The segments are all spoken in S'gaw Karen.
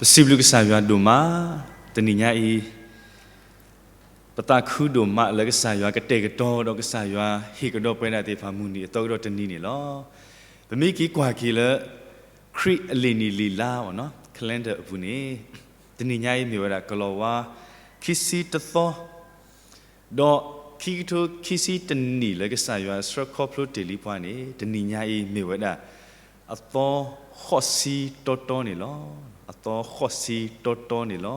ပစံးဘျုးကစၢ်ယွၤဒိၣ်မး, တနံၤညါအံၤ ပသးခုဒိၣ်မးလၢကစၢ်ယွၤကတဲာ်ကတီၤဒီး ကစၢ်ယွၤဟ့ၣ်ကဒီးပဝဲဒၣ်သ့ၣ်တဖၣ်မုၢ်နံၤအသီကဒီးတနံၤန့ၣ်လီၤ. ပမ့ၢ်က့ၤကွၢ်က့ၤလၢ ခရံာ်အလံာ်နံၣ်လံာ်လါအီၤ calendar အပူၤန့ၣ်, တနံၤညါအံၤမ့ၢ်ဝဲဒၣ်ကလီၤဝါ ခံဆံတသီ ဒီးခံကထိခံဆံတနံၣ်လၢကစၢ်ယွၤဆှၢခီဖျိတ့ၢ်လံပှၤန့ၣ်, တနံၤညါအံၤမ့ၢ်ဝဲဒၣ် အသီဃိးဆံတီတီန့ၣ်လီၤ. အသီဃိးဆံတီတီန့ၣ်လီၤ.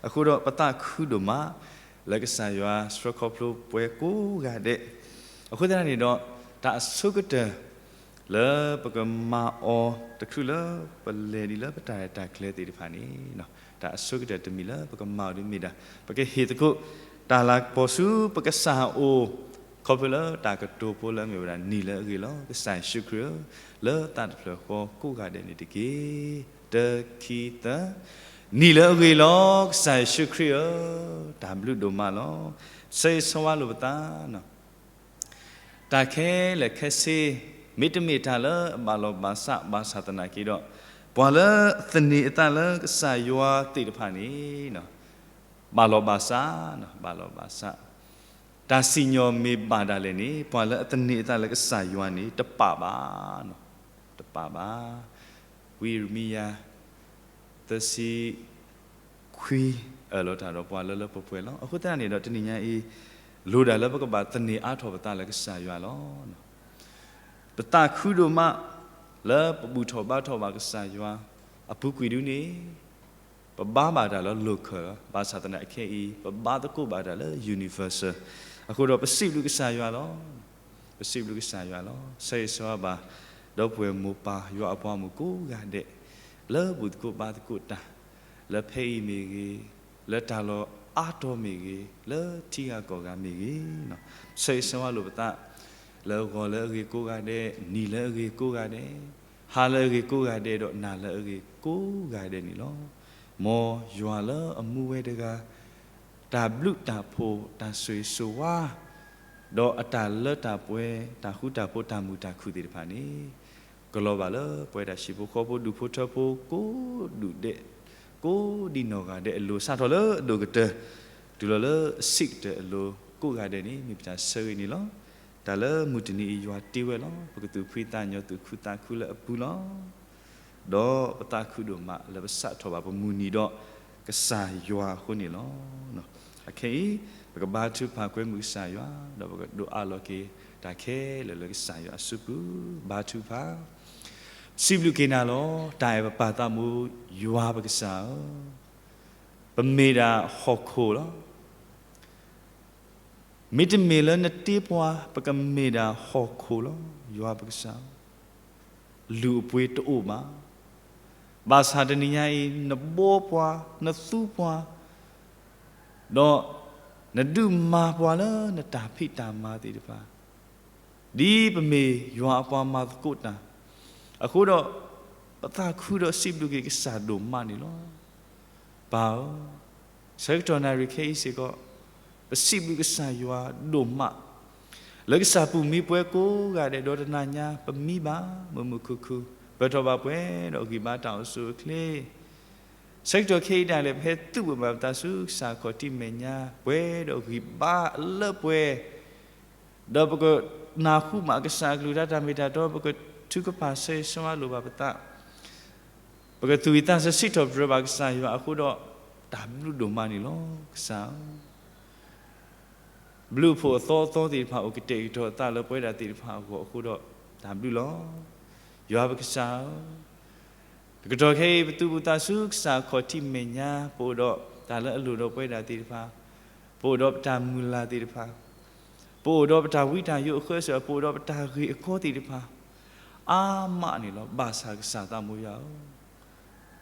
အဃိဒီးပသးခုဒိၣ်မး လၢကစၢ်ယွၤဆှၢခီဖျိပှၤကိးဂၤဒဲး, အဃိသတးန့ၣ်ဒီး တၢ်အဆိကတၢၢ် လၢပကမၤအီၤတချုးလၢပလဲၤဒံးလၢပတၢ်ရဲၣ်တၢ်ကျဲၤသ့ၣ်တဖၣ်န့ၣ်, တၢ်အဆိကတၢၢ်တမံၤလၢပကမၤအီၤဒ်မ့ၢ်ဒၣ် ပကဟ့ၣ်သကိး တၢ်လၤကပီၤဆူပကစၢ်အအိၣ်, ခီဖျိလၢတၢ်ကတိၤဖိလၢအမ့ၢ်ဝဲဒၣ် နံၤလၢအဂ့ၤလီၤ ကစၢ်ယ့ၣ်ၡူးခရံာ်ဧၢ, လၢသးတဖျၢၣ်ဃီကိးဂၤဒဲးန့ၣ်တက့ၢ်. တၢ ခံ သၢ, နံၤလၢအဂ့ၤလီၤ ကစၢ်ယ့ၣ်ၡူးခရံာ်ဧၢ, တၢ်ဘျုးဒိၣ်မးလီၤ. ဆၢဂ့ၤဆၢဝါလိာ်ပသး တၢ်ခဲလၢာ်ခဲဆ့, မ့တမ့ၢ်တၢ်လၢအဘၣ်လီၤဘၣ်စးဘၣ်ဆၣ်သနာ်က့ဒီး, ပှၤလၢသန့ၤအသးလၢကစၢ်ယွၤသ့ၣ်တဖၣ်န့ၣ်, ဘၣ်လီၤဘၣ်စး, ဘၣ်လီၤဘၣ်စး, တၢ်စံၣ်ညီၣ်မ့ၢ်ဘၣ်ဒၣ်လဲာ်န့ၣ်, ပှၤလၢအသန့ၤအသးလၢကစၢ်ယွၤန့ၣ် တပာ်ဘၣ်, တပာ်ဘၣ်. ဝံယံးရမံယၤ သၢဆံခွံ အၢၣ်လီၤတၢ်ဒီးပှၤလၢလၢပှဲၤပှဲၤလီၤ. အဃိသတးန့ၣ်ဒီးတနံၤညါအံၤ, လိၣ်ဒၣ်လၢပကဘၣ်သန့ၤအါထီၣ်ပသးလၢကစၢ်ယွၤလီၤ. ပသးခုဒိၣ်မး လၢပဘူၣ်ထီၣ်ဘါထီၣ်ဘၣ်ကစၢ်ယွၤ အပူၤကွံာ်ဒုန့ၣ်, ပဘါဘၣ်တၢ်လၢ local လီၤ. ဘၣ်ဆၣ်သနာ်က့ခဲအံၤ ပဘါသကိးဘၣ်တၢ်လၢ universal. အဃိဒီးပစံးဘျုးကစၢ်ယွၤလီၤ. ပစံးဘျုးကစၢ်ယွၤလီၤ. ဆၢဂ့ၤဆၢဝါဘၣ် ဒီပုၢ်ဝဲၢ်မိၢ်ပၢ်ယွၤအပှၤမုၣ်ကိးဂၤဒဲး, လၢဘူၣ်သကိးဘါသကိးတၢ်, လၢဖဲအံၤမ့ၢ်ဂ့ၤ, လၢတၢ်လီၢ်အါတီၤမ့ၢ်ဂ့ၤ, လၢထံဂၤကီၢ်ဂၤမ့ၢ်ဂ့ၤ, ဆၢဂ့ၤဆၢဝါလိာ်ပသး လၢဂီၤလၢအဂ့ၤကိးဂၤဒဲး, နံၤလၢအဂ့ၤကိးဂၤဒဲး, ဟါလၢအဂ့ၤကိးဂၤဒဲး, ဒီးနၤလၢအဂ့ၤကိးဂၤဒဲးန့ၣ်လီၤ. မ်ယွၤလၢအမူဝဲတဂၤ တၢ်ဘျုးတၢ်ဖှိၣ် တၢ်ဆိၣ်ဂ့ၤဆိၣ်ဝါ ဒီးအတၢ်လၢတၢ်ပှဲၤ တၢ်ဃူတၢ်ဖိး တၢ်မုာ်တၢ်ခုၣ်သ့ၣ်တဖၣ်န့ၣ်, ကလီၤဘၣ်လၢပဝဲဒၣ်ဟံၣ်ဖိဃီဖိ ဒူၣ်ဖိထၢဖိ ကိးဒူၣ်ဒဲး, ကိးဒံနီၢ်ဂၤဒဲးအလိၤ, စးထီၣ်လၢအဒိၣ်ကတၢၢ် တုၤလီၤလၢအဆံးကတၢၢ်အလိၤ ကိးဂၤဒဲးန့ၣ် မ့ၢ်ပတၢ်ဆၢဂ့ၤန့ၣ်လီၤ. တၢ်လၢမုၢ်တနံၤအံၤယွၤတ့ဝဲလီၤ. ပကသူၣ်ဖှံသးညီ သူၣ်ခုသးခုလၢအပူၤလီၤ. ဒီးပသးခုဒိၣ်မးလၢပစးထီၣ်ဘၣ်ပမုၢ်နံၤဒီးကစၢ်ယွၤအဃိန့ၣ်လီၤ. အခဲအံၤ ပကဘါထုကဖၣ်ကွဲမုာ်ကစၢ်ယွၤ, ဒီးပကဒိးအးလီၤက့ၤတၢ်ခဲလၢာ်လၢကစၢ်ယွၤအစုပူၤ, ဘါထုကဖၣ်. စံးဘျုးက့ၤနၤလီၤ တၢ်အဲၣ်ပပၢ်သးမူယွၤပကစၢ်ဧၢ, ပမ့ၢ်ဒၣ်ဟီၣ်ခိၣ်လီၤ. မ့တမ့ၢ်လၢနတ့ပှၤ ပကမ့ၢ်ဒၣ်ဟီၣ်ခိၣ်လီၤ. ယွၤပကစၢ်, လုၢ်အပှ့ၤတအိၣ်ဘၣ်. ဘၣ်ဆၣ်တနံၤညါအံၤ နဘှီပှၤ, နသူပှၤ, ဒီးနဒုးမၤပှၤလၢနတၢ်ဖံးတၢ်မၤသ့ၣ်တဖၣ် ဒ်ပမ့ၢ်ယွၤအပှၤမၤသကိးတၢ်, အဃိဒီး ပသးခုဒီးစံးဘျုးက့ၤကစၢ်ဒိၣ်မးန့ၣ်လီၤ. ပၢ်ဧၢ, ဆၢကတီၢ်နၣ်ရံၣ်ခဲအံၤစ့ၢ်ကီး, ပစံးဘျုးကစၢ်ယွၤဒိၣ်မး, လၢကစၢ်ပူၤမံပှဲၤကိးဂၤဒဲးဒီးတနၤညါ ပမံဘၣ်မုာ်မုာ်ခုၣ်ခုၣ်, ပၢၢ်ထီၣ်ဘၣ်ပှဲၤဒီးဂံၢ်ဘါတၢ်အိၣ်ဆူၣ်အိၣ်ချ့ ဆၢကတီၢ်ခဲအံၤဒၣ်လဲာ် ပဟဲသုးဘူးဘၣ်ပသးဆူကစၢ်ခီၣ်ထံးမဲာ်ညါ ပှဲၤဒီးဂံၢ်ဘါလၢပှဲၤ, ဒီးပကနၢ်ဟူဘၣ်ကစၢ်အကလုၢ်တၢ် တၢ်မ့ၢ်တၢ်တီ, ပကထုကဖၣ်ဆၢဂ့ၤဆၢဝါလိာ်ဘၣ်ပသး, ပကသူၣ်ဝံၣ်သးစဲၤစံးထီၣ်ပတြၢၤဘၣ်ကစၢ်ယွၤအဃိဒီး, တၢ်ဘျုးဒိၣ်မးန့ၣ်လီၤ. ကစၢ်ဧၢ, ဘျုးအဖှိၣ်အသီအသီသ့ၣ်တဖၣ် အိၣ်ကတဲာ်ကတီၤအသးလၢပဝဲဒၣ်သ့ၣ်တဖၣ်အဂီၢ်အဃိဒီး, တၢ်ဘျုးလီၤ. ယွၤပကစၢ်ဧၢ, တကတီၢ်ခဲအံၤ ပသုးဘူးသးဆူကစၢ်ခီၣ်ထံးမဲာ်ညါ, ပအိၣ်ဒီးတၢ်လၢအလိၣ်ဒီးပဝဲဒၣ်သ့ၣ်တဖၣ်, ပအိၣ်ဒီးပတၢ်မုၢ်လၢ်သ့ၣ်တဖၣ်, ပအိၣ်ဒီးပတၢ်ဝံတၢ်ယိးအဃၢစၢၤ, ပအိၣ်ဒီးပတၢ်ဂ့ၢ်အကီသ့ၣ်တဖၣ်, အါမးန့ၣ်လီၤ. ဘၣ်ဆၣ်ကစၢ်သးမူယွၤဧၢ,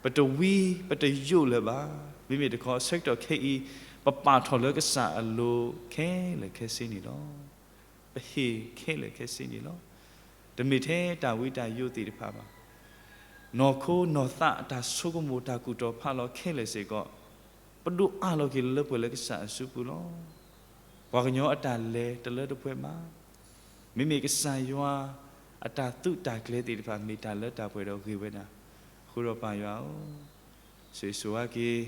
ပတဝံ ပတယိးလၢၤဘၣ်. မ့မ့ၢ်တခီ ဆၢကတီၢ်ခဲအံၤ ပပာ်ထီၣ်လၢကစၢ်အလိၤခဲလၢာ်ခဲဆ့န့ၣ်လီၤ. ပဟ့ၣ်ခဲလၢာ်ခဲဆ့န့ၣ်လီၤ. တမ့ၢ်ထဲတၢ်ဝံတၢ်ယိးသ့ၣ်တဖၣ်ဘၣ်. နီၢ်ခိနီၢ်သးအတၢ်ဆိကမိၣ် တၢ်ကူၣ်တီၤဖးလီၤခဲလၢာ်စ့ၢ်ကီး, ပဒိးအးလီၤက့ၤလၢပှဲၤလၢကစၢ်အစုပူၤလီၤ. ပှၤကညီအတၢ်လဲၤတလၢတပှဲၤဘၣ်. မ့မ့ၢ်ကစၢ်ယွၤအတၢ်သုးတၢ်ကျဲၤသ့ၣ်တဖၣ် မ့ၢ်တၢ်လၢတၢ်ပှဲၤဒီးဂ့ၤဝဲဒၣ်. အဃိဒီးပၢ်ယွၤဧၢ, ဆိၣ်ဂ့ၤဆိၣ်ဝါက့ၤ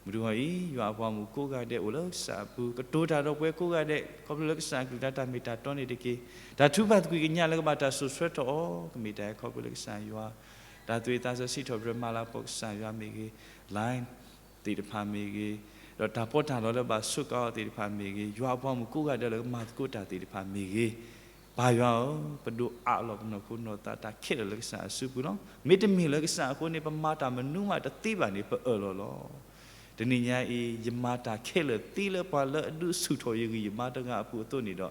မုၢ်တဂီၤအံၤ ယွၤအပှၤမုၣ်ကိးဂၤဒဲးအိၣ်လၢကစၢ်အပူၤ ကတိၤတၢ်ဒီးပှၤကိးဂၤဒဲး ခီဖျိလၢကစၢ်အကလုၢ်ကထါတၢ်မ့ၢ်တၢ်တီန့ၣ်တက့ၢ်. တၢ်ထုကဖၣ်သကွံၢ်ကညးလၢကဘၣ်တၢ်စိာ်ဆှၢထီၣ်အီၤ ကမ့ၢ်တၢ်အဲၣ်ခီဖျိလၢကစၢ်ယွၤ တၢ်သူၣ်ဝံၣ်သးဆၢစံးထီၣ်ပတြၢၤမၤလၤကပီၤကစၢ်ယွၤမ့ၢ်ဂ့ၤ line သ့ၣ်တဖၣ်မ့ၢ်ဂ့ၤ, ဒီးတၢ်ပီးတၢ်လီလၢဘၣ်ဆိးကါအီၤသ့ၣ်တဖၣ်မ့ၢ်ဂ့ၤ, ယွၤအပှၤမုၣ်ကိးဂၤဒဲးလၢကမၤသကိးတၢ်သ့ၣ်တဖၣ်မ့ၢ်ဂ့ၤ, ပၢ်ယွၤဧၢ, ပဒိးအးလီၤပနီၢ်ခိနီၢ်သးတၢ်ခဲလၢာ်လၢကစၢ်အစုပူၤလီၤ. မ့တမ့ၢ်လၢကစၢ်အဃိန့ၣ် ပမၤတၢ်မနုၤမးတသ့ဘၣ်န့ၣ် ပအၢၣ်လီၤလီၤ. တနံၤညါအံၤ ယမၤတၢ်ခဲလၢာ်သ့လၢပှၤလၢအဒုးဆူၣ်ထီၣ်ယဂံၢ်ယဘါတဂၤအပူၤအသိးန့ၣ်ဒီး,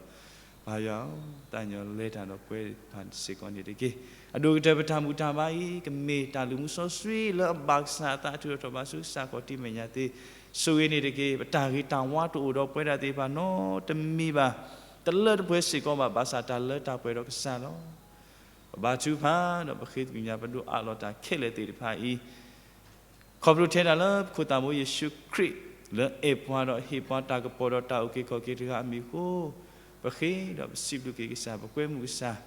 ပၢ်ယွၤဧၢ, သးကညီၤလဲၤတၢ်ဒီးပှၤသ့ၣ်တဖၣ်စ့ၢ်ကီးန့ၣ်တက့ၢ်. အဒိၣ်ကတၢၢ်ပတၢ်မုာ်တၢ်ဘါအံၤ ကမ့ၢ်တၢ်လုၢ်မူစီဆှံလၢအဘၣ်ကစၢ်အသးအထုးထီၣ်ထီၣ်ဘၣ်ဆူကစၢ်ခီၣ်ထံးမဲာ်ညါသ့, ဆိၣ်ဂ့ၤန့ၣ်တက့ၢ်. ပတၢ်ဂ့ၤတၢ်ဝါတအိၣ်ဒီးပဝဲဒၣ်သ့ၣ်တဖၣ်နီတမံၤဘၣ်, တလၢတပှဲၤစ့ၢ်ကီးဘၣ်, ဘၣ်ဆၣ်တၢ်လၢတၢ်ပှဲၤဒီးကစၢ်လီၤ. ပဘါထုကဖၣ်ဒီးပဃ့သကွံာ်ကညး ပဒိးအးလီၤတၢ်ခဲလၢာ်သ့ၣ်တဖၣ်အံၤ ခီဖျိထဲဒၣ်လၢပခိၣ်သးဘိယ့ၣ်ၡူးခရံာ် လၢအဲၣ်ပှၤဒီးဟ့ၣ်ပှၤတၢ်ကပီၤဒီးတၢ်အုၣ်က့ၤခီၣ်က့ၤတဂၤအမံၤအဃိ, ပဃ့ဒီးပစံးဘျုးက့ၤကစၢ်, ပကွဲမုာ်ကစၢ်,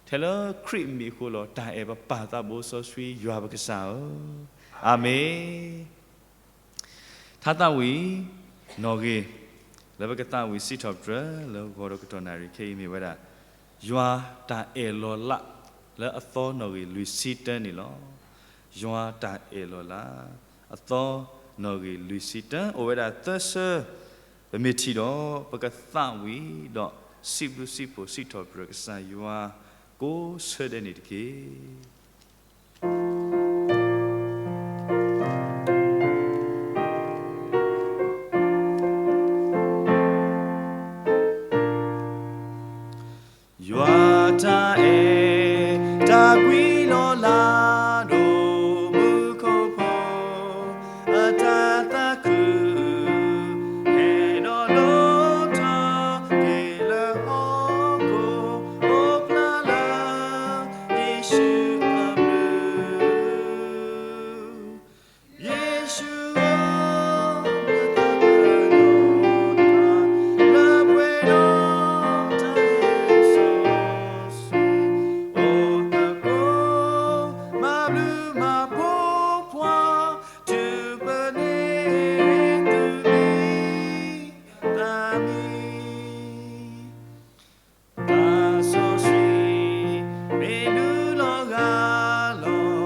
ထဲလၢခရံာ်အမံၤအဃိလီၤ. တၢ်အဲၣ်ပပၢ်သးဘိစီဆှံယွၤပကစၢ်ဧၢ, အၤမ့ၣ်. ထါသးဝံၣ်နီၣ်ဂံၢ် လၢပကသးဝံၣ်စံးထီၣ်ပတြၢၤလၢဂီၤဒီးကတီၢ်နၣ်ရံၣ်ခဲအံၤမ့ၢ်ဝဲဒၣ်, ယွၤတၢ်အဲၣ်လီၤလး လၢအသီနီၣ်ဂံၢ်လွံၢ်ဆံတၢန့ၣ်လီၤ. ယွၤတၢ်အဲၣ်လီၤလး အသီနီၣ်ဂံၢ်လွံၢ်ဆံတၢ အိၣ်ဝဲဒၣ်သၢဆၢ, ပမ့ၢ်ထံၣ်ဒီး ပကသးဝံၣ်ဒီးစံးဘျုးစံးဖှိၣ်စံးထီၣ်ပတြၢၤကစၢ်ယွၤ ကိးဆၢဒဲးန့ၣ်တက့ၢ်. ယွၤတၢ်အဲၣ်တၢ်ကွံလီၤလး ဒိၣ်မူခိၣ်ဖိ အတၢ်သးခု ဟဲဒီးလိၣ်ထီၣ်က့ၤလၢဟီၣ်ခိၣ် အိၣ်ဖျါလၢ ယ့ၣ်ၡူးအဘျုး ယ့ၣ်ၡူးဧၢ, လၢပှဲၤဒီးတၢ်ဆိၣ်ဂ့ၤ, အိၣ်သကိး မၤဘျုးမၤဖှိၣ်ပှၤ, တုၤပန့ၢ်သုမံၤ သးမံၤ သးစီဆှံ မ့ၢ်နုာ်လီၤဂၢ်လီၤ ပှၤသးအုး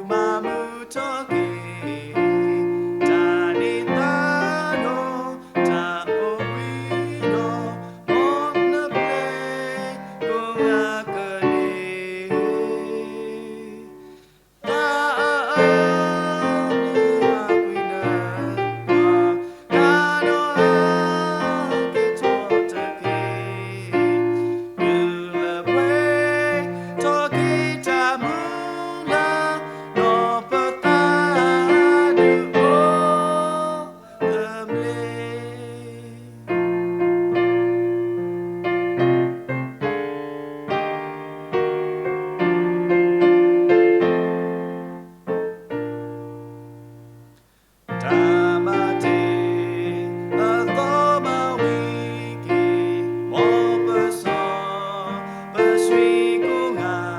မၤမုာ်ထီၣ်က့ၤ တၢ်န့ၢ်သါဒီး တၢ်အိၣ်ဘှံးဒီး မ်နပျဲၢ်ကိးဂၤကန့ၢ် သးအၢ နံၤအကွံနၤ ပှၤကဒီးဟဲက့ၤထီၣ်တက့ၢ်. တုၤလၢပှဲၤထီၣ်က့ၤတၢ်မုၢ်လၢ် ဒီးပသးဒုးအိၣ်သဘျ့ တၢ်မၤတ့ၢ်အသီမၤဝံၤက့ၤ မ်ပစီပ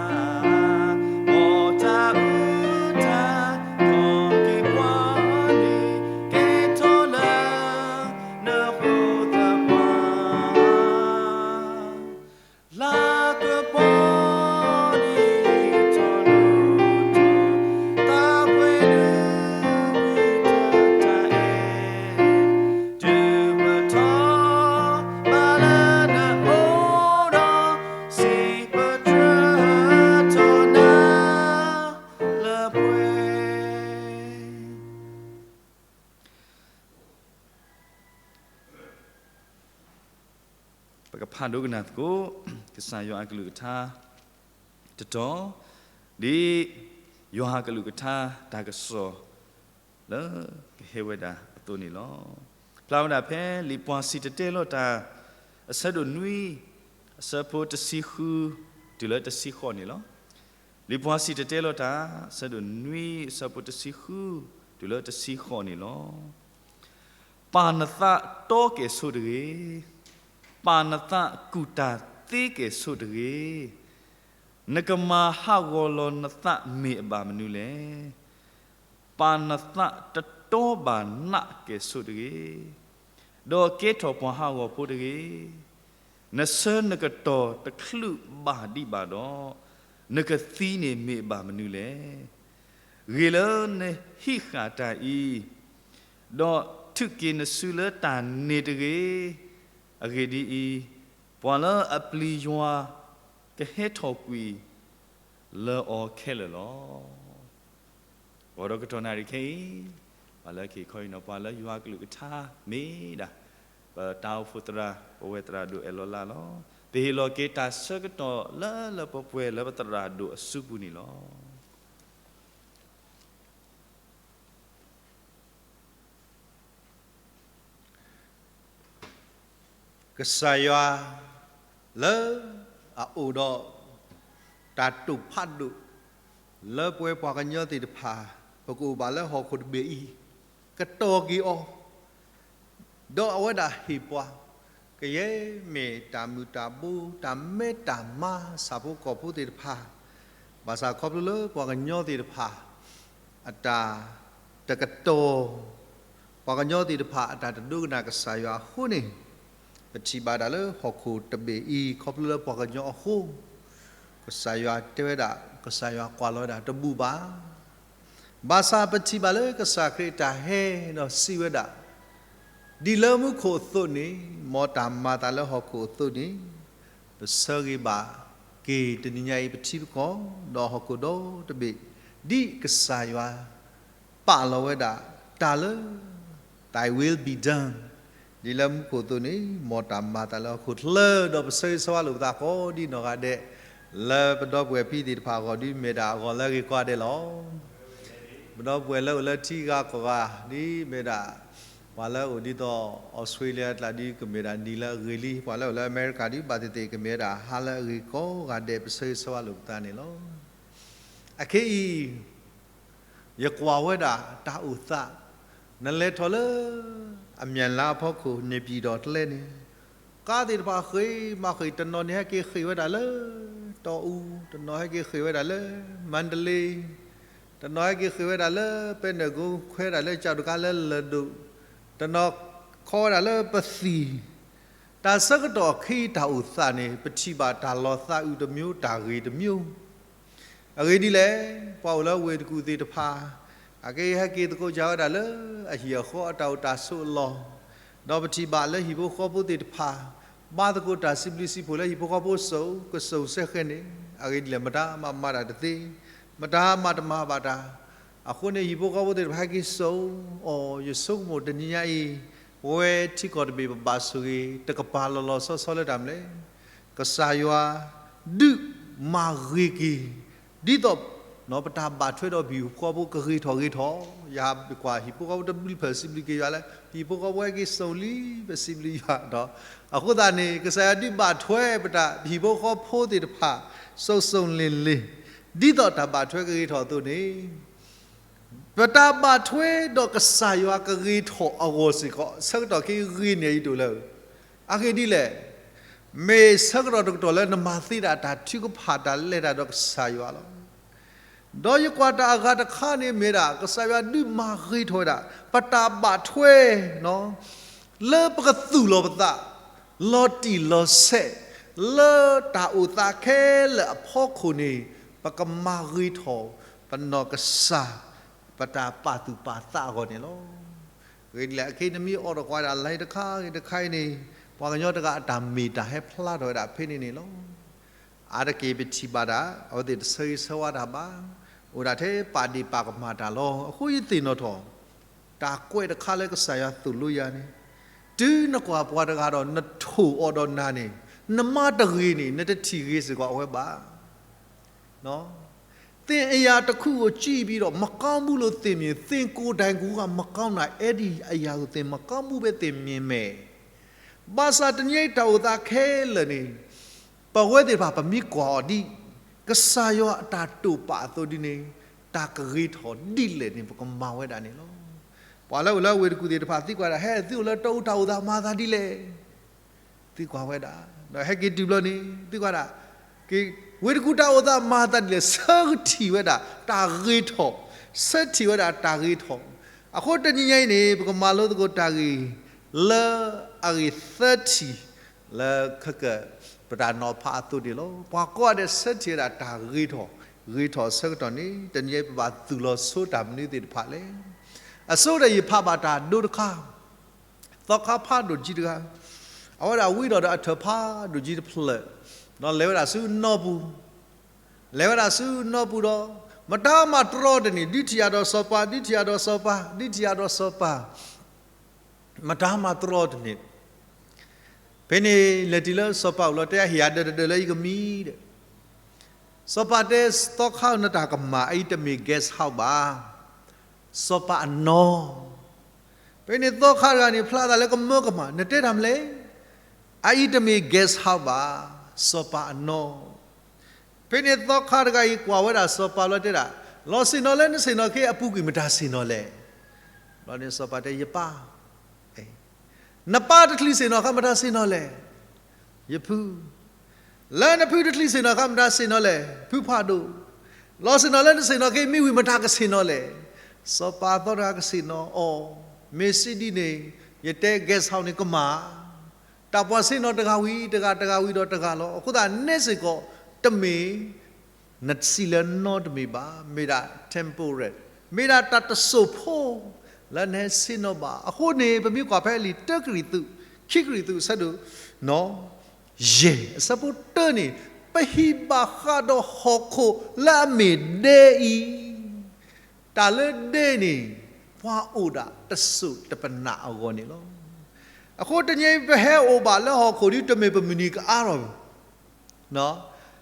ဆှံကိးဂၤ, မ်တၢ်အုၣ်တၢ်သီက့ၤပှၤန့ၣ် ကဲထီၣ်လၢနဃိသပှၢ် လၤကပီၤန့ၣ်ထီၣ်လိၣ်ထီၣ် သးပှဲၤနုာ်ကွံာ်တၢ်အဲၣ်, တုၤပထီၣ်ဘးလၢနအိၣ်ဒီး စံးပတြၢၤထီၣ်နၤလၢပှဲၤ ပကဖးဒိကနၣ်သကိး ကစၢ်ယွၤအကလုၢ်ကထါတတီၤ, ဒ်ယိၤဟၣ်ကလုၢ်ကထါတၢ်ကစီၣ်လၢကဟဲဝဲဒၣ်အသိးန့ၣ်လီၤ. ဖျါဝဲဒၣ်ဖဲလံာ်ပှၤစံၣ်တဲၤတဲလီၤတၢ် အဆၢဒိၣ်နွံ အဆၢဖိတဆံဃု တုၤလၢတဆံဃိးန့ၣ်လီၤ. လံာ်ပှၤစံၣ်တဲၤတဲလီၤတၢ် အဆၢဒိၣ်နွံ အဆၢဖိတဆံဃု တုၤလၢတဆံဃိးန့ၣ်လီၤ. ပာ်နသးတီကဲၣ်ဆိးတဂ့ၤ, ပာ်နသးကူၣ်တၢ်သ့ကဲၣ်ဆိးတဂ့ၤ, နကမၤဟးဂီၤလီၤနသးမ့ၢ်အဘၣ်မနုၤလဲၣ်. ပာ်နသးတတီဘၣ်နးကဲၣ်ဆိးတဂ့ၤ, ဒီးကဲထီၣ်ပှၤဟးဂီၤဖိတဂ့ၤ. နဆၢနကတီၢ်တချုးဘၣ်ဒံးဘၣ်ဒီး, နကသံန့ၣ်မ့ၢ်အဘၣ်မနုၤလဲၣ်. ဂ့ၤလၢနဟံးဃာ်တၢ်အံၤ, ဒီးထုးက့ၤနစုလၢတၢ်န့ၣ်တဂ့ၤ. အဂ့ၢ်ဒ်အံၤ, ပှၤလၢအပျံၤယွၤကဟဲထီၣ်ကွံာ်လၢအီၤခဲလၢာ်လီၤ. အိၣ်ဒီးကတီၢ်နၣ်ရံၣ်ခဲအံၤ, ပှၤလၢက့ၤခီအံၤနီၤ ပှၤလၢယွၤကလုၢ်ကထါမ့ၢ်ဒၣ် ပတၢ်အိၣ်ဖှိၣ်သရၣ် ပဝဲသရၣ်ဒိၣ်အဲၣ်လီၤလါလီၤ. ပဟ့ၣ်လီၤက့ၤတၢ်ဆၢကတီၢ်လၢလၢပှဲၤပှဲၤလၢပသရၣ်ဒိၣ်အစုပူၤန့ၣ်လီၤ. ကစၢ်ယွၤလၢအအိၣ်ဒီး တၢ်တိာ်ဖးဒိၣ် လၢပဝဲပှၤကညီသ့ၣ်တဖၣ် ပကအိၣ်ဘၣ်လၢဟီၣ်ခိၣ်တဘ့ၣ်အံၤ ကတီၤက့ၤအီၤ ဒီးအဝဲဒၣ်ဟ့ၣ်ပှၤ ကယဲၢ်မ့ၢ်တၢ်မုၢ်တၢ်ဘိ တၢ်မဲတၢ်မါ ဆၣ်ဖိကီၢ်ဖိသ့ၣ်တဖၣ် ဘၣ်ဆၣ်ခီဖျိလၢပှၤကညီသ့ၣ်တဖၣ် အတၢ်တကတီၤ ပှၤကညီသ့ၣ်တဖၣ်အတၢ်တဒိကနၣ်ကစၢ်ယွၤအဃိန့ၣ် ပထံၣ်ဘၣ်ဒၣ်လၢဟီၣ်ခိၣ်တဘ့ၣ်အံၤ ခီဖျိလၢပှၤကညီအဃိ ကစၢ်ယွၤတဲဝဲဒၣ် ကစၢ်ယွၤကွၢ်လီၤဝဲဒၣ်တဘူၣ်ဘၣ်. ဘၣ်ဆၣ်ပထံၣ်ဘၣ်လၢကစၢ်ခရံာ်အတၢ်ဟဲဒီးစံးဝဲဒၣ် ဒ်လၢမူခိၣ်အသိးန့ၣ် မ်တၢ်မၤအသးလၢဟီၣ်ခိၣ်အသိးန့ၣ် ပဆၢဂ့ၤဘၣ်က့ၤတနံၤညါအံၤ ပထံပကီၢ်ဒီးဟီၣ်ခိၣ်ဒီတဘ့ၣ် ဒ်ကစၢ်ယွၤ ပာ်လီၤဝဲဒၣ်တၢ်လၢ Thy will be done ဒ်လၢမူခိၣ်အသိးန့ၣ် မ်တၢ်မၤအသးလၢဟီၣ်ခိၣ်ချၢ ဒီးပဆၢဂ့ၤဆၢဝါလိာ်ပသးကိးဒ်နီၢ်ဂၤဒဲး လၢပဒီပုၢ်ဝဲၢ်ဖံသ့ၣ်တဖၣ်အဂီၢ် ဒ်မ့ၢ်ဒၣ်အဂီၤလၢအဂ့ၤကိးဂၤဒဲးလီၤ. ပဒီပုၢ်ဝဲၢ်လၢအိၣ်လၢထံဂၤကီၢ်ဂၤ ဒ်မ့ၢ်ဒၣ် ပှၤလၢအအိၣ်ဒ်သိး အီစထြ့လယါကျါ ဒ်ကမ့ၢ်ဒၣ်နံၤလၢအဂ့ၤလံ, ပှၤလၢအိၣ်လၢအမဲရကၤ ဒ်ဘၣ်သ့ၣ်သ့ၣ် ကမ့ၢ်ဝဲဒၣ်ဟါလၢအဂ့ၤကိးဂၤဒဲး ပဆၢဂ့ၤဆၢဝါလိာ်ပသးန့ၣ်လီၤ. အခဲအံၤ ယကွၢ်ဝဲဒၣ်တၢ်အိၣ်သး, နလဲၤထီၣ်လၢ အမဲၢ်လါအဖီခိၣ် န့ၣ်ပံၤဒီးကျဲန့ၣ်, ကါသ့ၣ်တဖၣ်ဃ့ၢ်မၤဃ့ၢ် တနီၤန့ၣ်ဟဲက့ၤဃ့ၢ်ဝဲဒၣ်လၢ တီအူ, တနီၤဟဲက့ၤဃ့ၢ်ဝဲဒၣ်လၢ မါဒလ့, တနီၤဟဲက့ၤဃ့ၢ်ဝဲဒၣ်လၢ ပဲနၢၣ်ကိ ခွဲးဒၣ်လၢကၠီၣ်တကါလၢလၢၢ်ဒိၣ်, တနီၤခီဝဲဒၣ်လၢပသံၣ် တၢ်ဆၢကတီၢ်အခံတၢ်အိၣ်သးန့ၣ် ပထံၣ်ဘၣ်တၢ်လီၤသးအုးတမျိုး တၢ်ဂ့ၤတမျိုး, အဂ့ၢ်ဒ်လဲၣ်, ပှၤအိၣ်လၢဝ့ၢ်တကူၣ်သ့ၣ်တဖၣ် အကဟဲက့ၤသကိးကၢဝဲဒၣ်လၢ အဟံၣ်အဃီအတၢ်အိၣ်တၢ်ဆိးအလီၢ်, ဒီးပထံၣ်ဘၣ်လၢဟံၣ်ဖိဃီဖိသ့ၣ်တဖၣ် ဘါသကိးတၢ်စံးဘျုးစံးဖှိၣ်လၢဟံၣ်ဖိဃီဖိစိၤ ကစိၤစဲဃဲန့ၣ်, အဂ့ၢ်ဒ်လဲၣ် မတၤမၤမၤတၢ်တသ့, မတၤမၤတမၤဘၣ်တၢ်, အဃိန့ၣ် ဟံၣ်ဖိဃီဖိသ့ၣ်တဖၣ်ဟဲက့ၤစိာ်အီၤ, ယဆိကမိၣ်တနံၤညါအံၤ ပဝဲထံကီၢ်တဘ့ၣ်ပဘၣ်ဆိၣ်ဂ့ၤ တကပၤလီၤလီၤဆီဆီလၢတၢ်မနုၤလဲၣ်, ကစၢ်ယွၤ ဒုးမၤဂ့ၤက့ၤ, ဒ်သိး ပတၢ်ဘၣ်ထွဲဒီးပဟံၣ်ဖိဃီဖိကဂ့ၤထီၣ်ဂ့ၤထီၣ်, ယကွၢ်ဟံၣ်ဖိဃီဖိတဘျုးဖၣ်စံးဘျုးက့ၤယွၤလၢ ဟံၣ်ဖိဃီဖိဟဲက့ၤစိာ်လံ ပစံးဘျုးယွၤဒီး, အဃိသတးန့ၣ် ကစၢ်ယွၤဒုးဘၣ်ထွဲပတၢ်ဟံၣ်ဖိဃီဖိသ့ၣ်တဖၣ် စိာ်စိာ်လ့ၣ်လ့ၣ်, ဒ်သိးတၢ်ဘၣ်ထွဲကဂ့ၤထီၣ်အသိးန့ၣ် ပတၢ်ဘၣ်ထွဲဒီးကစၢ်ယွၤကဂ့ၤထီၣ်အဂီၢ်စ့ၢ်ကီး ဆၢကတီၢ်ခဲအံၤဂ့ၤန့ၢ်အံၤဒိၣ်လၢ, အဂ့ၢ်ဒ်လဲၣ်, မ့ၢ်ဆၢကတီၢ်တကတီၢ်လၢနမၤသ့ဒၣ်တၢ်ထုကဖၣ်တၢ်လဲၤတၢ်ဒီးကစၢ်ယွၤလီၤ. ဒီးယကွၢ်တၢ်အဂၤတခါန့ၣ်မ့ၢ်ဒၣ် ကစၢ်ယွၤဒုးမၤဂ့ၤထီၣ်ဝဲဒၣ် ပတၢ်ဘၣ်ထွဲ လၢပကသူၣ်လီၤပသး လီၤတံၢ်လီၤဆဲး လၢတၢ်အိၣ်သးခဲလၢာ်အဖီခိၣ်န့ၣ် ပကမၤဂ့ၤထီၣ် ပနီၢ်ကစၢ် ပတၢ်ပာ်သူၣ်ပာ်သးအဂီၢ်န့ၣ်လီၤ. ဂ့ၤဒ်လဲၣ် အခဲအံၤနမ့ၢ်အိးထီၣ်ကွၢ်ဒၣ် line တခါဂ့ၤတခါအံၤန့ၣ် ပှၤကညီတဂၤအတၢ်မ့ၢ်တၢ်ဟဲဖျါထီၣ်ဝဲဒၣ်ဖဲန့ၣ်န့ၣ်လီၤ. အါတက့ၢ်ပထံၣ်ဘၣ်ဒၣ် အဝဲသ့ၣ်တဆၢဂ့ၤဆၢဝါတၢ်ဘၣ်, အိၣ်ဒၣ်ထဲပာ်ဒ့ၣ်ပာ်ကမၣ်တၢ်လီၤ. အဃိယသ့ၣ်နီၣ်ထီၣ် တၢ်ကွဲးတခါလၢကစၢ်ယွၤသိၣ်လိယၤန့ၣ်, တုၤနကွၢ်ပှၤတဂၤဒီးနထိၣ်အီၤဒီးနၤန့ၣ်, နမါတဂ့ၤန့ၣ် နတထံၣ်ဂ့ၤစ့ၢ်ကီးအဝဲဘၣ်. သင်အရာတစ်ခုကိုကြည့်ပြီးတော့ မကောင်းဘူးလို့သင်မြင်, သင်ကိုယ်တိုင်ကိုယ်က မကောင်းတာ အဲ့ဒီအရာကို သင်မကောင်းဘူးပဲ သင်မြင်မယ်. ဘၣ်ဆၣ်တနံၤအံၤတၢ်အိၣ်သးခဲလၢာ်န့ၣ် ပဝဲသ့ၣ်တဖၣ် ပမ့ၢ်ကွၢ်အီၤဒ် ကစၢ်ယွၤအတၢ်တိာ်ပာ်အသိးဒ်န့ၣ် တၢ်ကဂ့ၤထီၣ်ဒ်လဲၣ်န့ၣ် ပကမၤဝဲဒၣ်န့ၣ်လီၤ. ပှၤလၢအိၣ်လၢအဝ့ၢ်တကူၣ်သ့ၣ်တဖၣ်သံကွၢ်ဒၣ် ဟဲ သုအိၣ်လၢတၢ်အိၣ်တၢ်အိၣ်သးမၤသးဒ်လဲၣ် သံကွၢ်ဝဲဒၣ်, ဒီးဟဲက့ၤတုၤဘျီန့ၣ် သံကွၢ်ဒၣ်, က့ၤ ဝ့ၢ်တကူၣ်တၢ်အိၣ်သးမၤသးဒ်လဲၣ်, ဆၢကထံၣ်ဝဲဒၣ်တၢ်ဂ့ၤထီၣ်, ဆၢထံၣ်ဝဲဒၣ်တၢ်ဂ့ၤထီၣ်. အဃိတနံၤညါအံၤန့ၣ် ပကမၤလိသကိးတၢ်ဂ့ၢ် လၢအဂ့ၢ်သၢထံၣ် လၢခဲကၢၣ်ပတၢ်နီၤဖးအသိးန့ၣ်လီၤ. ပှၤကိးဂၤဒဲးဆၢထံၣ်ဝဲဒၣ်တၢ်ဂ့ၤထီၣ်, ဂ့ၤထီၣ်အဆၢကတီၢ်န့ၣ် တနံၤညါအံၤပဘၣ်သူၣ်လီၤဆိတၢ်မနုၤသ့ၣ်တဖၣ်လဲၣ်. အဆိကတၢၢ်ယဖးဘၣ်တၢ်ဒိတခါ သီခါဖးဒိၣ်ကံတဂၤ, အဝဲဒၣ်ဝံဒီးဒီးအထၢၣ်ဖးဒိၣ်ကံတဖျၢၣ်, ဒီးလဲၤဝဲဒၣ်ဆူနီၢ်ပူၤ, လဲၤဝဲဒၣ်ဆူနီၢ်ပူၤဒီး မတၤမၤတြီတန့ၢ်, ဒုးထံၣ်ယၤဒီးစီၤပၤ, ဒုးထံၣ်ယၤဒီးစီၤပၤ, ဒုးထံၣ်ယၤဒီးစီၤပၤ, မတၤမၤတြီတန့ၢ်. ဖဲန့ၣ်လဲၤတုၤလၢစီၤပၤအိၣ်လီၤ, တဲအဟ့ၣ်ယၤဒၢးတဒၢးလၢယကမံဒီး, စီၤပၤတဲသီခါဧၢ, နတၢ်ကမၣ်အံၤတမ့ၢ် guest house ဘၣ်, စီၤပၤအနီၢ်. ဖဲန့ၣ်သီခါတဂၤန့ၣ် ဖျါသးလၢကမၢကမၣ်, နတဲတၢ်မနုၤလဲၣ်, အအံၤတမ့ၢ် guest house ဘၣ်, စီၤပၤအနီၢ်. ဖဲန့ၣ်သီခါတဂၤအံၤကွၢ်ဝဲဒၣ်စီၤပၤလီၤတဲဒၣ်, လီၤဆ့ၣ်နီၤလၢနဆ့ၣ်နီၤခ့အပူၤကွံာ် မတၤဆ့ၣ်နီၤလဲၣ်. ဘျီန့ၣ်စီၤပၤတဲယပၢ်, နပၢ်တချံးဆ့ၣ်နီၤခါ မတၤဆ့ၣ်နီၤလဲၣ်. ယဖု, လၢနဖုတချံးဆ့ၣ်နီၤခါ မတၤဆ့ၣ်နီၤလဲၣ်, ဖုဖးဒိၣ်. လီၤဆ့ၣ်နီၤလၢနဆ့ၣ်နီၤခ့မ့ၢ်ဝံၤ မတၤကဆ့ၣ်နီၤလဲၣ်. စီၤပၤသီတဂၤကဆ့ၣ်နီၤအီၤ, မ့ၢ်စံးဒ်န့ၣ်, ယတဲ guest house န့ၣ်ကမၣ်, တၢ်ပှၤဆ့ၣ်နီၤတဂၤဝံၤတဂၤ တဂၤဝံၤဒီးတဂၤလီၤ. အဃိသတးန့ၣ်စ့ၢ်ကီး တမ့ၢ် နစံးလၢနီတမံၤဘၣ်, မ့ၢ်ဒၣ် temporary, မ့ၢ်ဒၣ်တၢ်တစိၢ်ဖိ လၢနဟဲဆ့ၣ်နီၤဘၣ်. အဃိန့ၣ် ပမ့ၢ်ကွၢ်ဖဲလံာ်တၢကရံၣ်သူး, ခံကရံၣ်သူး အဆၢဒိၣ် ယဲၢ် အဆၢဖိတၢန့ၣ်, ပဟံၣ်ဘၣ်ဃးဒီးဟီၣ်ခိၣ်လၢအမ့ၢ်ဒဲအံၤ, တၢ်လၢဒဲန့ၣ် ပှၤအိၣ်ဒၣ်တစိၢ်တပနၢ်အဂီၢ်န့ၣ်လီၤ. အဃိတနံၤအံၤ ပဟဲအိၣ်ဘၣ်လၢဟီၣ်ခိၣ်ဒီး တမ့ၢ်ပမုၢ်နံၤကအါထီၣ်ဘၣ်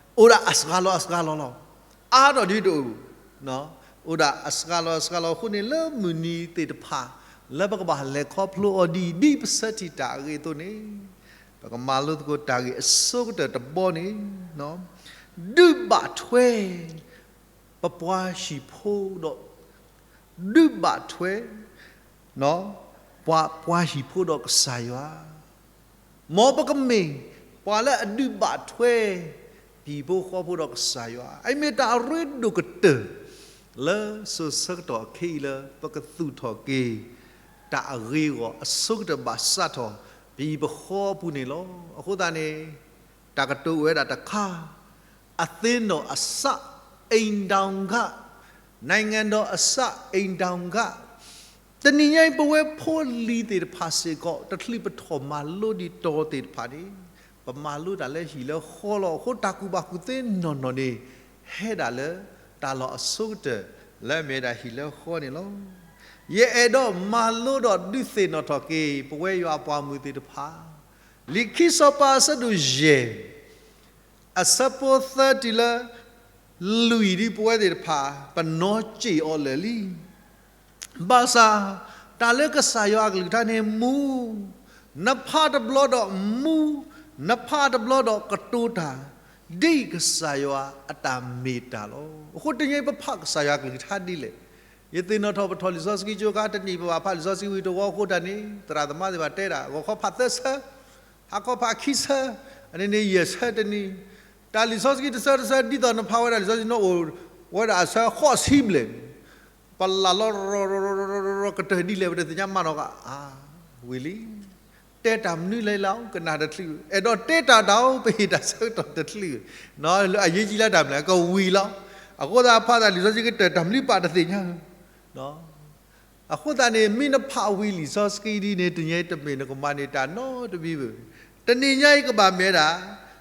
အိၣ်ဒၣ်အစှၤလီၤအစှၤလီၤလီၤ. အါထီၣ်ဒ်တအိၣ်, အိၣ်ဒၣ်အစှၤလီၤအစှၤလီၤအဃိန့ၣ် လၢမုၢ်နံၤသ့ၣ်တဖၣ် လၢပကဘၣ်လဲၤခီဖျိအီၤဒ်အံၤ ဒ်ပဆၢထံၣ်တၢ်အဂ့ၢ်အသိးန့ၣ်, ပကမၤလိသကိးတၢ်ဂ့ၢ်အဆိကတၢၢ်တဘီန့ၣ်, ဒုးဘၣ်ထွဲ ပပှၤဟံၣ်ဖိဒီး ဒုးဘၣ်ထွဲ ပှၤပှၤဟံၣ်ဖိဒီးကစၢ်ယွၤ, မ်ပကမ့ၢ်ပှၤလၢအဒုးဘၣ်ထွဲ ပဟံၣ်ဖိဃီဖိဒီးကစၢ်ယွၤ, အအံၤမ့ၢ်တၢ်အရ့ဒိၣ်ကတၢၢ် လၢစိၤဆၢကတီၢ်ခဲအံၤလၢ ပကသူၣ်ထီၣ်က့ၤ တၢ်အဂ့ၤအဂီၢ် အဆိကတၢၢ်ဘၣ်စးထီၣ် ပဟံၣ်ပဃီအပူၤန့ၣ်လီၤ. အဃိသတးန့ၣ် တၢ်ကတိၤအိၣ်ဝဲဒၣ်တခါ, အသင်းတော်အစ အိမ်ထောင်က, နိုင်ငံတော်အစ အိမ်ထောင်က. တနံၤညါအံၤ ပဝဲဖိလံၤသ့ၣ်တဖၣ်စ့ၢ်ကီး တချုးပထီၣ်မၤလိဒံးတီၤသ့ၣ်တဖၣ်န့ၣ်, ပမၤလိတၢ်လၢဟံၣ်လၢဃီလီၤ. အဃိတၢ်ကူၣ်ဘၣ်ကူၣ်သ့နီၢ်နီၢ်န့ၣ် ဟဲဒၣ်လၢတၢ်လီၢ်အဆိကတၢၢ် လၢအမ့ၢ်ဝဲဒၣ်ဟံၣ်လၢဃီန့ၣ်လီၤ. ယအဲၣ်ဒိးမၤလိဒီးဒုးသ့ၣ်နီၣ်ထီၣ်က့ၤ ပဝဲယွၤအပှၤမုၣ်သ့ၣ်တဖၣ်, လံာ်ခံစီၤပၤအဆၢဒိၣ်ယဲၢ် အဆၢဖိသၢတုၤလၢလွံၢ်ဒ်ပဝဲသ့ၣ်တဖၣ် ပနီၢ်စံၣ်အီၤလၢာ်လံ. ဘၣ်ဆၣ် တၢ်လၢကစၢ်ယွၤအကလုၢ်ကထါန့ၣ်မူ, နဖးတဘျီဒီးမူ, နဖးတဘျီဒီးကတိၤတၢ်, ဒ်ကစၢ်ယွၤအတၢ်မ့ၢ်တၢ်လီၤ. အဃိတနံၤအံၤပဖးကစၢ်ယွၤအကလုၢ်ကထါဒ်လဲၣ်. ယသ့ၣ်နီၣ်ထီၣ်ပထီၣ်လံာ်စီဆှံကၠိခါတနံၣ် ပဘၣ်ဖးလံာ်စီဆှံဝံၤတဝီအဃိတၢ်န့ၣ် သရၣ်သမါသ့ၣ်တဖၣ်တဲဒၣ် ဂီၤခီဖးသၢဆၢ, ဟါခီဖးခံဆၢ, အန့ၣ်န့ၣ်ယဲၢ်ဆၢတနံၤ, တၢ်လံာ်စီဆှံတဆၢတဆၢ ဒ်သိးနဖးဝဲဒၣ်လံာ်စီဆှံန့ၣ်အိၣ်ဝဲဒၣ်အဆၢဃိးဆံဘျဲၣ်န့ၣ်, ပလၢ်လီၤရီၤရီၤရီၤရီၤကတၢၢ်ဒ်လဲၣ် ပတသ့ၣ်ညါမးနီၢ်ဂၤ, အါ, ဝံၤလံ. တဲတၢ်မနုၤလဲၣ်လၢ ကနၣ်တချုး, အဲၣ်ဒိးတဲတၢ်ဒၣ်အိၣ် ပဟ့ၣ်တၢ်ဆၢကတီၢ်တချုး, လၢအရေးကြီးလၢတၢ်မနုၤလဲၣ် ကဝံၤလီၤ. အဃိသတးဖးတၢ်လံာ်စီဆှံကတၢၢ်တၢ်မနုၤပာ်တသ့ၣ်ညါ အဃိသတးန့ၣ် မ့ၢ်နဖးဝံၤလံာ်စီဆှံဒ်န့ၣ် တနံၤညါအံၤတမ့ၢ်နကမၤန့ၢ်တၢ်နီတမံၤဘၣ်. တနံၤညါအံၤကဘၣ်မ့ၢ်ဝဲဒၣ်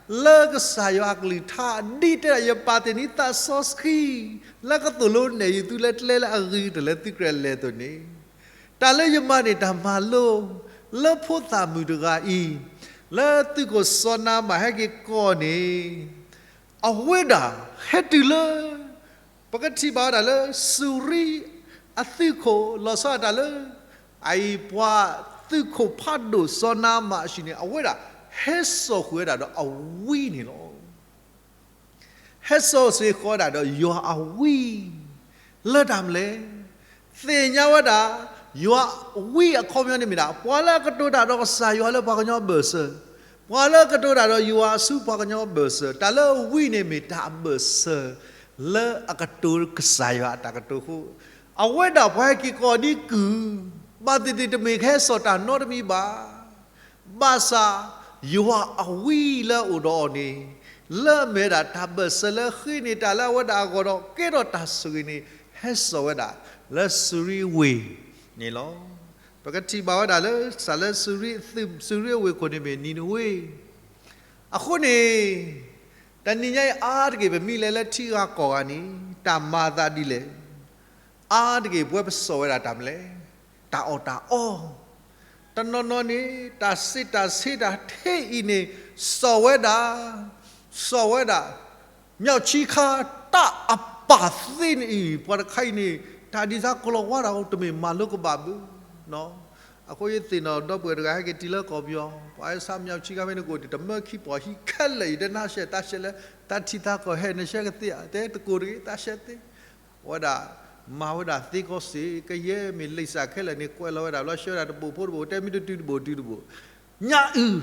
လၢကစၢ်ယွၤအကလုၢ်ကထါ ဒ်တဲဒၣ်ယပာ်တ့ၢ်န့ၢ်သးစီဆှံ လၢကသိၣ်လိနဲၣ်ယသုလၢကျဲလၢအဂ့ၤကတၢၢ်လၢသုကြၢးလဲၤအသိးန့ၣ်, တၢ်လၢယမၤန့ၢ်တၢ်မၤလိ လၢဖိသၣ်မုၣ်တဂၤအံၤ လၢသုးခိၣ်စီၤနါမးဟဲက့ၤကီၢ်န့ၣ် အဝဲဒၣ်ဟဲတုၤလၢ ပကထံၣ်ဘၣ်ဝဲဒၣ်လၢ စူၤရံအသုးခိၣ် လီၤဆီဒၣ်တၢ်လၢ အအံၤပှၤသုးခိၣ်ဖးဒိၣ်စီၤနါမးအစုန့ၣ် အဝဲဒၣ်ဟဲစိာ်ဃုာ်ဝဲဒၣ်ဒီးအဝံန့ၣ်လီၤ. ဟဲစိာ်စ့ၢ်ကီးဝဲဒၣ်ဒီးယွၤအဝံ လၢတၢ်မနုၤလဲၣ်. သ့ၣ်ညါဝဲဒၣ် ယွၤဝံအခီပညီန့ၣ်မ့ၢ်ဒၣ် ပှၤလၢအကတိၤတၢ်ဒီးကစၢ်ယွၤလၢပှၤကညီဘၢၣ်စၢၤ, ပှၤလၢအကတိၤတၢ်ဒီးယွၤအစုပှၤကညီအဘၢၣ်စၢၤ, တၢ်လၢဝံန့ၣ်မ့ၢ်တၢ်အဘၢၣ်စၢၤလၢအကတိၤကစၢ်ယွၤအတၢ်ကတိၤအဃိ, အဝဲဒၣ်ပှၤဟဲက့ၤကိးဒံးကုၢ်, ဘၣ်သ့ၣ်သ့ၣ်တမ့ၢ်ကဟဲစိာ်တၢ်နီတမံၤဘၣ်. ဘၣ်ဆၣ်ယွၤအဝံလၢအအိၣ်ဒီးအီၤန့ၣ်, လၢအမ့ၢ်ဝဲဒၣ်တၢ်ဘၢၣ်စၢၤလၢဃ့န့ၢ်တၢ်လၢအဝဲဒၣ်အဂီၢ်ဒီးကဲထီၣ်တၢ်ဆိၣ်ဂ့ၤန့ၣ်, ဟဲစိာ်ဝဲဒၣ်လၢစူၤရံအဝ့ၢ်န့ၣ်လီၤ. ပကထံၣ်ဘၣ်ဝဲဒၣ်လၢ စးလၢစူၤရံအဝ့ၢ်ခိၣ်န့ၣ်မ့ၢ် နံၤနဝ့, အဃိန့ၣ် တနံၤညါအံၤအါတက့ၢ် ပမ့ၢ်လဲၤလၢထံဂၤကီၢ်ဂၤန့ၣ် တၢ်မၤအသးဒ်လဲၣ်. အါတက့ၢ် ပဝဲပစိာ်ဝဲဒၣ်တၢ်မနုၤလဲၣ်, တၢ်အီၣ်တၢ်အီ, တနီၤနီၤန့ၣ် တၢ်စံးတၢ်ဆ့တၢ်ထဲအံၤန့ၣ် စိာ်ဝဲဒၣ်, စိာ်ဝဲဒၣ် မျောက်ခြီးခါတၢ်အပၢ်သ့န့ၣ်အံၤ ပှၤတခါအံၤန့ၣ် တၢ်ဒ်သိးကလီၤဝါတၢ်အီၤ တမ့ၢ်မၤလိကဘၣ်ဘၣ်. အဃိယသ့ၣ်နီၣ်ဒီပုၢ်ဝဲၢ်တဂၤဟဲက့ၤတုၤလၢကီၢ်ပယီၤ ပှၤဟဲဆါမျောက်ခြီးခါဖဲန့ၣ် ကိးတၢ်တမၢခံပီၢ်ဟံၣ်ခဲလၢာ်အံၤ တဲနၢ်ရှဲတၢ်ရှဲလဲၣ်, တၢ်ထံၣ်သးကီၢ်ဟဲနရှဲကသ့ဧါ, တဲတကိးတဂ့ၤ တၢ်ရှဲသ့ ဝဲဒၣ်မၤဝဲဒၣ်သ့ကီးစ့ၢ် ကယဲၢ်မ့ၢ် လိပ်စာ ခဲလၢာ်န့ၣ် ကွဲးလီၤဝဲဒၣ် ဘျီဆှၢဝဲဒၣ်တဘိၣ်ဖိတဘိၣ် တဲမ့ၢ်တတုၤတဘိၣ်တုၤတဘိၣ်, ညၣ်အုၣ်,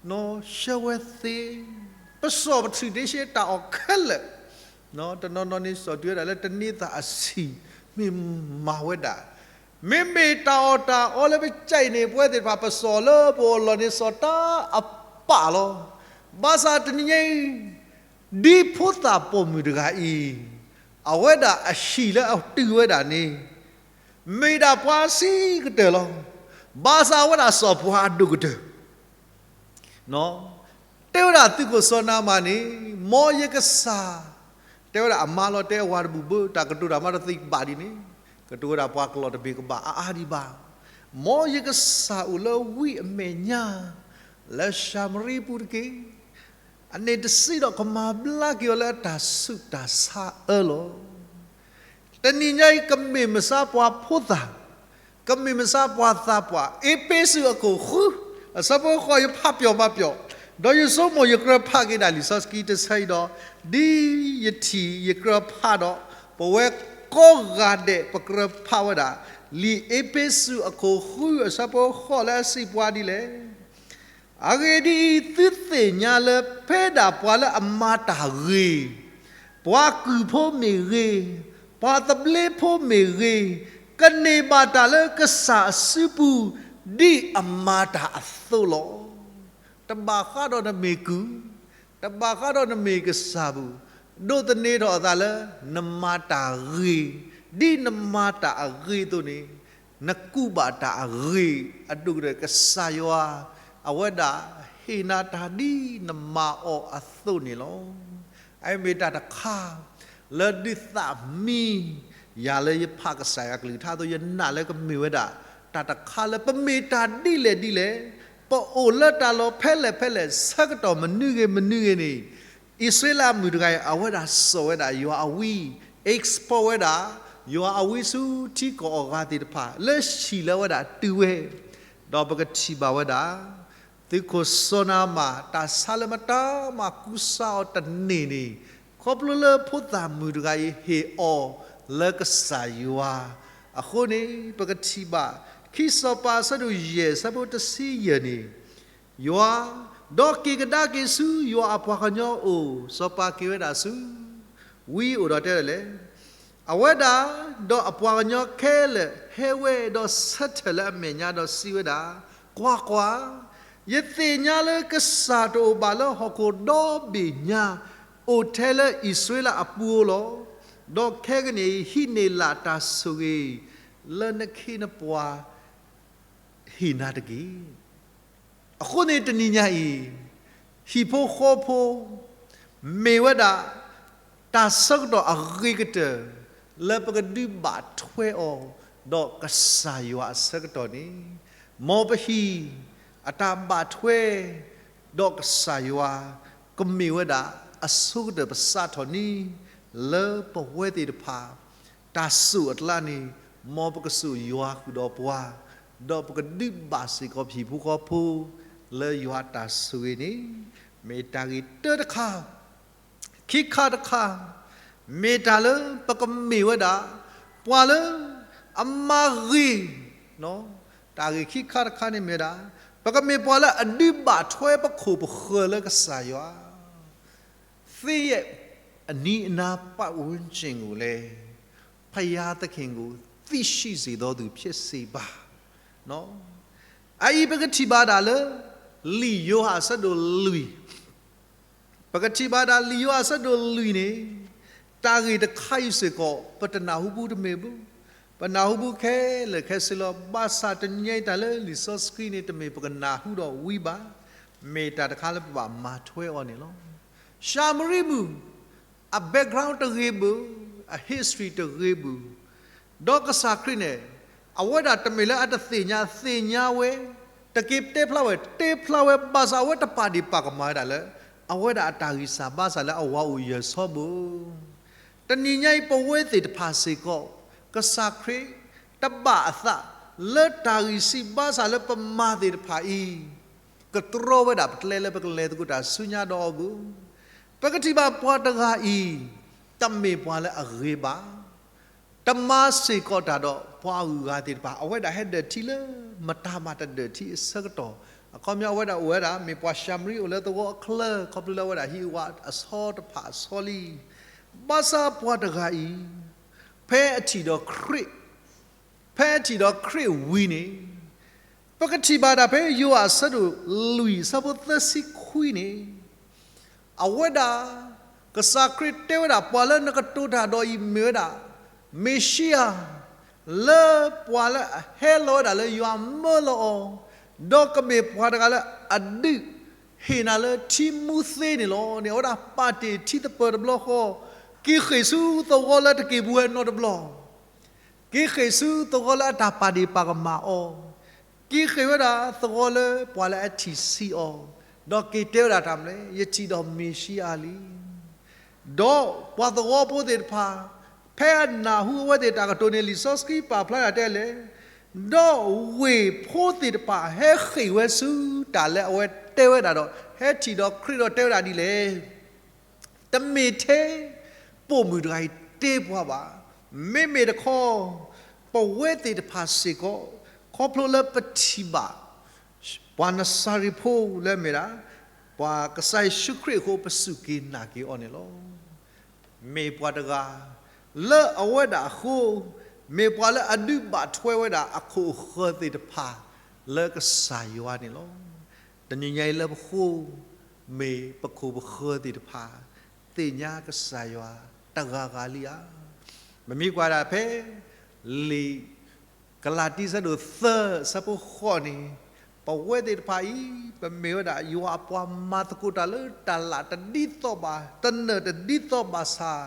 နီၢ်ဆှၢဝဲသ့, ပစိာ်ပထုးဒ့ရှဲတၢ်အီၣ်ခဲလၢာ်, တနီၤနီၤန့ၣ် စိာ်တုၤဝဲဒၣ်လၢတန့သးအဆံၣ် မ့ၢ်မၤဝဲဒၣ်, မ့မ့ၢ်တၢ်အီၣ်တၢ်အီလၢပကဲအံၤန့ၣ် ပဝဲသ့ၣ်တဖၣ်ပစိာ်လၢပအိၣ်လီၢ်န့ၣ် စိာ်တၢ်အပၢ်လီၤ. ဘၣ်ဆၣ်တနံၤညါအံၤ ဒ်ဖိသၣ်ပိာ်မုၣ်တဂၤအံၤ အဝဲဒၣ်အဟံၣ်လၢအတုၤဝဲဒၣ်န့ၣ် မ့ၢ်ဒၣ်ပှၤဆံးကတၢၢ်လီၤ. ဘၣ်ဆၣ်အဝဲဒၣ်စိာ်ပှၤအဒိၣ်ကတၢၢ် တဲဝဲဒၣ်သုးခိၣ်စီၤနၤမၣ်န့ၣ် မ်ယကစၢ်, တဲဝဲဒၣ်အမါလီၤ တဲအဝၤတဘူၣ်ဘၣ် တၢ်ကတိၤတၢ်မၤတသ့ဘၣ်ဒ်န့ၣ်, ကတိၤဝဲဒၣ်ပှၤကလီၤတဘ့ၣ်ကဘၣ်အါအါဒံးဘၣ်, မ်ယကစၢ်အိၣ်လၢဝံအမဲာ်ညါ လၢၡၤမရံပူၤတက့ၢ်. အန့ၣ်တစံးဒီးကမၤဘျါက့ၤအီၤလၢအတၢ်ဆူးတၢ်ဆါအၢလီၤ. တနံၤညါအံၤ ကမ့ၢ်မဆါပှၤဖိသၣ်, ကမ့ၢ်မဆါပှၤသးပှၢ်, အ့းဖ့းစူးအခိၣ်ဃု အဆၢဖိဃိး ယဖးပျီၤမၤပျီၤ, ဒီးယဆိကမိၣ်ယကြၢးဖးက့ၤဒၣ်လံာ်စီဆှံတဆၢအံၤဒီး, ဒ်ယထံၣ်ယကြၢးဖးဒီး, ပဝဲကိးဂၤဒဲးပကြၢးဖးဝဲဒၣ်, လံာ်အ့းဖ့းစူးအခိၣ်ဃု အဆၢဖိဃိးလၢအစံးပှၤဒ်လဲၣ် အဂ့ၢ်ဒ်အံၤ, သုသ့ၣ်ညါလၢဖဲဒၣ်ပှၤလၢအမၤတၢ်ဂ့ၤ, ပှၤကုၢ်ဖိမ့ၢ်ဂ့ၤ, ပှၤသဘျ့ဖိမ့ၢ်ဂ့ၤ, ကန့ၢ်ဘၣ်တၢ်လၢကစၢ်အစုပူၤ ဒ်အမၤတၢ်အသိးလီၤ. တဘၣ်ဃးဒီးနမ့ၢ်ကုၢ်, တဘၣ်ဃးဒီးနမ့ၢ်ကစၢ်ပူၤ, ဒိးသန့ၤထီၣ်အသးလၢနမၤတၢ်ဂ့ၤ, ဒ်နမၤတၢ်အဂ့ၤအသိးန့ၣ် နကူးဘၣ်တၢ်အဂ့ၤအဒိၣ်ကတၢၢ် ကစၢ်ယွၤ အဝဲဒၣ်ဟ့ၣ်နၤတၢ်ဒ်နမၤအီၤအသိးန့ၣ်လီၤ. အမ့ၢ်တၢ်တခါ လၢဒုးသးမံယၤလၢယဖးကစၢ်ယွၤကလုၢ်ကထါအသိး ယနာ်လၢကမ့ၢ်ဝဲဒၣ် တၢ်တခါလၢပမ့ၢ်တၢ်ဒ်လဲၣ်ဒ်လဲၣ်, ပအိၣ်လၢတၢ်လီၢ်ဖဲလဲၣ်ဖဲလဲၣ် ဆၢကတီၢ်မနုၤဂ့ၤမနုၤဂ့ၤန့ၣ် အံၣ်စရ့လးမုၣ်တဂၤအံၤ အဝဲဒၣ်စိာ်ဝဲဒၣ်ယွၤအဝံ, export ဝဲဒၣ် ယွၤအဝံဆူထံကီၢ်အဂၤသ့ၣ်တဖၣ် လၢဟံၣ်လၢအဝဲဒၣ်တုၤဝဲ, ဒီးပကထံၣ်ဘၣ်ဝဲဒၣ် သုးခိၣ်စီၤနၤမၣ် တၢ်ဆါလၢမတၤမၤကူစါအီၤတန့ၢ်န့ၣ် ခီဖျိလၢဖိသၣ်မုၣ်တဂၤအံၤဟ့ၣ်အီၤလၢကစၢ်ယွၤ, အဃိန့ၣ် ပကထံၣ်ဘၣ် ခံစီၤပၤအဆၢဒိၣ်ယဲၢ် အဆၢဖိတဆံယဲၢ်န့ၣ် ယွၤ, ဒီးက့ၤကဒါက့ၤဆူယွၤအပှၤကညီအအိၣ်, စီၤပၤက့ၤဝဲဒၣ်ဆူ ဝံအိၣ်ဒီးတဲဒ်လဲၣ်, အဝဲဒၣ်, ဒီးအပှၤကညီခဲလၢာ်ဟဲဝဲဒီးဆၢထၢၣ်လၢအမဲာ်ညါဒီးစံးဝဲဒၣ်, ကွၢ်ကွၢ်, ယသ့ၣ်ညါလၢကစၢ်တအိၣ်ဘၣ်လၢဟီၣ်ခိၣ်ဒီဘ့ၣ်ညါ, အိၣ်ထဲလၢအံၣ်စရ့လးအပူၤဧိၤလီၤ. ဒီးခဲကနံၣ်အံၤ ဟံးန့ၢ်လၢ်တၢ်ဆိၣ်ဂ့ၤ လၢနခ့နပှၤ ဟ့ၣ်နၤတက့ၢ်. အဃိန့ၣ်တနံၤညါအံၤ, ဟံၣ်ဖိဃီဖိ မ့ၢ်ဝဲဒၣ် တၢ်ဆၢကတီၢ်အဂ့ၤကတၢၢ် လၢပကဒုးဘၣ်ထွဲအီၤ ဒီးကစၢ်ယွၤအဆၢကတီၢ်န့ၣ်, မ်ပဟံၣ် အတၢ်ဘၣ်ထွဲ ဒီးကစၢ်ယွၤ ကမ့ၢ်ဝဲဒၣ် အဆိကတၢၢ်ပစးထီၣ်န့ၣ် လၢပဝဲသ့ၣ်တဖၣ် တၢ်စိာ်အကျါန့ၣ် မ်ပကစိာ်ယွၤဃုာ်ဒီးပှၤ, ဒီးပကဒုးဘၣ်စ့ၢ်ကီးပဟံၣ်ဖိဃီဖိ လၢယွၤတၢ်ဆိၣ်ဂ့ၤန့ၣ်, မ့ၢ်တၢ်ဂ့ၢ်တၢတခါ, ခံခါတခါ, မ့ၢ်တၢ်လၢပကမ့ၢ်ဝဲဒၣ် ပှၤလၢအမၤဂ့ၤ, တၢ်ဂ့ၢ်ခံခါတခါန့ၣ်မ့ၢ်ဝဲဒၣ် ပကမ့ၢ်ပှၤလၢအဒုးဘၣ်ထွဲပခိၣ်ပဃၢၤလၢကစၢ်ယွၤ, သ့ၣ်ယဲၢ်အနံၤအနၤပတ်ဝန်းကျင်ကိုလည်း ဘုရားသခင်ကို သိရှိစေသောသူဖြစ်စေပါ. အအံၤပကထံၣ်ဘၣ်ဒၣ်လၢ လံာ်ယိၤဟၣ်အဆၢဒိၣ်လွံၢ်, ပကထံၣ်ဘၣ်ဒၣ်လံာ်ယိၤဟၣ်အဆၢဒိၣ်လွံၢ်န့ၣ်, တၢ်ဂ့ၢ်တခါအံၤစ့ၢ်ကီး ပတနၢ်ဟူဘူးတမ့ၢ်ဘူး, ပနၢ်ဟူဘူးခဲလၢာ်ခဲဆ့လီၤ. ဘၣ်ဆၣ်တနံၤညါအံၤတၢ်လၢလံာ်စီဆှံန့ၣ် တမ့ၢ်ပကနၢ်ဟူဒီးဝံၤဘၣ်, မ့ၢ်တၢ်တခါလၢပဘၣ်မၤထွဲအီၤန့ၣ်လီၤ. ၡၤမရံမုၣ် အ background တဂ့ၤဘၣ်, အ history တဂ့ၤဘၣ်, ဒီးကစၢ်ခရံာ်န့ၣ် အဝဲဒၣ်တမ့ၢ်လၢအတသ့ၣ်ညါ, သ့ၣ်ညါဝဲ, တက့ၤတဲဖျါဝဲ, တဲဖျါဝဲ, ဘၣ်ဆၣ်အဝဲတပာ်ဒ့ၣ်ပာ်ကမၣ်ဝဲဒၣ်လၢ အဝဲဒၣ်အတၢ်ဂံၢ်စၢ်ဘါစၢ်လၢအဝၤအိၣ်ယၢၤဆီဘၣ်. တနံၤညါအံၤပဝဲသ့ၣ်တဖၣ်စ့ၢ်ကီး ကစၢ်ခရံာ် တဘၣ်အသး လၢတၢ်ဂံၢ်စၢ်ဘါစၢ်လၢပမၤသ့ၣ်တဖၣ်အံၤ ကတြီဝဲဒၣ်ပကျဲလၢပကလဲၤသကိးတၢ်ဆူညါဒီးအီၤဘၣ်. ပကထံၣ်ဘၣ်ပှၤတဂၤအံၤ တမ့ၢ်ပှၤလၢအဂ့ၤဘၣ်, တမၤစ့ၢ်ကီးတၢ်ဒီးပှၤအဂုၤအဂၤသ့ၣ်တဖၣ်, အဝဲဒၣ်ဟဲဒၢၣ်ထံလၢ မတၤမၤတဒၢၣ်ထံအဆၢကတီၢ်, အခီပညီအဝဲဒၣ်အိၣ်ဝဲဒၣ် မ့ၢ်ပှၤၡၤမရံအိၣ်လၢသဝီအချၢ ခီဖျိလၢအဝဲဒၣ်ဟံးဝးအဆီတဖၣ်အဆီလံ. ဘၣ်ဆၣ်ပှၤတဂၤအံၤ ဖဲအထံၣ်ဒီးခရံာ် ဖဲအထံၣ်ဒီးခရံာ်ဝံၤန့ၣ်, ပကထံၣ်ဘၣ်ဒၣ်ဖဲယိၤဟၣ်အဆၢဒိၣ်လွံၢ်အဆၢဖိသၢဆံခွံန့ၣ်, အဝဲဒၣ် ကစၢ်ခရံာ်တဲဝဲဒၣ် ပှၤလၢနကတိၤတၢ်ဒီးအံၤမ့ၢ်ဝဲဒၣ် မ့ၤၡံအၤ, လၢပှၤလၢအဟဲလီၤဝဲဒၣ်လၢယွၤမၢလီၤအီၤ, ဒီးကမ့ၢ်ပှၤတဂၤလၢအဒုးဟ့ၣ်နၤလၢထံမူသ့န့ၣ်လီၤန့ၣ် အဝဲဒၣ်ပာ်တ့ၢ်ထံသပၢၤတဘျီဃီ, က့ၤဃ့ၢ်ဆူသဝီလၢတက့ၤဘူးဝဲနီတဘျီ က့ၤဃ့ၢ်ဆူသဝီလၢအတၢ်ပာ်ဒ့ၣ်ပာ်ကမၣ်အီၤ, က့ၤဃ့ၢ်ဝဲဒၣ်သဝီလၢပှၤလၢအထံၣ်ဆံးအီၤ, ဒီးက့ၤတဲဝဲဒၣ်တၢ်မနုၤလဲၣ်, ယထံၣ်ဒီးမ့ၤၡံအၤလံ. ဒီးပှၤသဝီဖိသ့ၣ်တဖၣ် ဖဲအနၢ်ဟူအဝဲသ့ၣ်တၢ်ကတိၤန့ၣ် လံာ်စီဆှံပာ်ဖျါတၢ်တဲလဲၣ်, ဒီးဝ့ၢ်ဖိသ့ၣ်တဖၣ်ဟဲဃ့ၢ်ဝဲဆူတၢ်လၢအဝဲတဲဝဲဒၣ်ဒီး ဟဲထံၣ်ဒီးခရံာ်ဒီးတဲဝဲဒၣ်ဒ်လဲၣ် တမ့ၢ်ထဲပိာ်မုၣ်တဂၤအံၤတ့ပှၤဘၣ်. မ့မ့ၢ်တခီ ပဝဲသ့ၣ်တဖၣ်စ့ၢ်ကီး ခီဖျိလၢပထံၣ်ဘၣ် ပှၤနစၤရ့းဖိလၢမ့ၢ်ဒၣ် ပှၤကစၢ်ယ့ၣ်ၡူးခရံာ်အဃိ ပစူၢ်က့ၤနာ်က့ၤအီၤန့ၣ်လီၤ. မ့ၢ်ပှၤတဂၤ လၢအဝဲဒၣ်အဃိ မ့ၢ်ပှၤလၢအဒုးဘၣ်ထွဲဝဲဒၣ်အခိၣ်အဃၢၤသ့ၣ်တဖၣ် လၢကစၢ်ယွၤန့ၣ်လီၤ. တနံၤညါအံၤလၢပဃိ မ့ၢ်ပခိၣ်ပဃၢၤသ့ၣ်တဖၣ် သ့ၣ်ညါကစၢ်ယွၤတဂၤဂၤလံဧါ. ပမ့ၢ်ကွၢ်ဒၣ်ဖဲ လံာ်ကလၤတံ ဆၢဒိၣ်သၢ ဆၢဖိဃိးန့ၣ်, ပဝဲသ့ၣ်တဖၣ်အံၤ ပမ့ၢ်ဝဲဒၣ်ယွၤအပှၤမၤသကိးတၢ်လၢတၢ်လၣ်တဒ်သိးဘၣ်, တနၢၣ်တဒ်သိးဘၣ်ဆၣ်,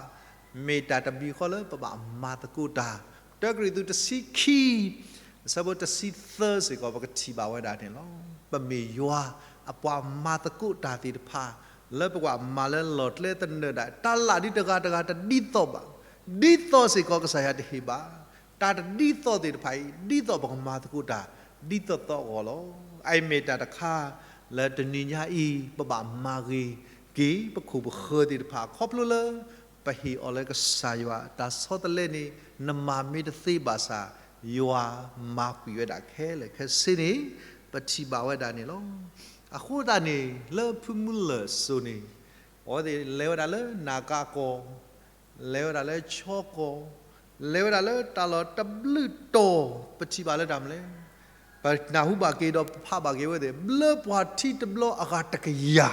မ့ၢ်တၢ်တမံၤဃီလၢပဘၣ်မၤသကိးတၢ်, တၢကရံၣ်သူးတဆံခံ အဆၢဖိတဆံသၢစ့ၢ်ကီး ပကထံၣ်ဘၣ်ဝဲဒၣ်န့ၣ်လီၤ. ပမ့ၢ်ယွၤအပှၤမၤသကိးတၢ်သ့ၣ်တဖၣ် လၢပကဘၣ်မၤလၢလီၢ်ကျဲသနၢၣ်ဒၣ်, တၢ်လၣ်ဒ်တဂၤတဂၤတဒ်သိးဘၣ်, ဒ်သိးစ့ၢ်ကီးကစၢ်ယွၤတဟ့ၣ်ဘၣ်, တၢ်တဒ်သိးသ့ၣ်တဖၣ်အံၤ ဒ်သိးပကမၤသကိးတၢ် ဒ်သိးသိးအဂီၢ်လီၤ. အအံၤမ့ၢ်တၢ်တခါ လၢတနံၤညါအံၤ ပဘၣ်မၤဂ့ၤက့ၤ ပခိၣ်ပဃၢၤသ့ၣ်တဖၣ် ခီဖျိလၢ ပဟ့ၣ်အီၤလၢကစၢ်ယွၤ တၢ်ဆီတလဲန့ၣ် နမၤမ့ၢ်တသ့ဘၣ်ဆၣ် ယွၤမၤကွံာ်ဝဲဒၣ်ခဲလၢာ်ခဲဆ့န့ၣ် ပထံၣ်ဘၣ်ဝဲဒၣ်န့ၣ်လီၤ. အဃိသတးန့ၣ် လၢဖုမူလၢၢ်စိၤန့ၣ် အဝဲသ့ၣ်လဲၤဝဲဒၣ်လၢနၢ်ကါကီၢ်, လဲၤဝဲဒၣ်လၢချီကီၢ်, လဲၤဝဲဒၣ်လၢတၢ်လီၢ်တဘျုးတီၤ ပထံၣ်ဘၣ်လၢတၢ်မနုၤလဲၣ်, ပနၢ်ဟူဘၣ်က့ၤဒီးပဖးဘၣ်က့ၤဝဲသ့ၣ် ဘျၢပှၤထံတဘျီအဂၤတကယၤ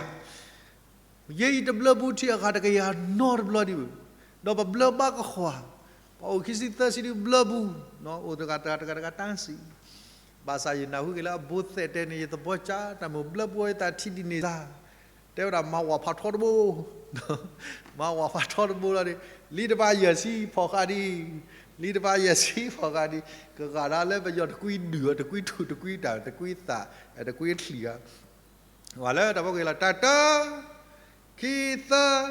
ယဲအံၤတဘျၢဘူးထံအဂၤတကယၤနီတဘျီဒံးဘၣ်, ဒီးပဘျၢဘါကဃီၤ, ပှၤအိၣ်ခံဆံသၢဆံဒံးဘျၢဘူး, အိၣ်တဂၤတဂၤတဂၤတဂၤတၢ်စံး, ဘၣ်ဆၣ်ယနၢ်ဟူက့ၤလၢအဘိသဲးတဲန့ၣ် ယသဘီကၠါတၢ်မိၣ်ဘျၢဘူးဝဲသးထံဒ်န့ၣ်သၢ, တဲဝဲဒၣ်မၤဝၤဖးထီတဘိ, မၤဝၤဖးထီတဘိလီၤန့ၣ်, လံတဖၣ်ယဲၢ်ဆံဖီၣ်ဃာ်ဒံး, လံတဖၣ်ယဲၢ်ဆံဖီၣ်ဃာ်ဒံး, ကဂၤဒၣ်လၢပယီၤတကွံဒုၣ်အီၤ တကွံထူၣ်တကွံတၢ် တကွံသး တကွံချံၣ်ဂၤ ပှၤလၢတၢ်ဖိက့ၤလီၤ တၢ်တၢ ခံသၢ,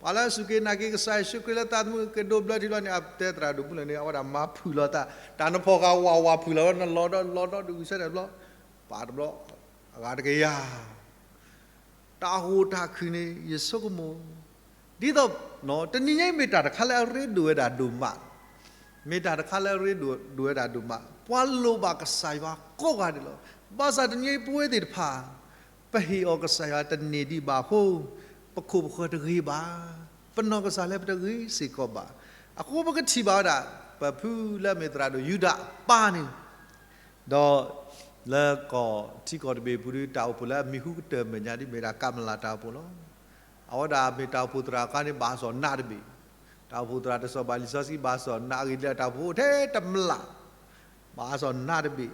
ပှၤလၢအစူၢ်က့ၤနာ်က့ၤကစၢ်ယ့ၣ်ၡူးခရံာ်လၢသးသမူကဒိးဘျၢထံလီၤန့ၣ် အတဲသရၣ်ဒိၣ်မူလၢာ်န့ၣ် အဝဲဒၣ်မၤဖုၣ်လီၤသး, တၢ်နဖီၣ်ဃာ်ဝးဝးဖုၣ်လီၤဝဲ နလီၤဒီးလီၤဒီးဒုးဆၢထၢၣ်ဘျီ, ပာ်တဘျီ, အဂၤတကယၤ တၢ်ဟိၣ်တၢ်ခုၣ်န့ၣ် ယဆိကမိၣ်, ဒ်သိး တနံၤညါအံၤမ့ၢ်တၢ်တခါလၢအရ့ဒိၣ်ဝဲဒၣ်ဒိၣ်မး, မ့ၢ်တၢ်တခါလၢအရ့ဒိၣ်ဝဲဒၣ်ဒိၣ်မး, ပှၤလိၣ်ဘၣ်ကစၢ်ယွၤကိးဂၤဒဲးလီၤ. ဘၣ်ဆၣ်တနံၤအံၤပဝဲသ့ၣ်တဖၣ် ပဟ့ၣ်အီၤကစၢ်ယွၤတန့ၢ်ဒံးဘၣ်အဃိ, ပခိၣ်ပဃၢၤတဂ့ၤဘၣ်, ပနီၢ်ကစၢ်လၢပတဂ့ၤစ့ၢ်ကီးဘၣ်. အဃိပကထံၣ်ဘၣ်ဝဲဒၣ် ပဖုလၢအမ့ၢ်သရၣ်ဒိၣ်ယူဒၤပၢ်န့ၣ် ဒီးလၢကီၢ်ထံကီၢ်တဘ့ၣ်အပူၤဒီး တၢ်အိၣ်ဖှိၣ်လၢအမံၤဟူကတၢၢ်မဲာ်ညါဒ်မ့ၢ်ဒၣ်ကၤမလၤတၢ်အိၣ်ဖှိၣ်လီၤ. အဝဲဒၣ်မ့ၢ်တၢ်အိၣ်ဖှိၣ်သရၣ်အခါန့ၣ် ဘၣ်စီၣ်နးတဘ့ၣ်, တၢ်အိၣ်ဖှိၣ်သရၣ်တစီၤဘၣ်လံာ်စီဆှံဘၣ်စီၣ်နးအဂ့ၢ်ဒ်လဲၣ် တၢ်အိၣ်ဖှိၣ်အိၣ်ထဲတမျၢ် ဘၣ်စီၣ်နးတဘ့ၣ်,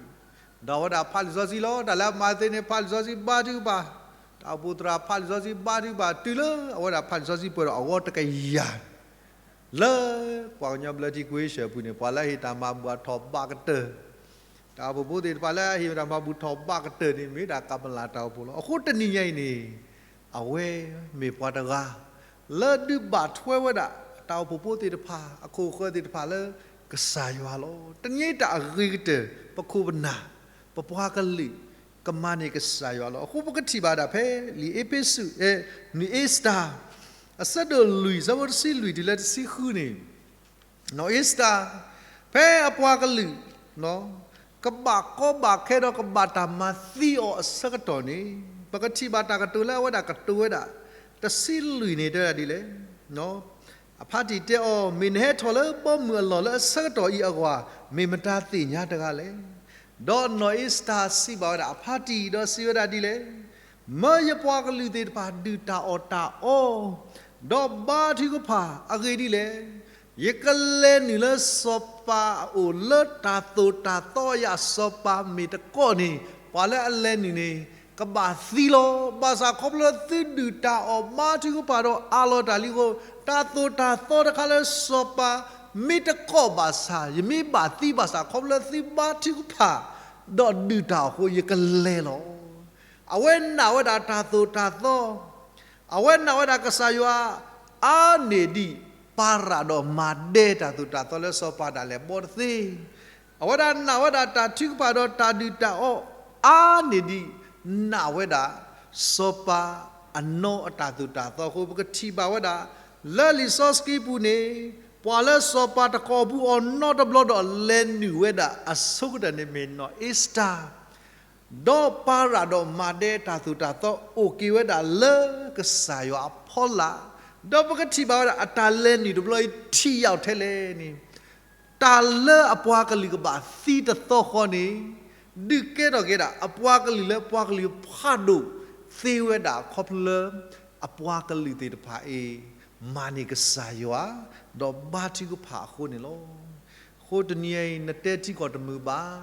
ဒီးအဝဲဒၣ်ဖးလံာ်စီဆှံလီၤ. တၢ်လၢအမၤသ့န့ၣ် ဖးလံာ်စီဆှံဘါထုကဖၣ်, တၢ်အိၣ်ဖှိၣ်သရၣ်ဖးလံာ်စီဆှံဘါထုကဖၣ် တုၤလၢအဝဲဒၣ်ဖးလံာ်စီဆှံပှဲၤဒီးအဂီၢ်တကယၤ လၢပှၤကညီဘျၢထံကွ့ရှၢၣ်ပူၤန့ၣ် ပှၤလၢအဟ့ၣ်တၢ်မၤဘူၣ်အထီၣ်ဘၣ်ကတၢၢ်, တၢ်အိၣ်ဖှိၣ်ဖိသ့ၣ်တဖၣ်လၢအဟ့ၣ်တၢ်မၤဘူၣ်ထီၣ်ဘၣ်ကတၢၢ်န့ၣ် မ့ၢ်ဒၣ်ကၤမလၤတၢ်အိၣ်ဖှိၣ်လီၤ. အဃိတနံၤညါအံၤန့ၣ် အဝဲမ့ၢ်ပှၤတဂၤ လၢဒုးဘၣ်ထွဲဝဲဒၣ် တၢ်အိၣ်ဖှိၣ်ဖိသ့ၣ်တဖၣ် အခိၣ်ဃၢၤသ့ၣ်တဖၣ်လၢကစၢ်ယွၤလီၤ. တနံၤညါအံၤတၢ်အဂ့ၤကတၢၢ် ပခိၣ်ပနၢ် ပပှၤကလုာ် ကမၤန့ၢ်ကစၢ်ယွၤလီၤ. အဃိပကထံၣ်ဘၣ်ဒၣ်ဖဲလံာ်အ့းဖ့းစူး နီၢ်အ့စတၢ် အဆၢဒိၣ်လွံၢ် ဆၢဖိတဆံလွံၢ်တုၤလၢတဆံဃုန့ၣ်, နီၢ်အ့စတၢ် ဖဲအပှၤကလုာ် ကဘၣ်ကီဘၣ်ခဲဒီးကဘၣ်တၢ်မၤသံအီၤအဆၢကတီၢ်န့ၣ်, ပကထံၣ်ဘၣ်တၢ်ကတိၤလၢအဝဲဒၣ်ကတိၤဝဲဒၣ် တဆံလွံၢ်န့ၣ်တဲဝဲဒၣ်ဒ်လဲၣ်. အဖါတံၢ်တဲအီၤ, မ့ၢ်နဟဲထီၣ်လၢဘီမုၢ်အလီၢ်လၢအဆၢကတီၢ်အံၤအဂီၢ် မ့ၢ်မတၤသ့ၣ်ညါတဂၤလဲၣ်. ဒီးနီၢ်အ့စတၢ်စံးဘၣ်ဝဲဒၣ်အဖါတံၢ်ဒီးစံးဝဲဒၣ်ဒ်လဲၣ်, မၢယပှၤကလုာ်သ့ၣ်တဖၣ်ဒုၣ်တၢ်အီၣ်တၢ်အီ ဒီးဘါထုကဖၣ်အဂ့ၢ်ဒ်လဲၣ်. ယကလဲၤနုာ်လၢစီၤပၤအအိၣ်လၢတၢ်သိၣ်တၢ်သီအယၤ စီၤပၤမ့ၢ်တကိးန့ၣ် ပှၤလၢအလဲၤနုာ်န့ၣ် ကဘၣ်သံလီၤ. ဘၣ်ဆၣ်ခီဖျိသုဒုၣ်တၢ်အီၣ်ဘါထုကဖၣ်ဒီးအးလီၤတၢ်လံအဃိ, တၢ်သိၣ်တၢ်သီတခါလၢစီၤပၤမ့ၢ်တကိးဘၣ်ဆၣ် ယမ့ၢ်ဘၣ်သံဘၣ်ဆၣ် ခီဖျိသုဘါထုကဖၣ် ဒီးဒုၣ်တၢ်အီၣ်အဃိ ယကလဲၤလီၤ. အဝဲနာ်ဝဲဒၣ်တၢ်သိၣ်တၢ်သီ အဝဲနာ်ဝဲဒၣ်ကစၢ်ယွၤ အါန့ၢ်ဒံး ပၤရၤဒီးမၤဒဲတၢ်သိၣ်တၢ်သီလၢစီၤပၤဒၣ်လဲာ်ဘီတသ့, အဝဲဒၣ်နာ်ဝဲဒၣ်တၢ်ထုကဖၣ်ဒီးတၢ်ဒုၣ်တၢ်အီၣ် အါန့ၢ်ဒံး နာ်ဝဲဒၣ် စီၤပၤအနီၢ်အတၢ်သိၣ်တၢ်သီအဃိ ပကထံၣ်ဘၣ်ဝဲဒၣ် လၢလံာ်စီဆှံပူၤန့ၣ် ပှၤလၢစီၤပၤတကိးဘူးအီၤနီတဘျီဒီးလဲၤနုာ်ဝဲဒၣ်အဆိကတၢၢ်န့ၣ်မ့ၢ်နီၢ်အ့စတၢ် ဒီးပၤရၤဒီးမၤဒဲတၢ်သိၣ်တၢ်သီအိၣ်က့ၤဝဲဒၣ်လၢကစၢ်ယွၤအဖီလာ်, ဒီးပကထံၣ်ဘၣ်ဝဲဒၣ်အတၢ်လဲၤနုာ်တဘျီအံၤထံၣ်ယၢ်ထဲလဲၣ်န့ၣ်, တၢ်လၢအပှၤကလုာ်ကဘၣ်သံတသီဃီန့ၣ်, ဒုးကဲထီၣ်က့ၤဒၣ် အပှၤကလုာ်လၢပှၤကလုာ်ဖးဒိၣ်သ့ဝဲဒၣ်ခီဖျိလၢ အပှၤကလုာ်သ့ၣ်တဖၣ်အံၤ မၤန့ၢ်ကစၢ်ယွၤ ဒီးဘါထုကဖၣ်အဃိန့ၣ်လီၤ. အဃိတနံၤအံၤ နတဲထံကီၢ်တမုာ်ဘၣ်,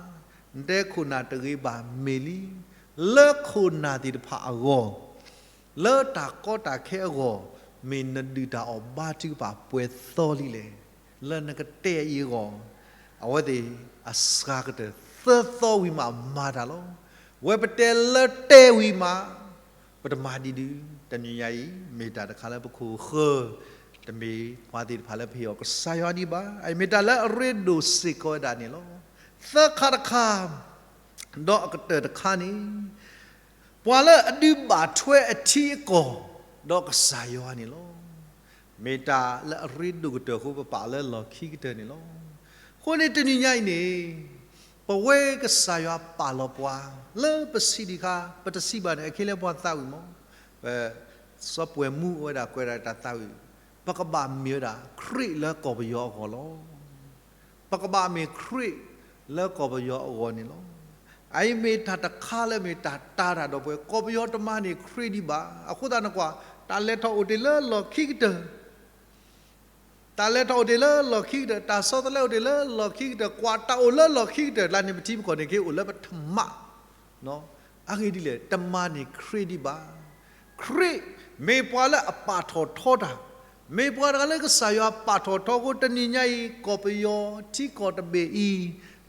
နတဲခိၣ်နၢ်တဂ့ၤဘၣ်မ့ၢ်လံ, လၢခိၣ်နၢ်သ့ၣ်တဖၣ်အဂီၢ်, လၢတၢ်ကီတၢ်ခဲအဂီၢ်, မ့ၢ်နဒုၣ်တၢ်အီၣ်ဘါထုကဖၣ်ပှဲၤသီလံလဲၣ်. လၢနကတဲအံၤအဂီၢ်, အဝဲသ့ၣ်အစှၤကတၢၢ်သၢသီဝံၤမးမၤတၢ်လီၤ. ဝဲပတဲလၢတဲဝံၤမး ပတမၤဒံးဒုး, တနံၤညါအံၤ မ့ၢ်တၢ်တခါလၢပခိၣ်ဃၢၤ, တမ့ၢ်ပှၤသ့ၣ်တဖၣ်လၢပဟ့ၣ်အီၤကစၢ်ယွၤဒံးဘၣ်. အအံၤမ့ၢ်တၢ်လၢအရ့ဒိၣ်စ့ၢ်ကီးဝဲဒၣ်န့ၣ်လီၤ. သၢခါတခါ, ဒီးအကတၢၢ်တခါန့ၣ်, ပှၤလၢအဒုးဘၣ်ထွဲအထံအကီၢ်, ဒီးကစၢ်ယွၤန့ၣ်လီၤ. မ့ၢ်တၢ်လၢအရ့ဒိၣ်ကတၢၢ်အဃိ ပပာ်လၢလီၢ်ခံကတၢၢ်န့ၣ်လီၤ. အဃိန့ၣ်တနံၤညါအံၤန့ၣ်, ပဝဲကစၢ်ယွၤပာ်လီၤပှၤ, လၢပစံးဒံးခါ, ပတစံးဘၣ်န့ၣ် အခ့လၢပှၤသးဝံၣ်မး, ပစီၤပှဲၤမူအိၣ်ဝဲဒၣ်ကွဲးဒၣ်တၢ်သးဝံၣ်, ပကဘၣ်မ့ၢ်ဝဲဒၣ် ခရံာ်လၢကီၢ်ပယီၤအဂီၢ်လီၤ. ပကဘၣ်မ့ၢ်ခရံာ်လၢကီၢ်ပယီၤအဂီၢ်န့ၣ်လီၤ. အအံၤမ့ၢ်တၢ်တခါလၢမ့ၢ်တၢ်တာ်တၢ်ဒီးပှၤ, ကီၢ်ပယီၤတမၤန့ၢ်ခရံာ်ဒံးဘၣ်. အဃိသတးနကွၢ်, တၢ်လဲၤထီၣ်အိၣ်တ့ၢ်လၢလီၢ်ခံကတၢၢ်, တၢ်လဲၤထီၣ်အိၣ်တ့ၢ်လၢလီၢ်ခံကတၢၢ်, တၢ်ဆီတလဲအိၣ်တ့ၢ်လၢလီၢ်ခံကတၢၢ်, ကွၢ်တၢ်အိၣ်လၢလီၢ်ခံကတၢၢ် လၢန့ၣ်ပထံပကီၢ်န့ၣ်က့ၤအိၣ်လၢပထမး အဂ့ၢ်ဒ်လဲၣ်, တမၤန့ၢ်ခရံာ်ဒံးဘၣ်. ခရံာ်မ့ၢ်ပှၤလၢအပာ်ထီၣ်ထီတၢ်, မ့ၢ်ပှၤတဂၤလၢကစၢ်ယွၤပာ်ထီၣ်ထီအဃိ တနံၤညါအံၤ ကီၢ်ပယီၤထံကီၢ်တဘ့ၣ်အံ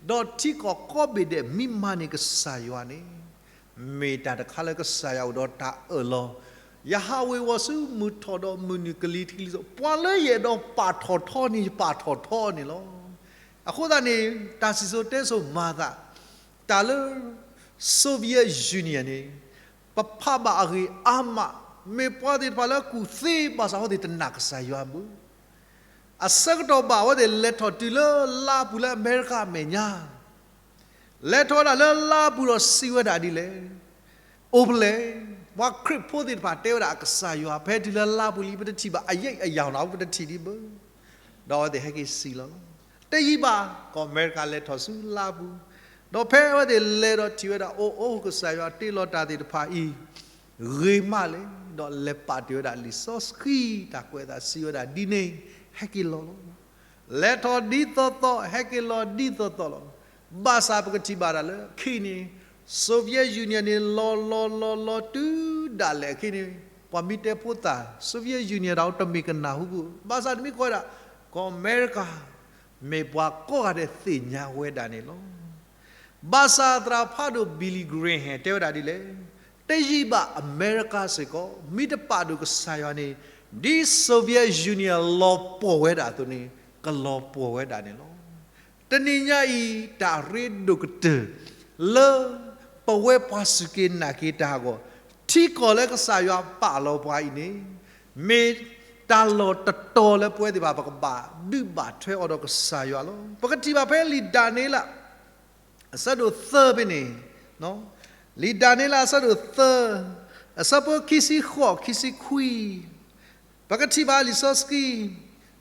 ၤ, ဒီးထံကီၢ်ကိးဘ့ၣ်ဒဲးမ့ၢ်မၤန့ၢ်ကစၢ်ယွၤန့ၣ်, မ့ၢ်တၢ်တခါလၢကစၢ်ယွၤအိၣ်ဒီးတၢ်အၢၣ်လီၤ, ယဟးဝ့ၤဝီၤဆူမုၢ်ထီၣ်ဒီးမုၢ်နုာ်ကလံၤထံးကလံၤစိး, ပှၤလၢယအဲၣ်ဒိးပာ်ထီၣ်ထီန့ၣ် ယပာ်ထီၣ်ထီန့ၣ်လီၤ. အဃိသတးန့ၣ် တၢ်စံၣ်စိၤတဲစိၤမၤသး, တၢ်လၢ Soviet Union န့ၣ် ပဖးဘၣ်အဂ့ၢ်အါမး, မ့ၢ်ပှၤသ့ၣ်တဖၣ်လၢကူၣ်သ့ဘၣ်ဆၣ်အဃိသ့ၣ်တနာ်ကစၢ်ယွၤဘၣ်. အဆၢကတီၢ်ဘၣ်အဝဲသ့ၣ်လဲၤထီၣ်တုၤလၢလါပူၤလၢအမဲရကၤအမဲာ်ညါ, လဲၤထီၣ်ဝဲဒၣ်လၢလါပူၤဒီးစံးဝဲဒၣ်ဒ်လဲၣ်. အိၣ်ဖဲလဲၣ်. ပှၤခရံာ်ဖိသ့ၣ်တဖၣ်တဲဝဲဒၣ် ကစၢ်ယွၤဖဲတုၤလၢလါပူၤလံ ပတထံၣ်ဘၣ်အယံာ်အယီၢ်နီၤ ပတထံၣ်ဒံးဘၣ်. ဒီးအဝဲသ့ၣ်ဟဲက့ၤစံးလီၤလီၤ. တယံာ်ဘၣ် ကီၢ်အမဲရကၤလဲၤထီၣ်ဆူလါပူၤ, ဒီးဖဲအဝဲသ့ၣ်လဲၤဒီးထံၣ်ဝဲဒၣ် အိၣ်အိၣ် ကစၢ်ယွၤတ့လီၤတၢ်သ့ၣ်တဖၣ်အံၤ ဂ့ၤမးလဲၣ်, ဒီးလဲၤပာ်တ့ၢ်ဝဲဒၣ်လံာ်စီဆှံ တၢ်ကွဲးအသးစံးဝဲဒၣ်ဒ်န့ၣ် ဟဲက့ၤလီၤလီၤ. လဲၤထီၣ်ဒ်သိးသိး ဟဲက့ၤလီၤဒ်သိးသိးလီၤ. ဘၣ်ဆၣ်ပကထံၣ်ဘၣ်ဒၣ်လၢခံန့ၣ် Soviet Union န့ၣ် လီၤလီၤလီၤလီၤတုၤဒၣ်လဲာ်ခံန့ၣ် ပှၤမ့ၢ်တဲဖိသၣ် Soviet Union တၢ်အိၣ်တမ့ၢ်ကနၢ်ဟူပူၤ, ဘၣ်ဆၣ်တမ့ၢ်ကီးဝဲဒၣ် ကီၢ်အမဲရကၤ မ့ၢ်ပှၤကိးဂၤဒဲးသ့ၣ်ညါဝဲဒၣ်န့ၣ်လီၤ. ဘၣ်ဆၣ်သရၣ်ဖးဒိၣ် Billy Graham တဲဝဲဒၣ်ဒ်လဲၣ်, တယံာ်ဘၣ်အမဲရကၤစ့ၢ်ကီး မ့ၢ်တပာ်ဒိၣ်ကစၢ်ယွၤန့ၣ် ဒ် Soviet Union လီၤပှီၢ်ဝဲဒၣ်အသိးန့ၣ် ကလီၤပှီၢ်ဝဲဒၣ်န့ၣ်လီၤ. တနံၤညါအံၤ တၢ်ရ့ဒိၣ်ကတၢၢ် လၢပဝဲပှၤစူၢ်က့ၤနာ်က့ၤတၢ်အဂီၢ် ထံကီၢ်လၢကစၢ်ယွၤပာ်လီၤပှၤအံၤန့ၣ် မ့ၢ်တၢ်လီၢ်တတီၤလၢပဝဲသ့ၣ်တဖၣ် ပကဘၣ်ဒုးဘၣ်ထွဲအီၤဒီးကစၢ်ယွၤလီၤ. ပကထံၣ်ဘၣ်ဖဲလံာ်ဒၤနံးယ့လး အဆၢဒိၣ်သၢဖဲန့ၣ်, လံာ်ဒၤနံးယ့လးအဆၢဒိၣ်သၢ, အဆၢဖိခံဆံဃိး ခံဆံခွံ, ပကထံၣ်ဘၣ်လံာ်စီ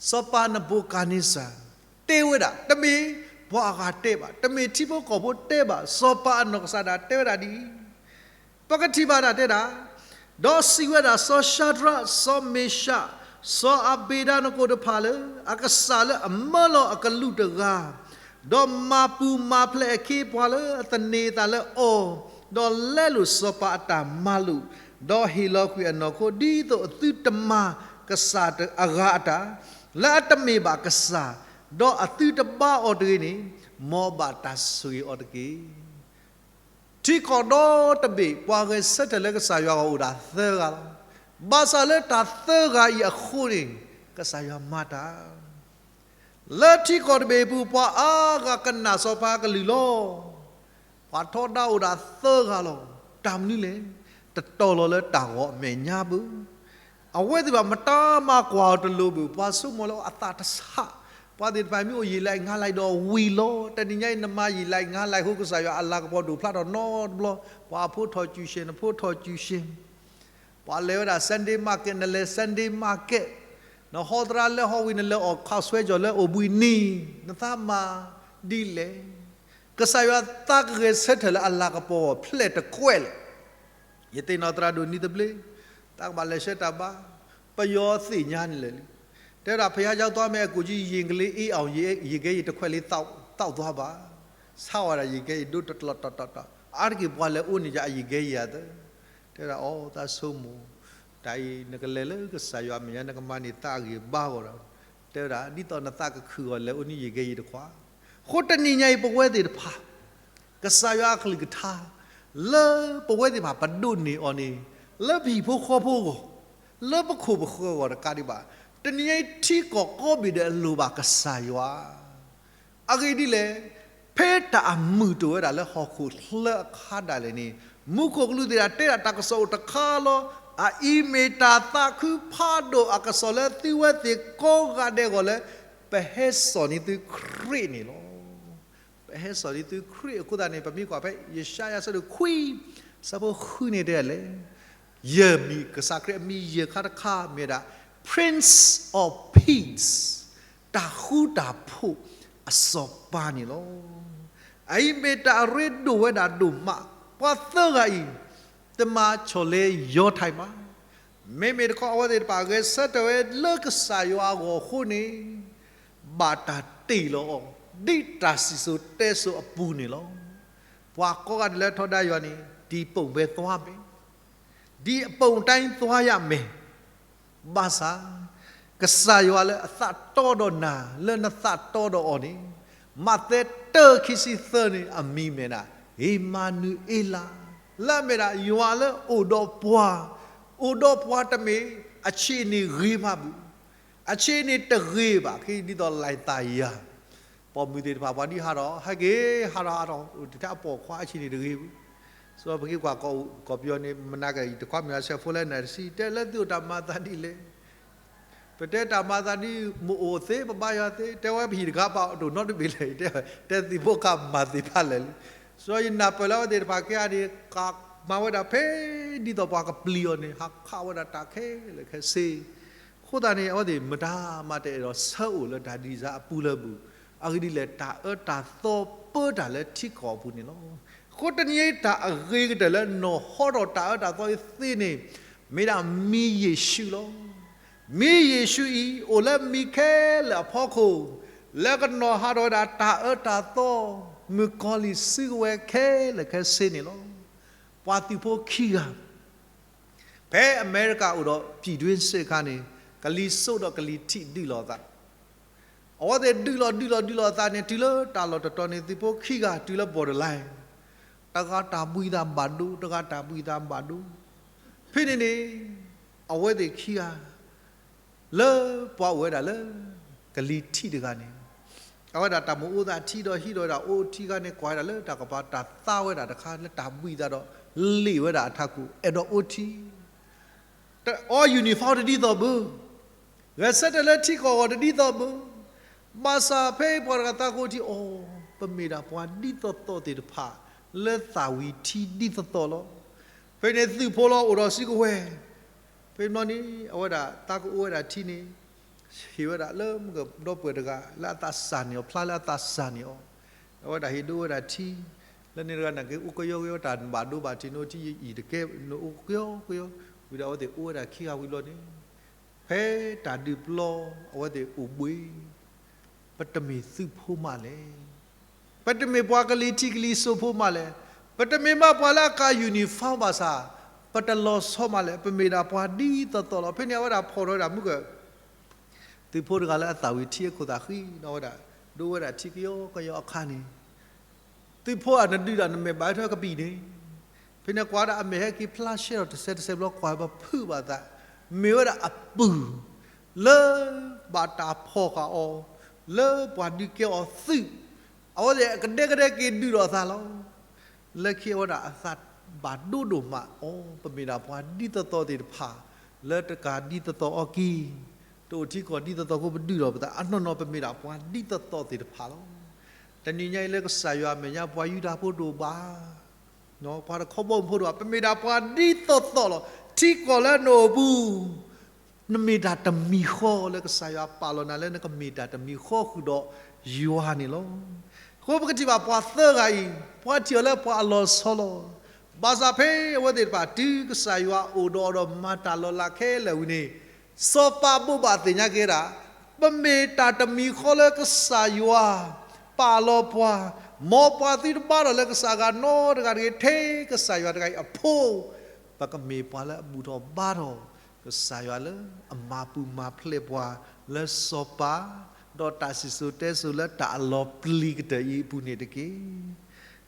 ဆှံ, စီၤပၤနဘူၤခၣ်နံစၢ် တဲဝဲဒၣ် တမ့ၢ်ပှၤအဂၤတဲဘၣ်, တမ့ၢ်ထံဖိကီၢ်ဖိတဲဘၣ်, စီၤပၤအနီၢ်ကစၢ်ဒၣ်တဲဝဲဒၣ်ဒ်အံၤ, ပကထံၣ်ဘၣ်တၢ်တဲဒၣ်, ဒီးစံးဝဲဒၣ် စီၤၡၤဒြး, စီၤမ့ၡး, စီၤအဘ့းနကိၤတဖၣ်လၢ အကစၢ်လၢအမၢလီၤအကလူးတဂၤ, ဒီးမၤပူၤမၤဖျဲးအခ့အပှၤလၢအသန့ၤအသးလၢအီၤ, ဒီးလဲလိာ်စီၤပၤအတၢ်မၤလိာ်, ဒီးဟ့ၣ်လီၤကွံာ်အနီၢ်ခိ ဒ်သိးအသုတမၤကစၢ်အဂၤအတၢ်, လၢအတမ့ၢ်ဘၣ်ကစၢ်, ဒီးအသုတဘါအီၤတဂ့ၤန့ၣ်, မ်ဘၣ်တၢ်ဆိၣ်ဂ့ၤအီၤတက့ၢ်. ထံကီၢ်ဒီတဘ့ၣ် ပှၤဂဲၤဆၢထၢၣ်လၢကစၢ်ယွၤအဂီၢ်အိၣ်ဒၣ်သၢဂၤလီၤ. ဘၣ်ဆၣ်လၢတၢ်သၢဂၤအံၤအဃိန့ၣ် ကစၢ်ယွၤမၤတၢ် လၢထံကီၢ်တဘ့ၣ်အပူၤ ပှၤအါဂၤကနၣ်စီၤပၤအကလုၢ်လီၤ. ပှၤထီဒါအိၣ်ဒၣ်သၢဂၤလီၤ. တၢ်မနုၤလဲၣ်. တတီၤလီၤလၢတၢ်ဂီၤအမဲာ်ညါဘၣ်. အဝဲသ့ၣ်ဘၣ်မတၤမၤကွၢ်အီၤတလိၤဘၣ်. ပှၤဆိကမိၣ်လၢအသးတဆး, ပှၤသ့ၣ်တဖၣ်မ့ၢ်အိၣ်ယံာ်လၢအငါးလါဒီးဝံၤလီၤ. တနံၤညါအံၤ နမၤယံာ်လၢအငါးလါအဃိ ကစၢ်ယွၤအလၤကပီၤဒိၣ်ဖျါထီၣ်နီတဘျီ, ပှၤအဖိထီၣ်ကူၣ်ရှ့ၣ် နဖိထီၣ်ကူၣ်ရှ့ၣ် ပှၤလဲၤဝဲဒၣ် Sunday market နလဲၤ Sunday market, နဟီသရၣ်လဲၤဟီဝံၤ နလဲၤအီၣ်ခးဆွဲကၠီၤလၢအိၣ်ဘှံးနံၤ, နသးမၤဒ်လဲၣ်. ကစၢ်ယွၤသးကဂဲၤဆၢထၢၣ်လၢအလၤကပီၤအဂီၢ် ဖျဲၣ်တကွဲၢ်လဲၣ်. ယသ့ၣ်နီၣ်သရၣ်ဒိၣ်နံၤသဘျ့, သးကဘၣ်လဲၤဆှၢတၢ်ဘါ, ပယီၤသ့ၣ်ညါန့ၣ်လဲၣ်လံ. တဲဝဲဒၣ် ဘုရားကျောင်းသွားမယ် အကူကြီး ရေကလေးအေးအောင် ရေခဲရေတခွက်လေးသောက်သွားပါ, ဆါဝဲဒၣ် ရေခဲရေဒိၣ်တတီၤတီၤတီၤတီၤ, အါတက့ၢ်ပှၤလဲၤအိၣ်န့ၢ်ယၤအ ရေခဲရေ အသၢ. တဲဝဲဒၣ် အိ သးဆိကမိၣ်, တၢ်အံၤနကလဲၤလၢကစၢ်ယွၤအမဲာ်ညါ နကမၤန့ၢ်သးအဂံၢ်အဘါအဂီၢ်ဒီး, တဲဝဲဒၣ် ဒ်သိးနသးကခုၣ်အဂီၢ် လဲၤအိၣ်န့ၢ် ရေခဲရေတခွက်. အဃိတနံၤညါအံၤ ပဝဲသ့ၣ်တဖၣ် ကစၢ်ယွၤအကလုၢ်ကထါ လၢပဝဲသ့ၣ်တဖၣ်ပဒိးန့ၢ်အီၤန့ၣ် လၢပဟံၣ်ဖိဃီဖိအဂီၢ်, လၢပခိၣ်ပဃၢၤအဂီၢ်တကးဒံးဘၣ်, တနံၤညါအံၤထံကီၢ်ကိးဘ့ၣ်ဒဲးအလိၣ်ဘၣ်ကစၢ်ယွၤ. အဂ့ၢ်ဒ်လဲၣ်, ဖဲတၢ်အမုာ်တအိၣ်ဝဲဒၣ်လၢဟီၣ်ခိၣ်ချၢအခါဒၣ်လဲာ်န့ၣ်, မူခိၣ်ကလူးသ့ၣ်တဖၣ်တဲဒၣ်တၢ်ကစီၣ်အိၣ်တခါလီၤ. အအံၤမ့ၢ်တၢ်သးခုဖးဒိၣ်အကစီၣ်လၢသုဝဲသ့ၣ်ကိးဂၤဒဲးအဂီၢ်လၢ ပဟဲစိာ်န့ၢ်သုခရံာ်န့ၣ်လီၤ. ပဟဲစိာ်န့ၢ်သုခရံာ်အဃိသတးန့ၣ် ပမ့ၢ်ကွၢ်ဖဲယၡါယၤအဆၢဒိၣ်ခွံ အဆၢဖိဃုန့ၣ်တဲဒ်လဲၣ်, ယမံၤ ကစၢ်ခရံာ်အမံၤယဲၢ်ခါတခါမ့ၢ်ဝဲဒၣ် Prince of Peace, တၢ်ဃူတၢ်ဖိးအစီၤပၤန့ၣ်လီၤ. အအံၤမ့ၢ်တၢ်အရ့ဒိၣ်ဝဲဒၣ်ဒိၣ်မး, ပှၤသၢဂၤအံၤ တမၤဆီၣ်လဲၤယီၤထၢၣ်မး, မ့မ့ၢ်တခီအဝဲသ့ၣ်တဖၣ်ဂဲၤဆၢထၢၣ်ဝဲလၢကစၢ်ယွၤအဂီၢ်အဃိန့ၣ်, ဘၣ်တၢ်တ့ၢ်လီၤအီၤ ဒ်တၢ်စံၣ်စိၤတဲစိၤအပူၤန့ၣ်လီၤ. ပှၤကိးဂၤဒဲးလၢထီဒါယွၤန့ၣ် ဒီပုံပဲသွားမယ်, ဒီပုံတိုင်းသွားရမယ်, ဘၣ်ဆၣ် ကစၢ်ယွၤလၢအသးတီဒီးနၤ လၢနသးတီဒီးအီၤန့ၣ်, မးသဲတၢ ခံဆံသၢန့ၣ် အမံၤမ့ၢ်ဒၣ် အ့မၤနူၤအ့လး, လၢအမ့ၢ်ဒၣ်ယွၤလၢအိၣ်ဒီးပှၤ, အိၣ်ဒီးပှၤတမ့ၢ် အဆံးန့ၣ်ဂ့ၤမးဘၣ်, အဆံးန့ၣ်တဂ့ၤဘၣ် ကဒ်သိးလၢသးယၤ ပိာ်မုၣ်သ့ၣ်တဖၣ် ပှၤဒ်ဟးထီၣ် ဟဲက့ၤ ဟးထီၣ်ဟးထီၣ် အိၣ်တထါအပိာ်ခွါအဆံးန့ၣ်တဂ့ၤဘၣ်. စီၤပက့ၤကွၢ်ကီၢ်ပယီၤန့ၣ် မနၤက့ၤ ယတခွါမ့ၢ်အ cell phone လဲၣ်နတဆံ တဲလၢသုအိၣ်တၢ်မၤသးဒ်လဲၣ်. ပတဲတၢ်မၤသးဒ် မ့ၢ်အိၣ်သ့ ပဘါယွၤသ့ တဲဝဲပဟံၣ်တဂၤဘၣ် တအိၣ်နီတဘ့ၣ်လဲၣ် တဲ တဲသံၣ်ဖိကါမၤသ့ၣ်ဖးလဲၣ်လံ. စီၤယိၤနၤပၢၢ်လၢအဝဲသ့ၣ်တဖၣ်ကဲအံၤန့ၣ် ကမၤဝဲဒၣ်ဖဲဒ်သိးပှၤကပျံၤအီၤန့ၣ် ဟးခးဝဲဒၣ်တၢ်ခဲလၢာ်ခဲဆ့. အဃိသတးန့ၣ် အဝဲသ့ၣ်မတၤမၤတအဲၣ်ဒိးဆၢအိၣ်လၢတၢ်ဒ်စၢအပူၤလၢၤဘၣ်. အဂ့ၢ်ဒ်လဲၣ် တၢ်အၢတၢ်သီပၢတၢ်လၢထံကီၢ်အပူၤန့ၣ်လီၤ. အဃိတနံၤအံၤတၢ်အဂ့ၤကတၢၢ်လၢနီၢ်ဟီထီၣ်တၢ်အၢတၢ်သီအံၤသ့န့ၣ် မ့ၢ်ဒၣ်မံၤယ့ၣ်ၡူးလီၤ. မံၤယ့ၣ်ၡူးအံၤ အိၣ်လၢမံၤခဲလၢာ်အဖီခိၣ် လၢကနီၢ်ဟးထီၣ်ဝဲဒၣ်တၢ်အၢတၢ်သီ မုၣ်ကီၤလံၢ်စုကဝဲၤခဲလၢာ်ခဲဆ့န့ၣ်လီၤ. ပှၤသုးဖိခံဂၤ ဖဲအမဲရကၤအိၣ်ဒီး ပြည်တွင်းစစ် အခါန့ၣ် ကလံၤစိးဒီးကလံၤထံးဒုးလိာ်သး အဝဲသ့ၣ်ဒုးလိာ်ဒုးလိာ်ဒုးလိာ်အသးန့ၣ် တုၤလၢတၢ်လီၢ်တတီၤန့ၣ် သုးဖိခံဂၤတုၤလၢ borderline တဂၤတၢ်ဘှံးသးဘၣ်ဒိ တဂၤတၢ်ဘှံးသးဘၣ်ဒိ ဖဲန့ၣ်န့ၣ် အဝဲသ့ၣ်ခံဂၤ လၢပှၤအိၣ်ဝဲဒၣ်လၢ ကလံၤထံးတဂၤန့ၣ် အဝဲဒၣ်တၢ်မ့ၢ်အိၣ်သးထံဒီးဟံးဒီးဝဲဒၣ်အိၣ်ထံအခါန့ၣ် ကွၢ်ဝဲဒၣ်လၢတၢ်ကပၤတၢ်သါဝဲဒၣ်တခါလၢတၢ်ဘှံးသးဒီး လ့ၣ်ဝဲဒၣ်အထးခိၣ် အဲၣ်ဒိးအိၣ်ထံ အီ uniform တဒ်သိးဘၣ်, ဂဲၤဆၢထၢၣ်လၢထံကီၢ်ဂီၤတဒ်သိးဘၣ်, ဘၣ်ဆၣ်ဖဲအံၤပှၤတဂၤသးကအိၣ်ထံအီၤ, ပမ့ၢ်ဒၣ်ပှၤဒ်သိးသိးသ့ၣ်တဖၣ် လၢသးဝံၤထံဒ်သိးသိးလီၤ. ဖဲန့ၣ်သုးဖိလီၤအိၣ်ဒီးစုကဝဲၤ, ဖဲမီန့ၣ် အဝဲဒၣ်သးကအိၣ်ဝဲဒၣ်ထံန့ၣ် ဟ့ၣ်ဝဲဒၣ်လၢမုၢ်ကဒီပုၢ်ဝဲၢ်တဂၤ လၢအသးစၢ်န့ၢ်အီၤ ဖျါလၢအသးစၢ်န့ၢ်အီၤ, အဝဲဒၣ်ဟ့ၣ်ဒိဝဲဒၣ်ထံ, လၢန့ၣ်တဂၤန့ၣ်က့ၤအိၣ်ကယီကယီ တၢ်နဘၣ်ဒိဘၣ်ထံး နအိၣ်ထံယအံၤတကဲ နအိၣ်ကယီကယီ, ဝံၤဒီးအဝဲသ့ၣ်အိၣ်ဝဲဒၣ်ခံဂၤဝံၤလီၤန့ၣ်, ဖဲတၢ်ဒုးပျီ အဝဲသ့ၣ်အိၣ်ဘှံး, ပတမ့ၢ်သုးဖိမးလဲၣ်. ပတမ့ၢ်ပှၤကလံၤထံးကလံၤစိးဖိမးလဲၣ်. ပတမ့ၢ်ဘၣ်ပှၤလၢအကၤ uniform ဘၣ်ဆၣ်, ပတလီၤဆီမးလဲၣ်. ပမ့ၢ်ဒၣ်ပှၤဒ်သိးသိးလီၤ. ဖဲန့ၣ်အဝဲဒၣ်ဖီၣ်ထီၣ်ဝဲဒၣ်မုၢ်က သုးဖိတဂၤလၢအသးဝံၤထံအခိၣ်သးဃံဒီးဝဲဒၣ် ဒိဝဲဒၣ်ထံကယီကယီအခါန့ၣ်, သုးဖိအနဒုးဒီးနမဲာ်ဘၣ်ထွဲကပံာ်န့ၣ်, ဖဲန့ၣ်ကွၢ်ဒၣ်အမဲာ်ဟဲက့ၤဖျါရှဲထီၣ်တစဲးတစဲးဘျီ ကွၢ်ပဖုးဘၣ်သး, မ့ၢ်ဝဲဒၣ်အပုၢ် လၢဘၣ်တၢ်ဖီၣ်ဃာ်အီၤ လၢပှၤဒုးကဲအီၤသုး, အဝဲသ့ၣ်ကဒဲကဒဲက့ၤဒုးဒီးအသးလီၤ. လၢခံအဝဲဒၣ်အသးဘၣ်ဒိဒိၣ်မးအီၤ, ပမ့ၢ်ဒၣ်ပှၤဒ်သိးသိးသ့ၣ်တဖၣ် လၢတကၤဒ်သိးသိးအီၤက့ၤ, တအိၣ်ထံကီၢ်ဒ်သိးသိးဖိပဒုးဒီးပသး, အနီၢ်နီၢ်ပမ့ၢ်ဒၣ်ပှၤဒ်သိးသိးသ့ၣ်တဖၣ်လီၤ. တနံၤညါအံၤလၢကစၢ်ယွၤအမဲာ်ညါ ပှၤယူဒၤဖိတအိၣ်ဘၣ် ပှၤတခီဘီမုၢ်ဖိတအိၣ်ဘၣ်, ပမ့ၢ်ဒၣ်ပှၤဒ်သိးသိးလီၤ. ထံကီၢ်လၢနအိၣ်ပူၤ နမ့ၢ်တၢ်တမံၤဃီလၢကစၢ်ယွၤပာ်လီၤနၤလၢနကမ့ၢ်တၢ်တမံၤဃီဃုာ်ဒီးယွၤန့ၣ်လီၤ. အဃိပကထံၣ်ဘၣ်ပှၤသၢဂၤအံၤ, ပှၤထံၣ်အီၤလၢပှၤအလီၤဆီလီၤ. ဘၣ်ဆၣ်ဖဲအဝဲသ့ၣ်တဖၣ် တုၤကစၢ်ယွၤအိၣ်ဒီးအီၤဒီးမၤတၢ်လီၤလးခဲလၢာ်ဝံၤန့ၣ်, စီၤပၤဘိးဘၣ်သ့ၣ်ညါက့ၤဝဲဒၣ်, ပမ့ၢ်တၢ်တမံၤဃီလၢကစၢ်ယွၤပာ်လီၤပှၤ, မ်ပှၤသုတဘါထီၣ်လၢကစၢ်ဂၤနီတဂၤတဂ့ၤ, ထဲကစၢ်ယွၤတဂၤအံၤအဖိ ပကမ့ၢ်ပှၤလၢအဘူၣ်ထီၣ်ဘါထီၣ် ကစၢ်ယွၤလၢအမၤပူၤမၤဖျဲးပှၤလၢစီၤပၤ, ဒီးတၢ်စံၣ်စိၤတဲစိၤလၢတၢ်အလီၤပျံၤကတၢၢ်အံၤအပူၤန့ၣ်တက့ၢ်.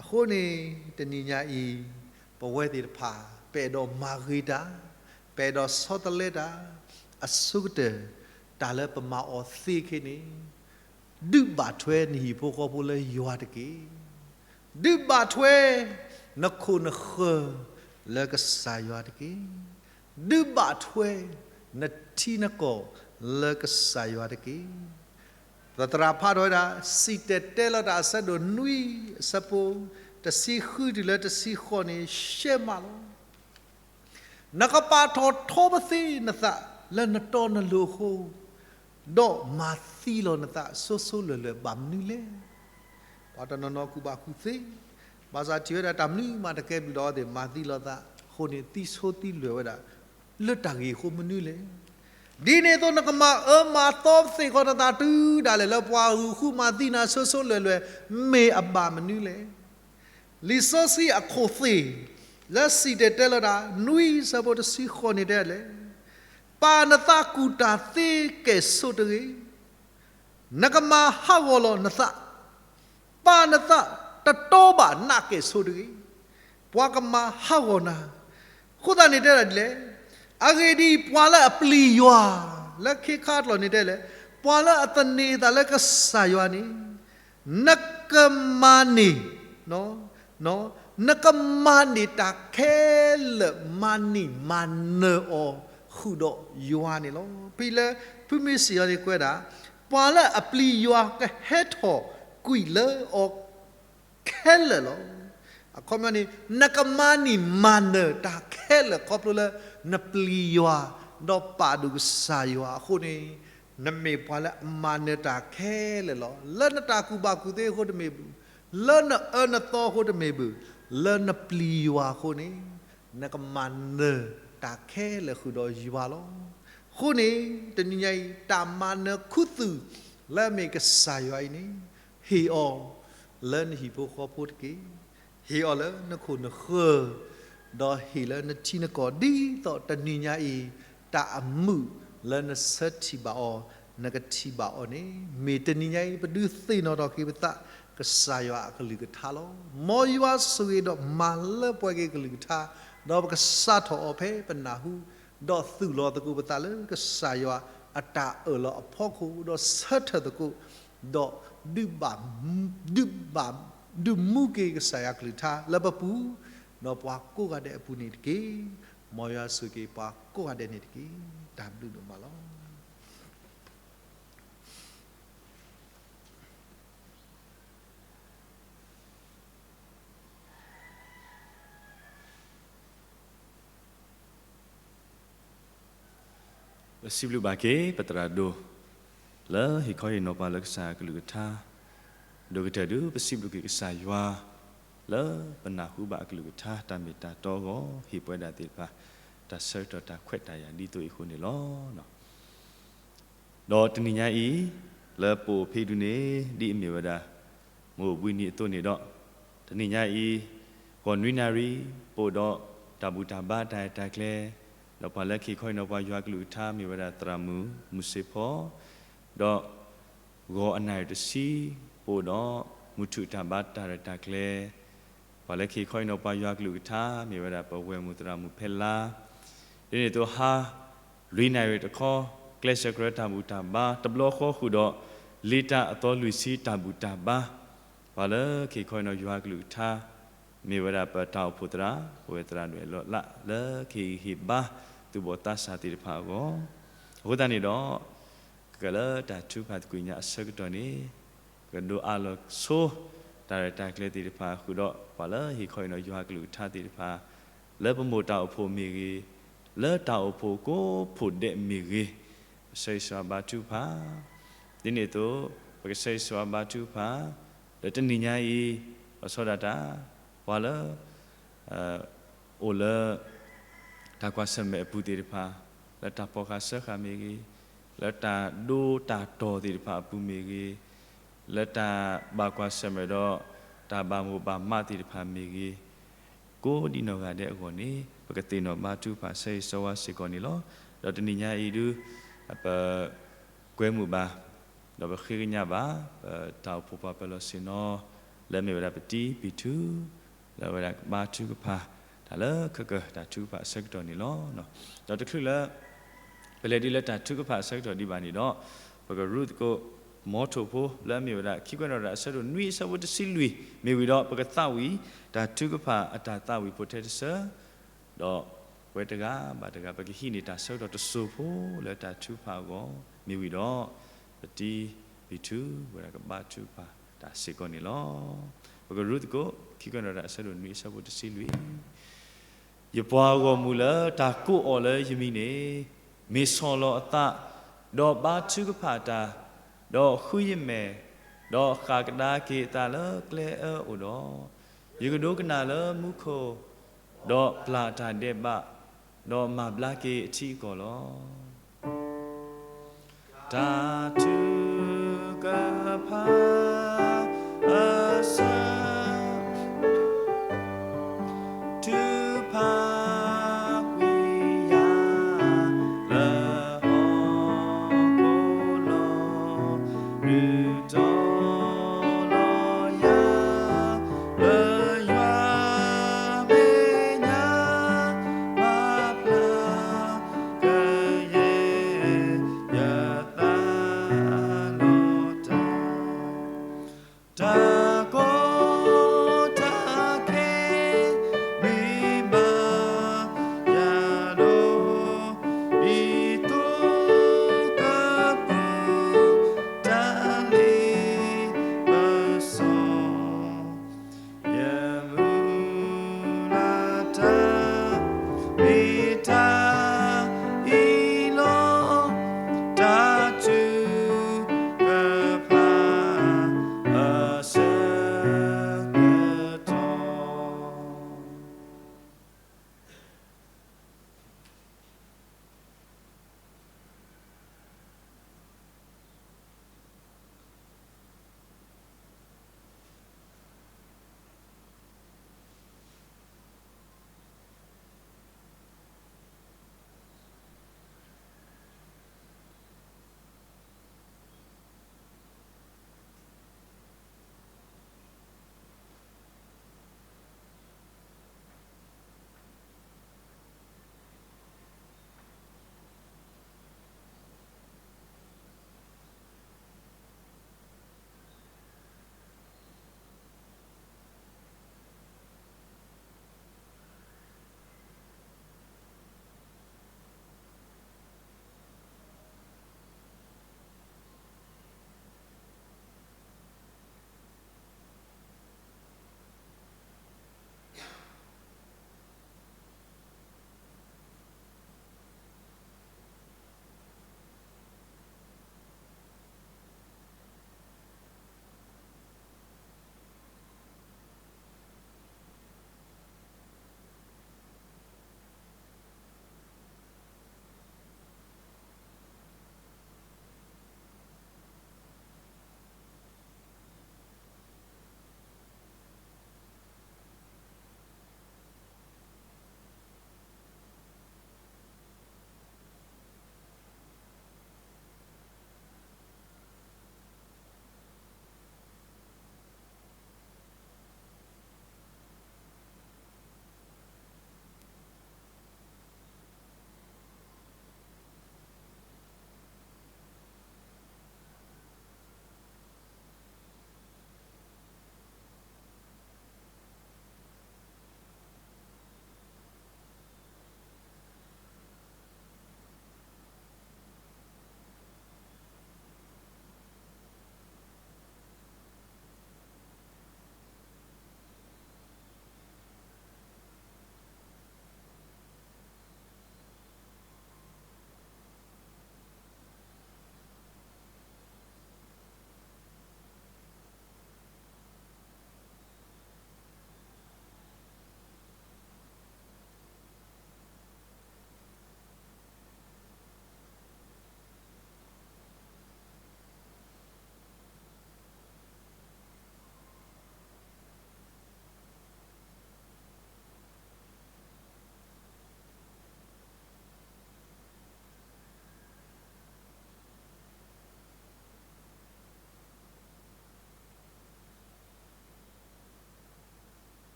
အဃိန့ၣ် တနံၤညါအံၤ ပဝဲသ့ၣ်တဖၣ် ပအဲၣ်ဒိးမၤဂ့ၤတၢ်, ပအဲၣ်ဒိးဆီတလဲတၢ်, အဆိကတၢၢ် တၢ်လၢပမၤအီၤသ့ခဲန့ၣ် ဒုးဘၣ်ထွဲနဟံၣ်ဖိဃီဖိလၢယွၤတက့ၢ်. ဒုးဘၣ်ထွဲနခိၣ်နဃၢၤလၢကစၢ်ယွၤတက့ၢ်. ဒုးဘၣ်ထွဲနထံနကီၢ်လၢကစၢ်ယွၤတက့ၢ်. ပသရၣ်ဖးထီၣ်ဝဲဒၣ် စံၣ်တဲၤတဲလီၤတၢ်အဆၢဒိၣ်နွံအဆၢဖိ တဆံဃုတုၤလၢတဆံဃိးန့ၣ် ရှဲမးလီၤ. နကပာ်ထီၣ်ထီပသ့နသးလၢနတီနလိၤအဃိ, ဒီးမၤသံလီၤနသးဆိဆိလဲၤလဲၤဘၣ်မနုၤလဲၣ်. ပှၤတနီၤနီၤကူၣ်ဘၣ်ကူၣ်သ့, ဘၣ်ဆၣ်ထံၣ်ဝဲဒၣ်တၢ်မနုၤမးတကဲဘျုးဒီးအဝဲသ့ၣ်မၤသံလီၤသးအဃိန့ၣ် သံဆိသံလဲၤဝဲဒၣ် လၢတၢ်ဂ့ၢ်အဃိမနုၤလဲၣ်. ဒ်န့ၣ်အသိးနကမၤအၢမၤသီပသ့ၣ်ဃီနသးတုၤဒၣ်လဲာ်လၢပှၤဂုာ်ဃုမၤသံနၤဆိဆိလဲၤလဲၤ မ့ၢ်အဘၣ်မနုၤလဲၣ်. လံာ်စီဆှံအခိၣ်သ့ၣ် လၢစံၣ်တဲၤတဲလီၤတၢ် နွံဆၢဖိတဆံဃိးန့ၣ်တဲလဲၣ်, ပာ်နသးကူၣ်တၢ်သ့ကဲၣ်ဆိးတဂ့ၤ. နကမၤဟးဂီၤလီၤနသး, ပာ်နသးတတီဘၣ်နးကဲၣ်ဆိးတဂ့ၤ. ပှၤကမၤဟးဂီၤနၤ, အဃိသတးန့ၣ်တဲဒၣ်ဒ်လဲၣ်. အဂ့ၢ်ဒ်အံၤ, ပှၤလၢအပျံၤယွၤ, လၢခ့ခါအကျိာ်န့ၣ်တဲလဲၣ်, ပှၤလၢအသန့ၤအသးလၢကစၢ်ယွၤန့ၣ် နကမၤန့ၢ်, နကမၤန့ၢ်တၢ်ခဲလၢာ် မၤန့ၢ်မၤနၢၤအီၤဃုာ်ဒီးယွၤန့ၣ်လီၤ. ဖဲလၢဖုမ့ၢ်စံးအီၤန့ၣ်ကွဲးဒၣ်, ပှၤလၢအပျံၤယွၤကဟဲထီၣ်ကွံာ်လၢအီၤခဲလၢာ်လီၤ. အခီပညီန့ၣ် နကမၤန့ၢ်မၤနၢၤတၢ်ခဲလၢာ်ခီဖျိလၢ နပျံၤယွၤ ဒီးပာ်ဒိၣ်ကစၢ်ယွၤအဃိန့ၣ်, နမ့ၢ်ပှၤလၢအမၤနၢၤတၢ်ခဲလၢာ်လီၤ. လၢနတၢ်ကူၣ်ဘၣ်ကူၣ်သ့အဃိတမ့ၢ်ဘၣ်, လၢနအၢနသီအဃိတမ့ၢ်ဘၣ်, လၢနပျံၤယွၤအဃိန့ၣ်, နကမၤနၢၤတၢ်ခဲလၢာ်ဃုာ်ဒီးယွၤလီၤ. အဃိန့ၣ် တနံၤညါအံၤ တၢ်မၤနၢၤခူသူၣ်လၢအမ့ၢ်ကစၢ်ယွၤအံၤန့ၣ်, ဟ့ၣ်အီၤလၢနဟံၣ်ဖိဃီဖိတက့ၢ်. ဟ့ၣ်အီၤလၢနခိၣ်နဃၢၤ, ဒီးဟ့ၣ်လၢနထံနကီၢ် ဒ်သိးတနံၤညါအံၤ တၢ်အမုာ်လၢနဆၢထံၣ်ဘၣ်အီၤ, နကထံၣ်ဘၣ်အီၤန့ၣ် မ့ၢ်တနံၤညါအံၤ ပဒုးသ့ၣ်နီၣ်ထီၣ်က့ၤပသး ကစၢ်ယွၤအကလုၢ်ကထါလီၤ. မ်ယွၤဆိၣ်ဂ့ၤဒီးမၤလၢပှဲၤက့ၤကလုၢ်ကထါ, ဒီးပကစးထီၣ်အီၤဖဲပနၢ်ဟူ, ဒီးသူၣ်လီၤသကိးပသးလၢကစၢ်ယွၤအတၢ်အၢၣ်လီၤအဖီခိၣ်, ဒီးဆၢထၢၣ်သကိး, ဒီး ဒုးဘၣ်, ဒုးဘၣ်, ဒုးမူက့ၤကစၢ်ယွၤကလုၢ်ကထါလၢပပူၤ, ဒီးပှၤကိးဂၤဒဲးအပူၤန့ၣ်တက့ၢ်. မ်ယွၤဆိၣ်ဂ့ၤပှၤကိးဂၤဒဲးန့ၣ်တက့ၢ်. တၢ်ဘျုးဒိၣ်မးလီၤ. ပစံးဘျုးဘၣ်က့ၤ ပသရၣ်ဒိၣ် လၢဟ့ၣ်ခီဟ့ၣ်နီၤပှၤလၢကစၢ်အကလုၢ်ကထါ, ဒိၣ်ကတၢၢ်ဒုး ပစံးဘျုးက့ၤကစၢ်ယွၤ လၢပနၢ်ဟူဘၣ်အကလုၢ်ကထါ တၢ်မ့ၢ်တၢ်တီအဂီၢ် ဟ့ၣ်ပဝဲဒၣ်သ့ၣ်တဖၣ် တၢ်ဆၢကတီၢ်တၢ်ခွဲးတၢ်ယာ်ဒ်သိးအံၤအဃိန့ၣ်လီၤ. ဒီးတနံၤညါအံၤ လၢပအိၣ်ဖဲဒုန့ၣ် ဒ်အမ့ၢ်ဝဲဒၣ် မုၢ်အိၣ်ဘှံးနံၤအသိးန့ၣ်ဒီး, တနံၤညါအံၤ ဂီၤနွံနၣ်ရံၣ် ပအိၣ်ဒီးတၢ်ဘူၣ်တၢ်ဘါတၢ်ရဲၣ်တၢ်ကျဲၤ, ဒီးပှၤလၢကဟ့ၣ်ခီဟ့ၣ်နီၤပှၤယွၤကလုၢ်ကထါမ့ၢ်ဝဲဒၣ်သရၣ်မုၣ် မုၢ်စ့ဖီ, ဒီး ဂီၤအနၣ်ရံၣ်တဆံ ပအိၣ်ဒီး မုၢ်ထူၣ်တၢ်ဘါတၢ်ရဲၣ်တၢ်ကျဲၤ, ပှၤလၢကဟ့ၣ်ခီဟ့ၣ်နီၤပှၤယွၤကလုၢ်ကထါ မ့ၢ်ဝဲဒၣ်ပဝဲၢ်မုၣ်သရၣ်မုၣ်ဖဲလါ, ဒ်န့ၣ်အသိးဟါ လွံၢ်နၣ်ရံၣ်တခီ ကျဲးစၢးကြၢးတၢ်ဘူၣ်တၢ်ဘါ တဘျီဃီဃုာ်ဒီး လ့တၢ်အသီလွံၢ်ဆံတၢ်ဘူၣ်တၢ်ဘါ, ပှၤလၢကဟ့ၣ်ခီဟ့ၣ်နီၤယွၤကလုၢ်ကထါ မ့ၢ်ဝဲဒၣ်ပတၢ်အိၣ်ဖှိၣ်သရၣ် ပဝဲသရၣ်ဒိၣ်အဲၣ်လီၤလး လၢကဟ့ၣ်ဂံၢ်ဟ့ၣ်ဘါ သူၣ်ဘီၣ်သးစၢ်သ့ၣ်တဖၣ်အဂီၢ်, အဃိသတးန့ၣ်ဒီး ကကဲလၢတၢ်ထုကဖၣ်သကွံာ်ညါအဆၢကတီၢ်န့ၣ် ကဒိးအးလီၤဆိ တၢ်ရဲၣ်တၢ်ကျဲၤသ့ၣ်တဖၣ်ဃုာ်ဒီး ပှၤလၢဟ့ၣ်ခီဟ့ၣ်နီၤယွၤကလုၢ်ကထါသ့ၣ်တဖၣ် လၢပမိၢ်တၢ်အိၣ်ဖှိၣ်မ့ၢ်ဂ့ၤ, လၢတၢ်အိၣ်ဖှိၣ်ကိးဖှိၣ်ဒဲးမ့ၢ်ဂ့ၤ, ပဆၢဂ့ၤဆၢဝါဘါထုကဖၣ်, ဒ်န့ၣ်အသိး ပကဆၢဂ့ၤဆၢဝါဘါထုကဖၣ် လၢတနံၤညါအံၤ လီၤဆီဒၣ်တၢ် ပှၤလၢ အိၣ်လၢ တၢ်ကွၢ်ဆၢၣ်မဲာ်အပူၤသ့ၣ်တဖၣ်, လၢတၢ်ဖီၣ်ဃာ်စၢဃာ်မ့ၢ်ဂ့ၤ, လၢတၢ်ဒိတၢ်တီၢ်သ့ၣ်တဖၣ်အပူၤမ့ၢ်ဂ့ၤ, လၢတၢ်ဘၣ်ကွၢ်ဆၢၣ်မဲာ်ဒီး တၢ်ဘၣ်မိၣ်ဘၣ်မးသ့ၣ်တဖၣ်မ့ၢ်ဂ့ၤ, ကိးဒံနီၢ်ဂၤဒဲးအဂီၢ်န့ၣ် ပကသ့ၣ်နီၣ်ဘါထုကဖၣ်ဆၢဂ့ၤဆၢဝါစ့ၢ်ကီးန့ၣ်လီၤ. ဒီးတနံၤညါအံၤဒု ပ ကွဲမုာ်ဘၣ်, ဒီးပဃ့ကညးဘၣ် ပတၢ်အိၣ်ဖှိၣ်ပှၤပၢၤလီၢ်ဆ့ၣ်နီၤ လၢအမ့ၢ်ဝဲဒၣ်ပတံၤပံၤထူ, လၢအဝဲဒၣ်ကဘါထုကဖၣ် တၢ်လၢခဲကၢၢ်တၢ်ထုကဖၣ်အဆၢကတီၢ်န့ၣ်လီၤ. ဒီးတချုးလၢ ပလဲၤဒ်လၢတၢ်ထုကဖၣ်အဆၢကတီၢ်ဒံးဘၣ်န့ၣ်ဒီး, ပကရူၢ်သကိး မီထိၣ်ဖိ လၢအမ့ၢ်ဝဲဒၣ် ခံကွဲးနီၣ်တၢ်အဆၢဒိၣ်နွံအဆၢဖိတဆံလွံၢ် မ့ၢ်ဝံၤဒီး ပကသးဝံၣ် တၢ်ထုကဖၣ်အတၢ်သးဝံၣ်ဖိထဲတဆၢ, ဒီးပဝဲတဂၤဘၣ်တဂၤ ပကဟံးန့ၢ်တၢ်ဆၢကတီၢ်တစိၢ်ဖိလၢတၢ်ထုကဖၣ်အဂီၢ် မ့ၢ်ဝံၤဒီး ပတံၤပံၤထူဝဲဒၣ်ကဘါထုကဖၣ်တၢ်စ့ၢ်ကီးန့ၣ်လီၤ. ပကရူၢ်သကိး ခံကွဲးနီၣ်တၢ်အဆၢဒိၣ်နွံအဆၢဖိတဆံလွံၢ် ယပှၤဂီၢ်မုၢ်လၢတၢ်ကိးအီၤလၢယမံၤန့ၣ်, မ့ၢ်ဆီၣ်လီၤအသး, ဒီးဘါထုကဖၣ်တၢ်, ဒီးဃုယမဲာ်, ဒီးဃၣ်ကဒါက့ၤအသးလၢကျဲအၢအအိၣ်ဒီး, ယကဒိကနၣ်လၢမူခိၣ်, ဒီးပျၢ်တၢ်ဒဲးဘး, ဒီးမၤဘျါက့ၤအထံအကီၢ်လီၤ. တၢ်ထုကဖၣ်အဆၢ ထုကဖၣ်ကွံာ်ယၤ လၢဟီၣ်ခိၣ်လီၤ, ဒုးတီၤလီၤယၤ လၢယွၤမဲာ်ညါ ပာ်ဖျါ ကယဲၢ် ယသးလီတၢ်, တၢ်ကီတၢ်ခဲ မ့ၢ်ဘၣ်ယၤဒီး ဒ်သိးကပူၤ တၢ်လ့ပစီ ယမုၢ်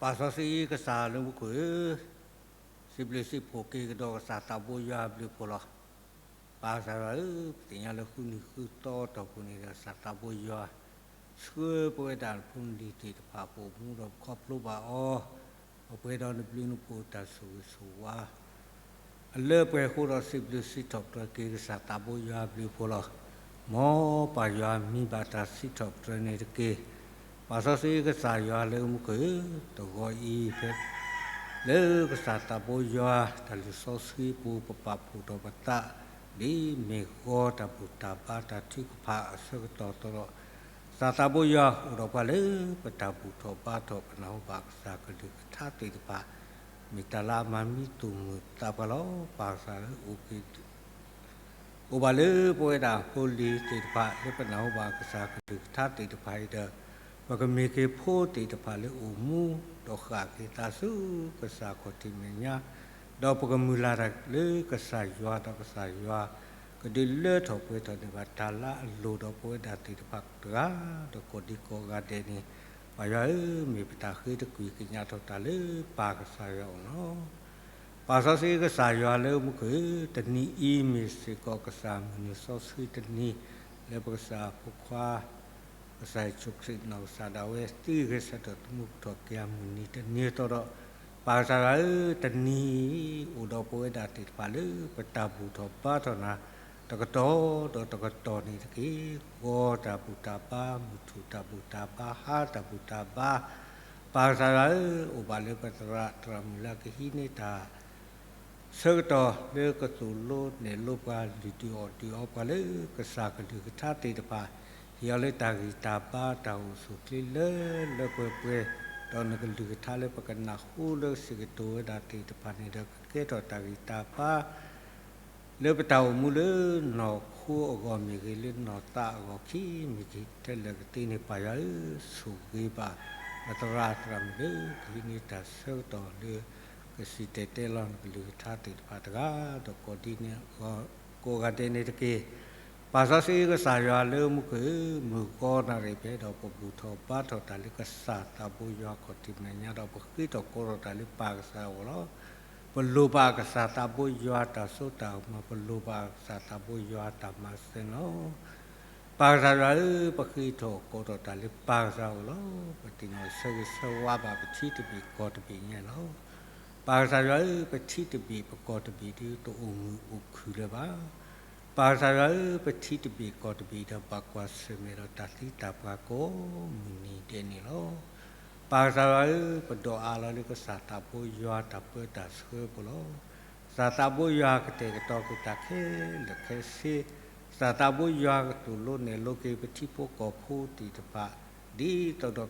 ပၢ်စီဆှံကစၢ်လၢမူခိၣ်ဧၢ, စံးဘျုးစံးဖှိၣ်က့ၤကဒီးကစၢ်သးဘိယွၤအဘျုးအဖှိၣ်လီၤ. ပၢ်ကစၢ်ယွၤဧၢ, ပသ့ၣ်ညါလၢဃုနံၤဃုသီအတီၢ်ပူၤန့ၣ်ဒီး ကစၢ်သးဘိယွၤ ဆှၢပဝဲဒၣ်ဖိလံၤသ့ၣ်တဖၣ် ပအိၣ်မူဒီးပခီဖျိဘၣ်အီၤ, ပှဲၤဒီးနဘျုးနဖှိၣ်တၢ်ဆိၣ်ဂ့ၤဆိၣ်ဝါ အလၢပှဲၤအဃိဒီး စံးဘျုးစံးထီၣ်ပတြၢၤက့ၤကစၢ်သးဘိယွၤအဘျုးအဖှိၣ်လီၤ. မ်ပၢ်ယွၤမံၤဘၣ်တၢ်စံးထီၣ်ပတြၢၤန့ၣ်တက့ၢ်. ပၢ်စီဆှံကစၢ်ယွၤလၢမူခိၣ်ဧၢ, တဂီၤအံၤ ဖဲ လၢကစၢ်သးဘိယွၤတၢ်လုၢ်စီဆှံအပူၤ ပပာ်ဖှိၣ်ထီၣ်ပသး ဒ်မ့ၢ်ဂီၤတၢ်ဘူၣ်တၢ်ဘါတၢ်ထုကဖၣ်အဆၢကတီၢ်အသိးဒီး, ကစၢ်သးဘိယွၤအိၣ်ဒီးပှၤလၢပတၢ်ဘူၣ်ထီၣ်ဘါထီၣ် ပနၢ်ဟူဘၣ်ကစၢ်ကလုၢ်ကထါသ့ၣ်တဖၣ် မ့ၢ်တၢ်လၢအမၤမံသူၣ်မုာ်သးပှၢ်လီၤ. ပၢ်ကစၢ်ဧၢ, အိၣ်ဘၣ်လၢပဝဲဒၣ်ဖိလံၤသ့ၣ်တဖၣ် လၢပနၢ်ဟူဘၣ်ကစၢ်ကလုၢ်ကထါသ့ၣ်တဖၣ်အံၤဒီး, ပကမ့ၢ်က့ၤဖိသ့ၣ်တဖၣ်လၢအိၣ်မူ ဒီးဃၣ်က့ၤသးဆူကစၢ်ခီၣ်ထံးမဲာ်ညါ, ဒီးပကမုၢ်လၢ်တၢ်လၢကစၢ်ယွၤဒီးကစၢ်ယွၤ ကဒုးလၢထီၣ်ပှဲၤထီၣ်န့ၢ်ဘၣ်တၢ်လၢအလိၣ်ဒီးပဝဲဒၣ်သ့ၣ်တဖၣ်တဂၤ ဒီးကိးဒံကိးဂၤဒဲးန့ၣ်, ပၢ်ယွၤဧၢ, မ့ၢ်ပတၢ်ဃ့တကွံၢ်ကညးထီၣ်တၢ်လၢပၢ်ကစၢ်ယွၤအအိၣ်လီၤ. ပၢ်စီဆှံကစၢ်ယွၤလၢမူခိၣ်ဧၢ, တနံၤအံၤမ့ၢ်စ့ၢ်ကီးကစၢ်မုၢ်နံၤစီဆှံတနံၤ လၢပကစၢ်အဖိခွါ ကစၢ်ယ့ၣ်ၡူးခရံာ်နီၢ်ကစၢ်ဒၣ်ဝဲ သံဂဲၤဆၢထၢၣ်သမူထီၣ်က့ၤအမုၢ်နံၤတနံၤအသိးဒီး, ပၢ်ကစၢ်ယွၤဧၢ, တနံၤအံၤအိၣ်ဒီးပဝဲဒၣ်သ့ၣ်တဖၣ်လၢပတၢ်ဘူၣ်ထီၣ်ဘါထီၣ်နၤ တကတီၢ်ဒီးတကတီၢ်န့ၣ်တက့ၢ်. ဂီၤတၢ်ဘူၣ်တၢ်ဘါ, မုၢ်ထူၣ်တၢ်ဘူၣ်တၢ်ဘါ, ဟါတၢ်ဘူၣ်တၢ်ဘါ, ပၢ်ကစၢ်ယွၤဧၢ, အိၣ်ဘၣ်လၢပသရၣ်သရၣ်မုၣ်လၢကဟံးန့ၢ်တၢ် ဆၢကတီၢ်လၢကသိၣ်လိနဲၣ်လိပှၤ လုၢ်ဒုးအီၣ်ဒုးအီပှၤလၢကစၢ်ကလုၢ်ကထါသ့ၣ်တဖၣ်, ဟ့ၣ်အီၤလၢတၢ်ဂံၢ်တၢ်ဘါတၢ်အိၣ်ဆူၣ်အိၣ်ချ့လၢလၢပှဲၤပှဲၤ, ဒီးနကလုၢ်ကထါလၢပကနၢ်ဟူလၢစံးကတိၤဝဲဒၣ်သ့ၣ်တဖၣ်န့ၣ်ဒီး ကကဲထီၣ်တၢ်ဂံၢ်တၢ်ဘါ လၢပတၢ်အိၣ်မူလၢနီၢ်ခိအဂီၢ်မ့ၢ်ဂ့ၤ, လၢနီၢ်သးအဂီၢ်ခံမ့ၢ်ဂ့ၤ, ထဲလၢာ်ကသ့န့ၣ် ပၢ်ယွၤဧၢ, ဆိၣ်ဂ့ၤဘၣ်ပသရၣ်သရၣ်မုၣ်လၢကဟံးန့ၢ်တၢ်ဆၢကတီၢ်လၢ ကစံၣ်တဲၤတဲလီၤနကလုၢ်ကထါသ့ၣ်တဖၣ်တဂၤ, ဒီးကိးဒံန့ၣ် ကိးဂၤဒဲးန့ၣ်တက့ၢ်. ပၢ်စီဆှံကစၢ်ယွၤလၢမူခိၣ်ဧၢ, မုၢ်ဂီၤနၣ်ရံၣ်ဖဲဒီး ပဘူၣ်ထီၣ်ဘါထီၣ်တၢ်လၢကစၢ်သးဘိယွၤခီၣ်ထံးမဲာ်ညါဒီး ပဃ့ထီၣ်ကိးထီၣ်တၢ်လၢပၢ်ကစၢ်အဂီၢ်လီၤ. ပလိၣ်ဘၣ်ကစၢ်သးဘိယွၤတၢ်စိတၢ်ကမီၤ, ပလိၣ်ဘၣ်ကစၢ်သးဘိယွၤတၢ်မၤစၢၤန့ၣ်လီၤ. ပၢ်ကစၢ်ယွၤဧၢ, ပဃ့ထီၣ်ကိးထီၣ်တၢ်လၢပၢ်ကစၢ်အဂီၢ်လီၤ. ပသ့ၣ်နီၣ်ဆၢဂ့ၤဆၢဝါဘၣ်ပထံတဘ့ၣ်ကီၢ်တဘ့ၣ်ညါလီၤ. ပၢ်ကစၢ်ယွၤဧၢ, ပထံတဘ့ၣ်ပကီၢ်တဘ့ၣ်ဒုး တအိၣ်မုာ်အိၣ်ခုၣ်လၢၤဘၣ်. ပၢ်ကစၢ်ယွၤဧၢ, ပထံတဘ့ၣ်ကီၢ်တဘ့ၣ်ဒီး ဘၣ်ကွၢ်ဆၢၣ်မဲာ်ဒီးတၢ်သံတၢ်ပှၢ်ကိးမုၢ်နံၤဒဲးန့ၣ်လီၤ. ပၢ်ကစၢ်ယွၤဧၢ, ပဒိးအါလီၤလၢကစၢ်သးဘိယွၤတၢ်ပၢတၢ်ဆှၢပူၤလီၤ. ကစၢ်သးဘိယွၤကတဲာ်ကတီၤက့ၤတၢ်ခဲလၢာ်ခဲဆ့, ကစၢ်သးဘိယွၤကသိၣ်လိနဲၣ်လိက့ၤပထံဖိကီၢ်ဖိသ့ၣ်တဖၣ်, ဒ်သိးဒီးကမ့ၢ်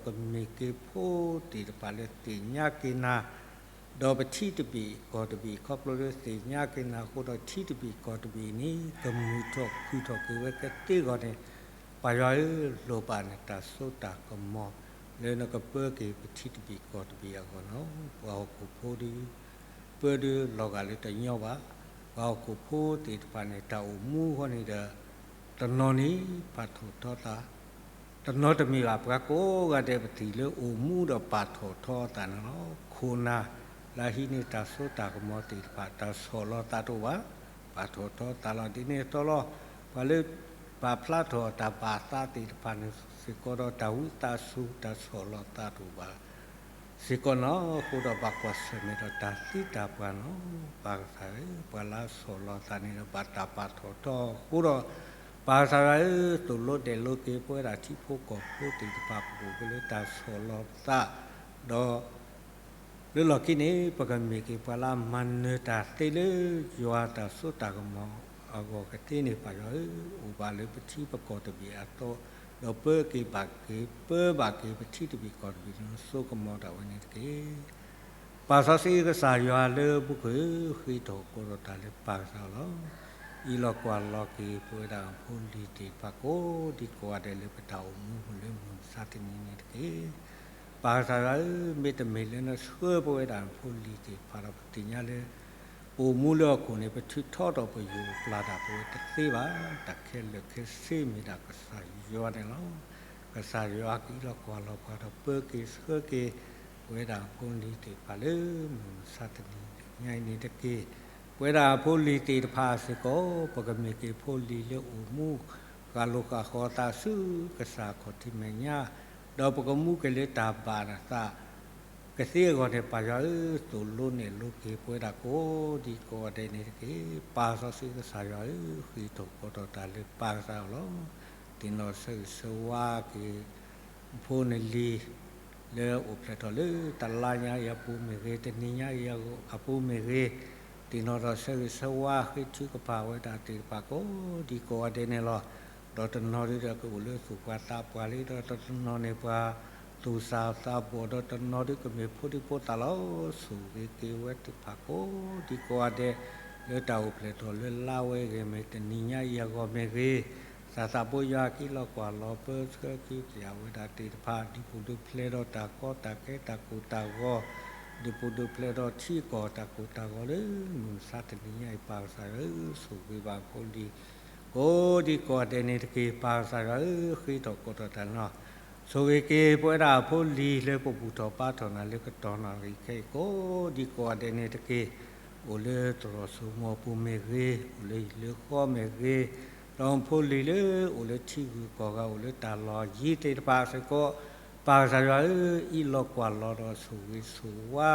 က့ၤဖိသ့ၣ်တဖၣ်လၢသ့ၣ်ညါက့ၤနၤ ဒီးပထံတဘ့ၣ်ကီၢ်တဘ့ၣ် ခီဖျိလၢသ့ၣ်ညါက့ၤနၤအဃိဒီး ထံတဘ့ၣ်ကီၢ်တဘ့ၣ်န့ၣ် ကမုာ်ထီၣ်ခုၣ်ထီၣ်က့ၤဝဲကသ့အဂီၢ်န့ၣ်, ပၢ်ယွၤဧၢ, လိၣ်ဘၣ်နတၢ်စိတၢ်ကမီၤ လၢနကပၢက့ၤပထံတဘ့ၣ်ကီၢ်တဘ့ၣ်အဂီၢ်န့ၣ်လီၤ. ပှၤဟီၣ်ခိၣ်ဖိဒုး ပၢဒုးလီၤဂာ်လၢတညီဘၣ်. ပှၤဟီၣ်ခိၣ်ဖိသ့ၣ်တဖၣ်န့ၣ် တၢ်အိၣ်မူအဃိန့ၣ်ဒီး တနီၤန့ၣ် ပာ်ထီၣ်ထီသး တနီၤတမ့ၢ်ဘၣ်, ပှၤကိးဂၤဒဲး ပထံၣ်လၢအိၣ်မူဒီးပာ်ထီၣ်ထီအသးန့ၣ်လီၤ. ခိၣ်နၢ်လၢအဟံးန့ၢ်တၢ်စိတၢ်ကမီၤသ့ၣ်တဖၣ် တၢ်ဆီၣ်လီၤသးတအိၣ်ဘၣ်, ပာ်ထီၣ်ထီသးလီၤ. ဒ်န့ၣ်အသိးလီၤ. ပှၤလၢပာ်ဖျါထီၣ်တၢ်ဘၣ်အသးသ့ၣ်တဖၣ်န့ၣ်စ့ၢ်ကီးဒီး တၢ်ဝံသးစူၤ တၢ်ဆီၣ်လီၤသးတအိၣ်ဘၣ် စ့ၢ်ကီးန့ၣ်လီၤ. အဃိဒီးဘၣ်ကွၢ်ဆၢၣ်မဲာ်ဒီးတၢ်သံတၢ်ပှၢ်န့ၣ်လီၤ. ပၢ်ကစၢ်ဧၢ, ပှၤလၢအဆီၣ်လီၤသးန့ၣ်ဒီး ဘၣ်တၢ်ပာ်ထီၣ်ထီအဃိဒီး, ပၢ်ကစၢ်ယွၤဧၢ, သိၣ်လိဒဲးလိက့ၤပဝဲဒၣ်ထံဖိကီၢ်ဖိသ့ၣ်တဖၣ် ပကအိၣ်က့ၤလၢတၢ်ဆီၣ်လီၤပသး, ဒီး လၢလီၢ်ခံန့ၣ် ပကမ့ၢ်က့ၤပှၤလၢအမၤနၢၤတၢ်သ့လၢယွၤတၢ်စိတၢ်ကမီၤအဂီၢ်ကသ့န့ၣ် ပၢ်ယွၤဧၢ, အိၣ်ဘၣ်လၢပထံပကီၢ်တဘ့ၣ်အသိး, ဒီးပၢက့ၤဘၣ်က့ၤ ပၢဘၣ်က့ၤပထံတဘ့ၣ်ကီၢ်တဘ့ၣ်န့ၣ် စိကမီၤဒၣ်ဝဲန့ၣ်တက့ၢ်. ပၢ်စီဆှံကစၢ်ယွၤလၢမူခိၣ်ဧၢ, ဃ့ထီၣ်ကိးထီၣ်တၢ်လၢပၢ်ကစၢ်လီၤ. အံးလီၤကွၢ်လီၤက့ၤပဝဲဒၣ်ဖိလံၤသ့ၣ်တဖၣ် ကိးဒံကိးဂၤဒဲးလၢပတၢ်အိၣ်မူလၢမုၢ်မဆါတနံၤန့ၣ်တက့ၢ်. ပၢ်ကစၢ်ယွၤဧၢ, မ့တမ့ၢ်လၢနဆှၢပဝဲဒၣ်ဖိလံၤသ့ၣ်တဖၣ်ဒီး ပသ့ၣ်ညါလၢ ပအိၣ်မူလၢဟီၣ်ခိၣ်န့ၣ် ပထုးထီဒီးပယိၤပျၢ်တၢ်ပဝဲတသ့ဘၣ်. တၢ်ခဲလၢာ်ခဲဆ့မ့ၢ်ဒၣ်ကစၢ်ယွၤန့ၣ်လီၤ. ကစၢ်ယွၤကအံးလီၤကွၢ်လီၤပှၤဒီး ပၢက့ၤဆှၢက့ၤ ပဝဲဒၣ်ဖိလံၤသ့ၣ်တဖၣ်လၢမုၢ်မဆါတနံၤညါအံၤန့ၣ်တက့ၢ်. ပဝဲဒၣ်ဖိလံၤသ့ၣ်တဖၣ်စ့ၢ်ကီး ပကမ့ၢ်က့ၤဖိလံၤလၢအိၣ်မူ ဃၣ်လိာ်ဃၣ်ဃီၤသးဆူကစၢ်ခီၣ်ထံးမဲာ်ညါ, ဒီးပကမူက့ၤလၢတၢ်ဘၣ်နသး ကသ့အဂီၢ်န့ၣ် ပၢ်ယွၤဧၢ, သိၣ်လိနဲၣ်လိက့ၤပဝဲဒၣ်ကိးဒံကိးဂၤဒဲးန့ၣ်တက့ၢ်. ပၢ်စီဆှံကစၢ်ယွၤဧၢ, ဃ့ထီၣ်ကိးထီၣ်တၢ်လၢပၢ်ကစၢ်အဂီၢ်လီၤ. သ့ၣ်နီၣ်ဆၢဂ့ၤဆၢဝါက့ၤ ဖိနလံၤ လၢအိၣ်ဖျဲၣ်ထီၣ်လၢတလါညါအံၤအပူၤမ့ၢ်ဂ့ၤ, တနံၤညါအံၤအပူၤမ့ၢ်ဂ့ၤ, သ့ၣ်နီၣ်ထီၣ်ဆၢဂ့ၤဆၢဝါဃ့ထုကဖၣ်ဝဲဒၣ်သ့ၣ်တဖၣ်ကိးဒံကိးဂၤဒဲးန့ၣ်လီၤ. ဒီးတနီၤဒုဒီးကအိၣ်လၢသူၣ်ပှၢ်သးပှၢ်လံ, ဒီးတနီၤန့ၣ်ပှၤသူၣ်စၢ်သးဘီၣ်, ဒီးတနီၤဒုကမ့ၢ်ဖိဒံဖိသၣ်လီၤ. ဆိၣ်ဂ့ၤက့ၤဝဲသ့ၣ်တဖၣ်ကိးဒံကိးဂၤဒဲး လၢတၢ်အိၣ်ဖျဲၣ်ထီၣ်လၢလါဝဲအဂ့ၢ်မ့ၢ်, တနံၤညါအံၤအဂီၢ်မ့ၢ်ဂ့ၤ, ကစၢ်သးဘိယွၤအက့ၢ်လီၤကွၢ်လီၤ ပၢဆှၢက့ၤဝဲဒၣ်သ့ၣ်တဖၣ် ဒ်ပူၤဒုးဖျဲးဒီးတၢ်ကီတၢ်ခဲတၢ်ကိၢ်တၢ်ဂီၤ, ဒ်ပူၤဒုးဖျဲးဒီးထံကီၢ်တၢ်ကိၢ်တၢ်ဂီၤလၢမုၢ်မဆါတနံၤညါအံၤ ပၢ်ကစၢ်ယွၤဧၢ, ဆိၣ်ဂ့ၤဘၣ်ဖိလံၤ ကိးဒံကိးဂၤဒဲးန့ၣ်တက့ၢ်. ပၢ်ကစၢ်ယွၤဧၢ, ဃ့ထီၣ်ကိးထီၣ်တၢ်န့ၣ်လီၤ. ဆိၣ်ဂ့ၤက့ၤပဝဲဒၣ်ဖိလံၤလၢပဘူၣ်ထီၣ်ဘါထီၣ်နၤလၢကတီၢ်နၣ်ရံၣ်ခဲအံၤကိးဒံကိးဂၤဒဲးန့ၣ်တက့ၢ်. အိၣ်လၢသရိာ်စိမိၤပူၤမ့ၢ်ဂ့ၤ, အိၣ်လၢဟံၣ်လၢဃီမ့ၢ်ဂ့ၤ, ဒီးဖိလံၤလၢအိၣ်လၢထံဂုၤကီၢ်ဂၤ အိၣ်လၢတၢ်လီၢ်ယံၤသ့ၣ်တဖၣ်စ့ၢ်ကီး, ပၢ်ကစၢ်ယွၤဧၢ, အ့ၣ်လိာ်ကွၢ်လီၤဒီးဆိၣ်ဂ့ၤဆိၣ်ဝါ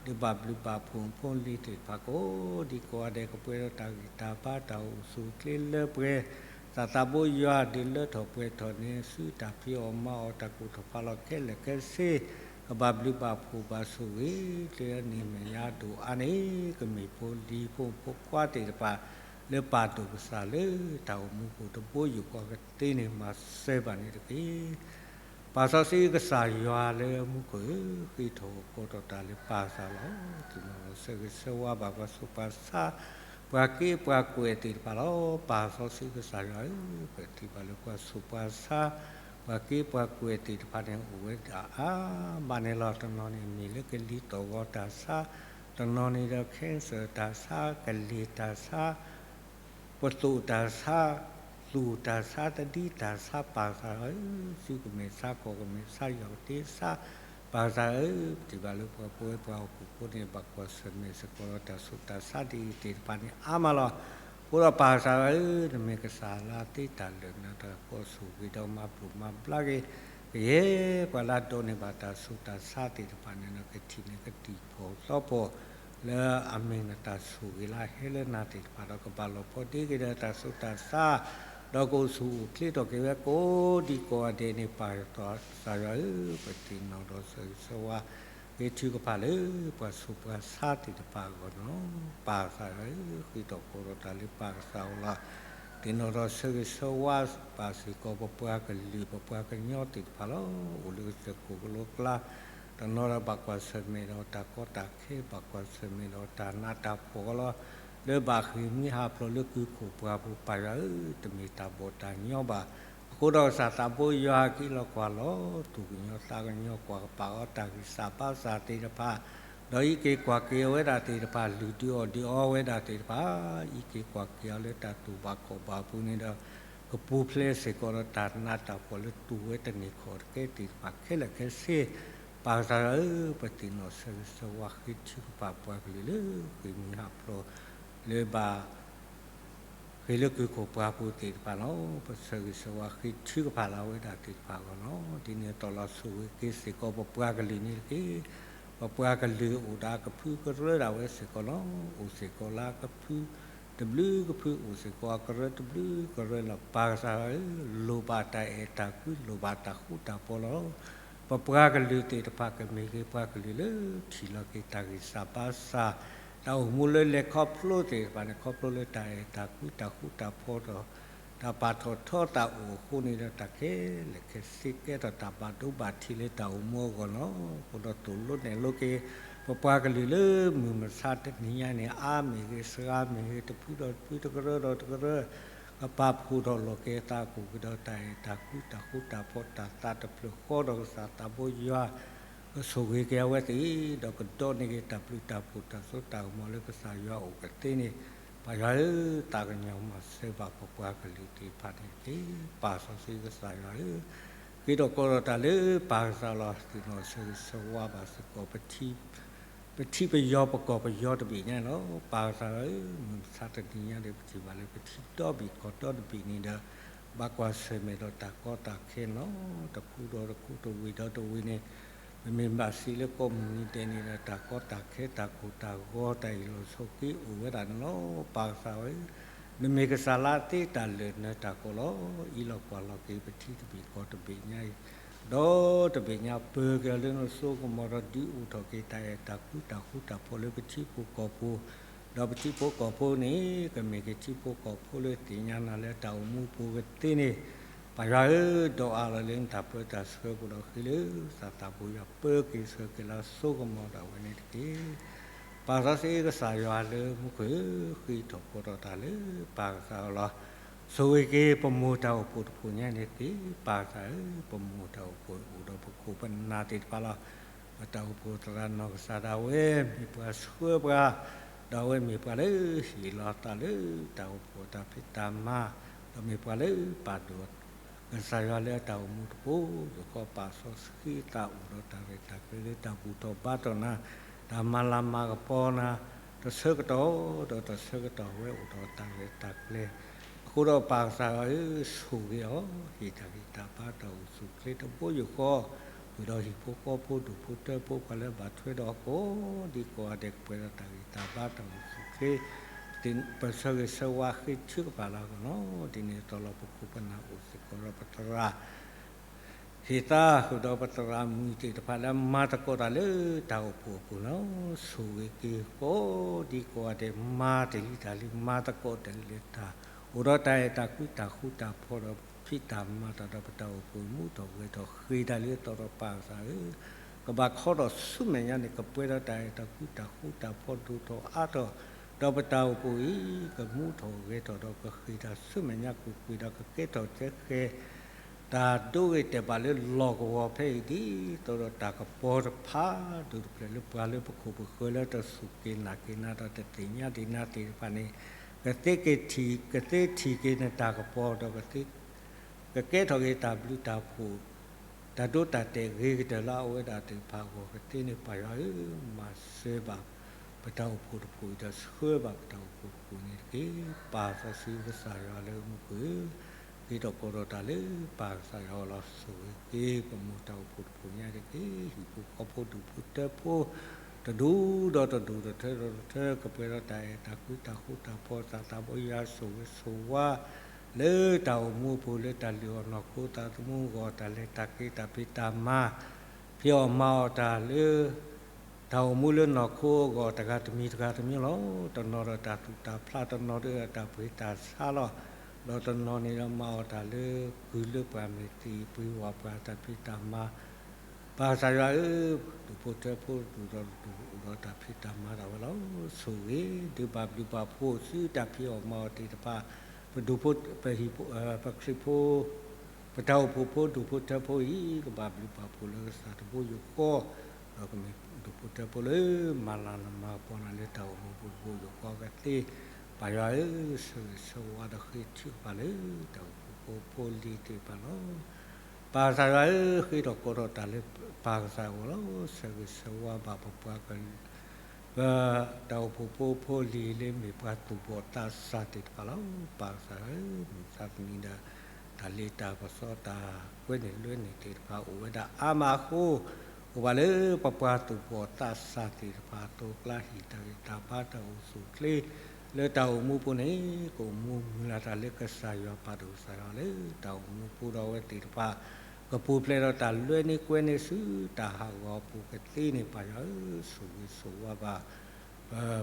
ဒုးဘၣ်ဘျုးဘၣ်ဖှိၣ်ဖိလံၤသ့ၣ်တဖၣ်ကိးဒံကိးဂၤဒဲး ကပှဲၤဒီးတၢ်ဂံၢ်တၢ်ဘါ တၢ်အိၣ်ဆူၣ်အိၣ်ချ့လၢပှဲၤ, ကစၢ်သးဘိယွၤဒုးလၢထီၣ်ပှဲၤထီၣ်န့ၢ်ဆူတၢ်ဖံးအီၣ်မၤအီၣ် တၢ်ကိၢ်တၢ်ဂီၤလီၤခဲလၢာ်ခဲဆ့, ကဘၣ်ဘျုးဘၣ်ဖှိၣ်ဘၣ်ဆိၣ်ဂ့ၤ လၢအနံၣ်မဲာ်ညါဒိၣ်အါန့ၣ် ကမ့ၢ်ဖိလံၤဖိမုၣ်ဖိခွါသ့ၣ်တဖၣ် လၢပာ်ဒိၣ်ကစၢ်လၢတၢ်အိၣ်မူပူၤတဘိယူၢ်ဃီကသ့န့ၣ် မၤစၢၤဘၣ်န့ၣ်တက့ၢ်. ပၢ်စီဆှံကစၢ်ယွၤလၢမူခိၣ်ဧၢ, ဃ့ထီၣ်ကိးထီၣ်တၢ်လၢပၢ်ကစၢ်လီၤ. သ့ၣ်နီၣ်လီၤဆၢဂ့ၤဆၢဝါဘၣ်ပှၤဆူးပှၤဆါ, ပှၤက့ပှၤကွဲးသ့ၣ်တဖၣ်လီၤ. ပၢ်စီဆှံကစၢ်ယွၤဧၢ, ပထံၣ်ဘၣ်လၢပှၤဆူးပှၤဆါ, ပှၤက့ပှၤကွဲးသ့ၣ်တဖၣ်န့ၣ် အိၣ်ဝဲဒၣ်အါမးန့ၣ်လီၤ. တနီၤန့ၣ်မ့ၢ်လၢကလံၤသီၣ်ဂီၤတၢ်ဆါ, တနီၤန့ၣ်ဒီး cancer တၢ်ဆါ, ကလ့ၤတၢ်ဆါ ပသိၣ်တၢ်ဆါ, သူၣ်တၢ်ဆါ, တဒံတၢ်ဆါ, ပၢ်ကစၢ်ဧၢ, စုကမဲာ်ဆါ, ခီၣ်ကမဲာ်ဆါ, ယီၢ်ကသ့ဆါ, ပၢ်ကစၢ်ဧၢ, ပထံၣ်ဘၣ်လၢပှၤပဝဲပှၤဟီၣ်ခိၣ်ဖိန့ၣ် ဘၣ်ကွၢ်ဆၢၣ်မဲာ်စ့ၢ်ကီးဒီးတၢ်ဆူးတၢ်ဆါဒ်အံၤသ့ၣ်တဖၣ်န့ၣ်အါမးလီၤ. အဃိဒီးပၢ်ကစၢ်ဧၢ, နမ့ၢ်ကစၢ်လၢသ့တၢ်လၢာ် နတၢ်ကီဆိၣ်ဂ့ၤဒီးမၤဘျိးမၤဘျါက့ၤ ကယဲၢ်ပှၤလၢအဒိးန့ၢ်ဘၣ်တၢ်ဆူးတၢ်ဆါသ့ၣ်တဖၣ်န့ၣ်ဒီး ကထံၣ်န့ၢ်ကသံၣ်ဖီၣ်သီဖီၣ် လၢအမ့ၢ်နတၢ်ဆိၣ်ဂ့ၤလၢအဟဲလၢနၤသ့ၣ်တဖၣ်ဒီး ကဘၣ်လီၤဖိးဒ့က့ၤဒီးတၢ်ဆူးတၢ်ဆါ, ဒီးကအိၣ်ဆူၣ်အိၣ်ချ့ထီၣ်က့ၤဝဲကိးဒံကိးဂၤဒဲးန့ၣ် ပၢ်ကစၢ်ယွၤဧၢ, ပသ့ၣ်နီၣ်ဒီးဆၢဂ့ၤဆၢဝါ ဃ့ထုကဖၣ်လၢပှၤဆူးပှၤဆါသ့ၣ်တဖၣ်အဂီၢ်န့ၣ်လီၤ. ပၢ်ကစၢ်ယွၤဧၢ, ဃ့ထီၣ်ကိးထီၣ်တၢ်လၢပၢ်ကစၢ်အအိၣ်လီၤ. သ့ၣ်နီၣ်ဒီးဆၢဂ့ၤဆၢဝါဘၣ်စ့ၢ်ကီး ပပှၤကလုာ်ပပှၤကညီသ့ၣ်တဖၣ်လီၤ. အိၣ်လၢကစၢၢ်ခိၣ်ကလိကျါ တနီၤဒီးဘၣ်ကွၢ်ဆၢၣ်မဲာ်ဒီးတၢ်ကီတၢ်ခဲ ဘၣ်ကွၢ်ဆၢၣ်မဲာ်ဒီးတၢ်နးတၢ်ဖှီၣ်လီၤ. လၢဘၣ်ဃ့ၢ်မှံဟးဖျိးလၢကုၢ်ခိၣ်ပှၢ်ပူၤ ပၢ်ယွၤဧၢ, တမ့ၢ်တၢ်ဘီၣ်တၢ်ညီဘၣ်. အဃိဒီးကစၢ်သးဘိယွၤက့ၤလီၤကွၢ်လီၤ သူၣ်ကညီၤသးကညီၤ ကွၢ်ပာ်အီၤတၢ်ဂံၢ်စၢ်ဘါစၢ်သ့ၣ်တဖၣ်, ဒီးအံးက့ၤကွၢ်က့ၤအဝဲဒၣ်သ့ၣ်တဖၣ် လုၢ်ဒုးအီၣ်ဒုးအီဝဲဒၣ်သ့ၣ်တဖၣ်, အံးက့ၤကွၢ်က့ၤအီၤလၢတၢ်တူၢ်ဘၣ်ခီၣ်ဘၣ်အပူၤန့ၣ်ဒီး ကပူၤဖျဲးစ့ၢ်ကီးဒီးတၢ်နးတၢ်ဖှီၣ်လၢတူၢ်ဝဲတန့ၢ်ခီၣ်တကဲသ့ၣ်တဖၣ်ခဲလၢာ်ခဲဆ့, ပၢ်ကစၢ်ယွၤဧၢ, ပသ့ၣ်နီၣ်ဆၢဂ့ၤဆၢဝါဃ့ထုကဖၣ်ပှၤကလုာ်လၢဃ့ၢ်မှံဟးဖျိး လၢဘၣ် ဃ့ၢ်လၢကုၢ်ခိၣ်ပှၢ်ပူၤသ့ၣ်တဖၣ်န့ၣ်လီၤ. ပဆၢဂ့ၤဆၢဝါဃ့ထုကဖၣ်လၢအဝဲဒၣ်သ့ၣ်တဖၣ်အဂီၢ်န့ၣ်လီၤ. ဒ်န့ၣ်အသိးလီၤဆိၣ်ဂ့ၤက့ၤစ့ၢ်ကီးပပှၤကလုာ်န့ၣ်တက့ၢ်. ပပှၤကလုာ်အိၣ်ဒီးအကဖုကရၢဒၣ်ဝဲစ့ၢ်ကီးလီၤ. အိၣ်စ့ၢ်ကီးလၢအကဖုတဘျုးကဖု, အိၣ်စ့ၢ်ကီးအကရၢတဘျုးကရၢလီၤ. ပၢ်ကစၢ်ယွၤဧၢ, လိၣ်ဘၣ်တၢ်အဲၣ်တၢ်ကွံ လိၣ်ဘၣ်တၢ်ဃူတၢ်ဖိးလီၤ. ပပှၤကလုာ်သ့ၣ်တဖၣ်ကမ့ၢ်ဂ့ၤ ပှၤကလုာ်လၢထံၣ်လီၤက့ၤတၢ်ဂံၢ်စၢ်ဘါစၢ်, တၢ်အိၣ်မူလၢလဲၤခီဖျိသ့ၣ်တဖၣ်န့ၣ် ခီဖျိလၢတၢ်အဲၣ်တၢ်ကွံ တၢ်ဃူတၢ်ဖိးဒီး တၢ်ပာ်ထီၣ်ထီသးအိၣ်အဃိန့ၣ်ဒီး တၢ်ခဲလၢာ်ခဲဆ့ကဲထီၣ်တၢ်ဘၣ်ဒိဘၣ်ထံးလၢတၢ်အိၣ်မူအဂီၢ်န့ၣ်လီၤ. အဃိဒီးသိၣ်လိနဲၣ်လိက့ၤ ပပှၤကလုာ်လၢမုၢ်မဆါတနံၤညါန့ၣ် အါမ့ၢ်ဂ့ၤ စှၤမ့ၢ်ဂ့ၤ တဖုဒီးတဖု တကရၢဒီးတကရၢ ကပာ်ဖှိၣ်ထီၣ်လီၤက့ၤအသးအကအိၣ်က့ၤဒီးတၢ်အဲၣ်တၢ်ကွံ တၢ်ဃူတၢ်ဖိး တၢ်သးတဖျၢၣ်ဃီဒီးကစၢ်သးဘိယွၤ ကဆိၣ်ဂ့ၤက့ၤအဝဲသ့ၣ် ဒီးကဒိးန့ၢ်က့ၤတၢ်ဘျုးတၢ်ဖှိၣ် တၢ်စိတၢ်ကမီၤလၢကစၢ်ယွၤအအိၣ်ကသ့န့ၣ်, ပၢ်ယွၤဧၢ, သးကညီၤမၤစၢၤဘၣ်ပပှၤကလုာ်သ့ၣ်တဖၣ်န့ၣ်တက့ၢ်. ပၢ်စီဆှံကစၢ်ယွၤဧၢ, ဃ ဃ့ထီၣ်ကိးထီၣ်တၢ်လၢပၢ်ကစၢ်လီၤ. သ့ၣ်နီၣ်ဆၢဂ့ၤဆၢဝါဘၣ်စ့ၢ်ကီး ပထံပယီၤပကီၢ်ပယီၤတဘ့ၣ်ညါန့ၣ်လီၤ. ပၢ်ကစၢ်ဧၢ, မုၢ်မဆါတနံၤညါဒီး ပထံၣ်ဘၣ်လၢပထံဒီဘ့ၣ်ကီၢ်ဒီတဘ့ၣ်န့ၣ်ဒီး ဘၣ်ကွၢ်ဆၢၣ်မဲာ်ဒီးတၢ်ကီတၢ်ခဲနီတခူဒီးတခူ တဝ့ၢ်ဒီးတဝ့ၢ်န့ၣ်, ပမ့ၢ်ဘၣ်စံးလၢကီၢ်မုၢ်နံၤဒဲးန့ၣ်ဒီး တၢ်ကီတၢ်ခဲတၢ်ကိၢ်တၢ်ဂီၤတၢ်အ့ၣ်လိာ်ဆိးက့အိၣ်ဝဲဒၣ်န့ၣ်လီၤ. ပၢ်ကစၢ်ဧၢ, နမ့ၢ်ကစၢ်လၢအသ့တၢ်လၢာ်နၢၤတၢ်ကီလီၤ. အံးလီၤကွၢ်လီၤက့ၤပထံတဘ့ၣ်ကီၢ်တဘ့ၣ်ညါအံၤ ဒီတဘ့ၣ်ညါ ပၢၤက့ၤအီၤလၢနစိကမီၤဒီး ဒုးအိၣ်ထီၣ်က့ၤတၢ်အဲၣ်တၢ်ကွံတၢ်ဃူတၢ်ဖိးလၢပထံဖိကီၢ်ဖိ, ဒီးပထံဖိကီၢ်ဖိန့ၣ် ကမ့ၢ်က့ၤထံဖိကီၢ်ဖိလၢသ့ၣ်ညါနၤလၢတၢ်အိၣ်မူပူၤကသ့န့ၣ်, ပၢ်ယွၤဧၢ, ဒိးအးလီၤလၢနတၢ်ပၢတၢ်ဆှၢပူၤဒီးဃ့လၢသးသးဘိယွၤ ပၢက့ၤဆှၢက့ၤလၢအစိကမီၤဒၣ်ဝဲန့ၣ်တက့ၢ်. ပၢ်စီဆှံကစၢ်ယွၤလၢမူခိၣ်ဧၢ, ဃ့ထီၣ်ကိးထီၣ်တၢ်လၢပၢ်ကစၢ်အီၤလီၤ. ဆိၣ်ဂ့ၤက့ၤပမိၢ်တၢ်အိၣ်ဖှိၣ်တဖှိၣ်ညါန့ၣ်တက့ၢ်. ပၢ်ကစၢ်ဧၢ, ပမိၢ်တၢ်အိၣ်ဖှိၣ်အိၣ်ဒီးပခိၣ်ပနၢ်သ့ၣ်တဖၣ်လီၤ. ပတၢ်အိၣ်ဖှိၣ်သရၣ်နီၢ်ကစၢ်ဒၣ်ဝဲ မ့ၢ်ပှၤဆှၢပှၤ, ဒီးအဝဲမ့ၢ်ပှၤလၢဟ့ၣ်လီၤအသးလၢတၢ်အိၣ်ဖှိၣ်တၢ်ဖံးတၢ်မၤ, ဒီးမ့ၢ်ပှၤလၢပာ်ဒိၣ် ကစၢ်ယွၤလၢအတၢ်အိၣ်မူတဖၣ်, ယခီပာ်စီဆှံအသးအိၣ်ဒီးတၢ်ရဲၣ်တၢ်ကျဲၤလၢတၢ်ဘူၣ်ထီၣ်ဘါထီၣ်နၤ, တၢ်မၤလၤမၤကပီၤနၤ, တဆၢကတီၢ်ဒီးတဆၢကတီၢ်ဝဲအိၣ်ဒီးတၢ်ရဲၣ်တၢ်ကျဲၤ, အဃိဒီးပၢ်ကစၢ်ယွၤဧၢ, ဆိၣ်ဂ့ၤအီၤ, ဟ့ၣ်တၢ်ဂံၢ်တၢ်ဘါတၢ်အိၣ်ဆူၣ်အိၣ်ချ့တဘိယူၢ်ဃီ, ဃုာ်ဒီးဟံၣ်ဖိဃီဖိဒူၣ်ဖိထၢဖိ ပှၤလၢဘၣ်ထွဲဒီးအကိးဒံကိးဂၤဒဲး ကပှဲၤဒီးတၢ်ဂံၢ်တၢ်ဘါတၢ်အိၣ်ဆူၣ်အိၣ်ချ့ ပဆၢဂ့ၤဆၢဝါဃ့ထုကဖၣ်လၢအဂီၢ်လီၤ. ဒ်န့ၣ်အသိးလီၤ ပခိၣ်ပနၢ်အိၣ်စ့ၢ်ကီးဒီးပသရၣ် ဟ့ၣ်သါဃုာ်ဒီးပသရၣ်မုၣ်သ့ၣ်တဖၣ်လၢအမၤသကိးတၢ်လၢတၢ်အိၣ်ဖှိၣ်အပူၤ, ဆိၣ်ဂ့ၤက့ၤကိးဒံကိးဂၤဒဲး မၤတ့ၢ်လံတၢ်လံ မၤသကိးတၢ်လၢတၢ် အိၣ်ဒီးတၢ်အဲၣ်တၢ်ကွံတၢ်ဃူတၢ်ဖိးဒီး ဖံးတၢ်မၤတၢ်ဒီးပတၢ်အိၣ်ဖှိၣ်မူထီၣ်ဂဲၤထီၣ်ဃ့ၢ်တၢ်လံအသိးဒီးပၢ်ကစၢ်ဧၢ, ကဘၣ်ခီထီၣ်ဆူမဲာ်ညါန့ၣ် ကပှဲၤဒီးတၢ်အဲၣ်တၢ်ကွံတၢ်ဃူတၢ်ဖိးဒိၣ်ထီၣ်အါထီၣ်, ဒီးပတၢ်အိၣ်ဖှိၣ်အံၤ ကမူထီၣ်ဂဲၤထီၣ်ဒီးကဃ့ၢ်တၢ်ဆူမဲာ်ညါကွ့ၢ်ကွ့ၢ်ဒီးကကဲထီၣ်ကဲဃဲၤ တၢ်ဒိဂ့ၤတဲာ်ဘၣ်လၢလီၢ်ကဝီၤဖဲအံၤ ဒ်သိးဒီးတၢ်ကပီၤတဖၣ် ဒိၣ်တဖျၢၣ်လၢပှၤလၢပခိၣ်ပဃၢၤလၢတစူၢ်က့ၤနာ်က့ၤနၤဒီးတသ့ၣ်ညါဒံးနၤသ့ၣ်တဖၣ်န့ၣ် ကသ့က့ၤထံၣ် ကသ့ထံၣ်က့ၤနတၢ်ကပီၤဒီး ကကဲထီၣ်က့ၤတၢ်ဘျုးတၢ်ဖှိၣ် တၢ်ဒိတၢ်တဲာ်ဂ့ၤကတၢၢ်လၢအဝဲဒၣ်သ့ၣ်တဖၣ်အဂီၢ်ကသ့န့ၣ် ပၢ်ယွၤဧၢ, မၤစၢၤဘၣ်ပတၢ်အိၣ်ဖှိၣ်တဖှိၣ်အံၤဒီးဆှၢဘၣ်ပတၢ်အိၣ်ဖှိၣ်တဖှိၣ်န့ၣ်တက့ၢ်. ပၢ်စီဆှံကစၢ်ယွၤလၢမူခိၣ်ဧၢ, ဃ့ထီၣ်ကိးထီၣ်တၢ်လၢပၢ်ကစၢ်ယွၤအလီၢ် ဆိၣ်ဂ့ၤက့ၤပမိၢ်တၢ်အိၣ်ဖှိၣ်တဖှိၣ်ညါတက့ၢ်. ဟံၣ်ဖိဃီဖိဒူၣ်ဖိထၢဖိ တဒူၣ်ဒီးတဒူၣ် တထၢဒီးတထၢ ကပှဲၤဒီးတၢ်အဲၣ်တၢ်ကွံတၢ်ဃူတၢ်ဖိး သးသးဘိယွၤဆိၣ်ဂ့ၤဆိၣ်ဝါ လၢတၢ်အိၣ်မူအပူၤ လၢတၢ်လုၢ်အီၣ်နီၢ်ခိသးသမူအဂီၢ် တၢ်လဲၤတၢ်က့ၤတၢ်ဖံးတၢ်မၤ ဖံးအီၣ်မၤအီၣ်တၢ်လၢ တၢ်အိၣ်မူလၢနီၢ်ခိအဂီၢ် တဂၤတမံၤတဂၤတမံၤလီၤ. တနီၤဒီးတၢ်သူၣ်တၢ်ဖျး တနီၤဒီးတၢ်သူၣ်တၢ်ဖျးတနီၤဒီးတၢ်ပှ့ၤတၢ်ဆါလီၤ. ဒီးတနီၤန့ၣ်ဒီးမၤအီၣ်တၢ်လၢကုၢ်လၢပှၤမ့ၢ်သံပှ့ၤဝဲပှၤတၢ်ဖံးတၢ်မၤ ပၢ်ကစၢ်ယွၤဧၢ, ဒူၣ်ဖိထၢဖိဒူၣ်ဒီးဒူၣ်အိၣ်ဒီးတၢ်ဖံးတၢ်မၤဒၣ်ဝဲလီၤ. ဆိၣ်ဂ့ၤဒုးဘၣ်ဘျုးဘၣ်ဖှိၣ်ဆူတၢ်ဖံးအီၣ်မၤအီၣ်သ့ၣ်တဖၣ် ပဒူၣ်ဖိ ပဟံၣ် ပခရံာ်ဖိ ပတၢ်အိၣ်ဖှိၣ်ဖိဒူၣ်ဖိထၢဖိအံၤ ကဘၣ်ဘျုးဘၣ်ဖှိၣ်လၢကစၢ်တဘိယူၢ်ဃီ ဒီးကမ့ၢ်ဒူၣ်ဖိထၢဖိလၢမၤလၤမၤကပီၤနၤလၢတၢ်အိၣ်မူပူၤတဘိယူၢ်ဃီကသ့. ပၢ်ယွၤဧၢ, ဆၢဂ့ၤဆၢဝါဒီးဃ့ထုကဖၣ်လၢတၢ်အိၣ်ဖှိၣ်ဖိဖိလံၤသ့ၣ်တဖၣ်လီၤ. ပၢ်ကစၢ်ယွၤဧၢ, ဃ့ထီၣ်ကိးထီၣ်တၢ်လၢပၢ်ကစၢ်အဂီၢ်လီၤ. ဆၢဂ့ၤဆၢဝါဘၣ်ပပှၤ ပတၢ်အိၣ်ဖှိၣ်ဖိဖိလံၤလၢမ့ၢ်ပှၤသူၣ်ဘီၣ်သးစၢ်သ့ၣ်တဖၣ်လီၤ. ပၢ်ကစၢ်ဧၢ, မုၢ်မဆါတနံၤဒီး တၢ်လ့တၢ်ပစီတၢ်ကွဲန့ၢ်လွဲန့ၢ်သ့ၣ်တဖၣ်အိၣ်ဝဲဒၣ်အါမးအဃိ, အိၣ်ဘၣ်လၢပပှၤသူၣ်ဘီၣ်သးစၢ်သ့ၣ်တဖၣ်အသိး ကျါဟံၣ်တၢ်ဂံၢ်တၢ်ဘါတၢ်အိၣ်ဆူၣ်အိၣ်ချ့ လၢတၢ်အိၣ်မူပူၤန့ၣ် ကအိၣ်မူမုၢ်လၢ်တၢ်လၢကစၢ်ယွၤပာ်ဒိၣ်ကစၢ်ယွၤလၢတၢ်အိၣ်မူပူၤဒီးအဝဲသ့ၣ်တဖၣ် ကပူၤဖျဲးဒီးတၢ်လွဲန့ၢ်ကွဲန့ၢ်ဆူတၢ်ဟးဂီၤအပူၤကသ့န့ၣ် ပၢ်ယွၤဧၢ, ဆိၣ်ဂ့ၤဆိၣ်ဝါဘၣ်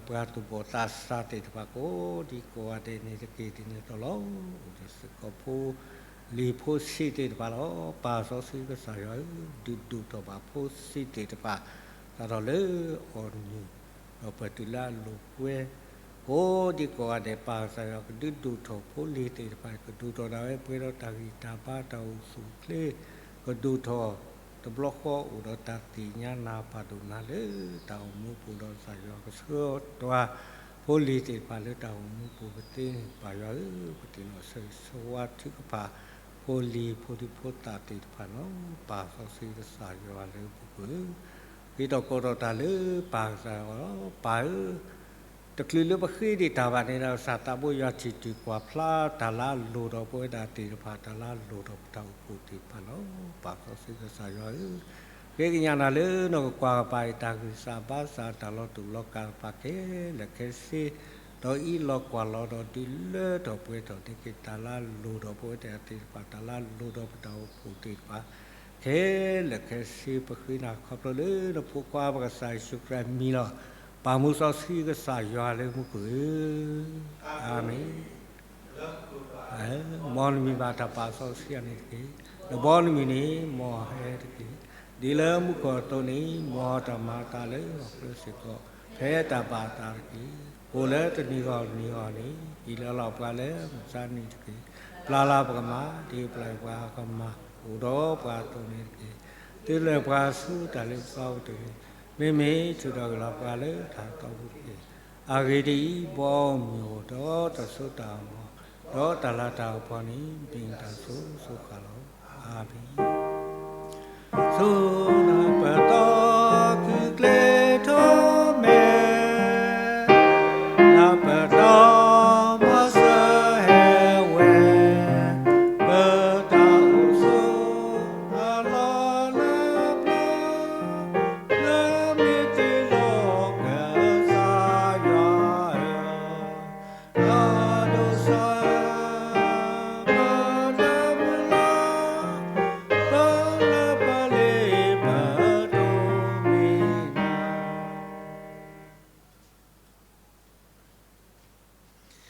ပပှၤသူၣ်ဘီၣ်သးစၢ်သ့ၣ်တဖၣ်ကိးဒံကိးဂၤဒဲးန့ၣ်တက့ၢ်. ဒ်န့ၣ်အသိးလီၤ. အိၣ်ဒီးစ့ၢ်ကီးဖိလံၤဖိဆံးသ့ၣ်တဖၣ်လီၤ. ပၢ်စီဆှံကစၢ်ယွၤဧၢ, ဒုးဒိၣ်ထီၣ်ဘၣ်ဖိဆံးသ့ၣ်တဖၣ် စးထီၣ်လၢအီၣ်နုၢ် ဒီးပတုၤလၢအလိာ်ကွဲ ကိးဒံကိးဂၤဒဲး ပၢ်ကစၢ်ယွၤကဒုးဒိၣ်ထီၣ်ဖိလံၤသ့ၣ်တဖၣ် ကဒိၣ်ထီၣ်ဒၣ်ဝဲပှဲၤဒီးတၢ်ဂံၢ်တၢ်ဘါတၢ်အိၣ်ဆူၣ်အိၣ်ချ့ ကဒိၣ်ထီၣ်တဘျီဃီအိၣ်ဒီးတၢ်သ့ၣ်ညါနၤ ပာ်ဒိၣ်နၤလၢတၢ်အိၣ်မူပူၤဒီးကစၢ်ယွၤကဆှၢတွၤ ဖိလံၤသ့ၣ်တဖၣ်လၢတၢ်အိၣ်မူပူၤကသ့န့ၣ် ပၢ်ယွၤဧၢ, ပသ့ၣ်နီၣ်ဆၢဂ့ၤဆၢဝါထုကဖၣ် ဖိလံၤဖိဒံဖိသၣ်သ့ၣ်တဖၣ်လီၤ. ပၢ်စီဆှံကစၢ်ယွၤလၢပူၤကွံာ်, ဃ့ထီၣ်ကိးထီၣ်တၢ်လၢပၢ်ကစၢ်ယွၤလီၤ. ပၢ်ဧၢ, တချုးလၢပဃ့ဒံးတၢ်ဘၣ်န့ၣ်ဒီး ကစၢ်သးဘိယွၤထံၣ်တုၤကွၢ်ဖျါတၢ်လၢအလိၣ်ဒီးပဝဲဒၣ်သ့ၣ်တဖၣ်, တၢ်လၢအလိၣ်ဒီးပတၢ်အိၣ်ဖှိၣ်သ့ၣ်တဖၣ်လီၤ. ပၢ်စီဆှံကစၢ်ယွၤဧၢ, ဃ့ကညးနၤလၢနကကွၢ်ကပၤအံၤ တၢ်ဂံၢ်စၢ်ဘါစၢ် တၢ်လီၤတူာ်လီၤကာ်တဖၣ်ခဲလၢာ်ခဲဆ့ ဒီးအံးလီၤကွၢ်လီၤဒီးဒုးလၢထီၣ်ပှဲၤထီၣ်န့ၢ်က့ၤ တၢ်လၢအလိၣ်ဒီးပဝဲဒၣ်သ့ၣ်တဖၣ်, တၢ်လၢအလိၣ်ဒီးပတၢ်အိၣ်ဖှိၣ်သ့ၣ်တဖၣ် ခဲလၢာ်ခဲဆ့ ပဃ့နၤခီဖျိလၢနဖိခွါပကစၢ်ယ့ၣ်ၡူးခရံာ်အမံၤလီၤ. ပၢ်မုၢ်စီဆှံကစၢ်ယွၤလၢမူခိၣ်ဧၢ, အၤမ့ၣ်. မ်နမံၤဘၣ်တၢ်ပာ်စီဆှံအီၤန့ၣ်တက့ၢ်. နဘီနမုၢ်နံၤန့ၣ် မ်အဟဲတက့ၢ်. ဒ်လၢမူခိၣ်အသိးန့ၣ် မ်တၢ်မၤအသးလၢဟီၣ်ခိၣ်ချၢစ့ၢ်ကီး ဖဲတၢ်ဘၣ်အသးတက့ၢ်. အိၣ်လၢတနံၤဂီၢ်နံၤဂီၢ်န့ၣ် ဟ့ၣ်လီၤပှၤလၢမုၢ်မဆါတနံၤတက့ၢ်. ပျၢ်လၢပကမၤ ဒ်ပျၢ်ပှၤကမၤ အိၣ်ဒီးပှၤအသိးန့ၣ်တက့ၢ်. သုလဲၤပှၤဆူတၢ်လ့ပစီအပူၤတဂ့ၤ. မ့မ့ၢ်ထုးထီၣ်ဂ့ၤလီၤပှၤလၢတၢ်အသီအပူၤတက့ၢ်. အဂ့ၢ်ဒ်အံၤ, ဘီမုၢ်အိၣ်ဒီးတၢ်စိတၢ်ကမီၤ, ဒီးတၢ်လၤတၢ်ကပီၤန့ၣ် မ့ၢ်တၢ်ဆိၣ်ဂ့ၤဆိၣ်ဝါလီၤ. အၤမ့ၣ်. ဆူနၢ်ပၢၢ်သီခုကျဲထီၣ်မဲာ်, နၢ်ပၢၢ်သီမီၤစၢၤဟဲဝဲ, ပတၢ်အိၣ်ဆိးအလီၢ်လၢပျၢၤ, လၢမ့ၢ်တ့လီၤကစၢ်ယွၤဧၢ, အဒိၣ်စီၤဧၢ, ပတၢ်မုၢ်လၢ်, ပလၢပလ့ပတိၢ်မံၤန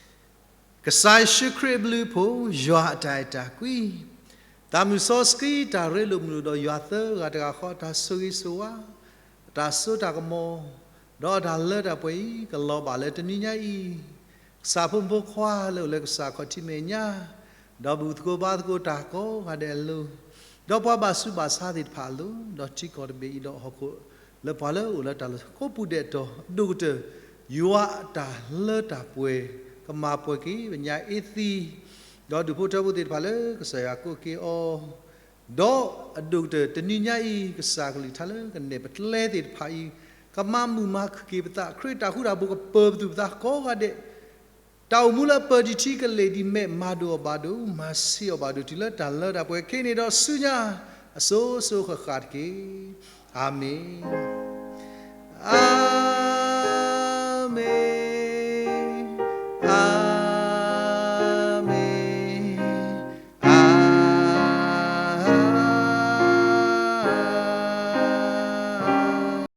ၤ ကစၢ်ယ့ၣ်ၡူးခရံာ်အဘျုးအဖှိၣ်, ယွၤအတၢ်အဲၣ်တၢ်ကွံ, သးမုၢ်စီဆှံတၢ်ရ့လိာ်မုာ်လိာ်ဒီးယွၤသၢဂၤတဂၤဃီ တၢ်ဆိၣ်ဂ့ၤဆိၣ်ဝါ, တၢ်စိတၢ်ကမီၤ, ဒီးတၢ်လၢတၢ်ပှဲၤအံၤ ကလီၤဘၣ်လၢတနွံညါအံၤ, ကစၢ်ဖိမုၣ်ဖိခွါလၢအိၣ်လၢကစၢ်ခီၣ်ထံးမဲာ်ညါ, ဒီးဘူၣ်သကိးဘါသကိးတၢ်ကိးဂၤဒဲးအလိၤ, ဒီးပှၤဘၣ်ဆူးဘၣ်ဆါသ့ၣ်တဖၣ်အလိၤ, ဒီးထံကီၢ်တဘ့ၣ်အံၤဒီးဟီၣ်ခိၣ်လၢပှၤလၢအိၣ်လၢတၢ်လီၢ်ကိးပူၤဒဲးတီၤ, အဒိၣ်ကတၢၢ် ယွၤအတၢ်လၢတၢ်ပှဲၤ ကမၤပှဲၤက့ၤပညါအ့သံ, ဒီးဒူၣ်ဖိထၢဖိသ့ၣ်တဖၣ်လၢကစၢ်ယွၤကိးက့ၤအီၤ, ဒီးအဒိၣ်ကတၢၢ်တနွံညါအံၤ ကစၢ်ကလုၢ်ကထါလၢကနဲၣ်ပကျဲသ့ၣ်တဖၣ်အံၤ, ကမၤမုာ်မၤခုၣ်က့ၤပသး, ခရံာ်တၢ်ဃူတၢ်ဖိးကပၢၤပသူၣ်ပသးကိးဂၤဒဲး, တၢ်အိၣ်မူလၢအပၢၤဒံးထံကလ့ၢ်ဒံးမဲး မၤဒိၣ်အီၤဘၣ်ဒိၣ်, မၤဆံးအီၤဘၣ်ဒိၣ် တုၤလၢတၢ်လၢတၢ်ပှဲၤခဲအံၤန့ၣ်ဒီးဆူညါ အစိၤစိၤဃၣ်ဃၣ်တက့ၢ်. အၤမ့ၣ်. အၤ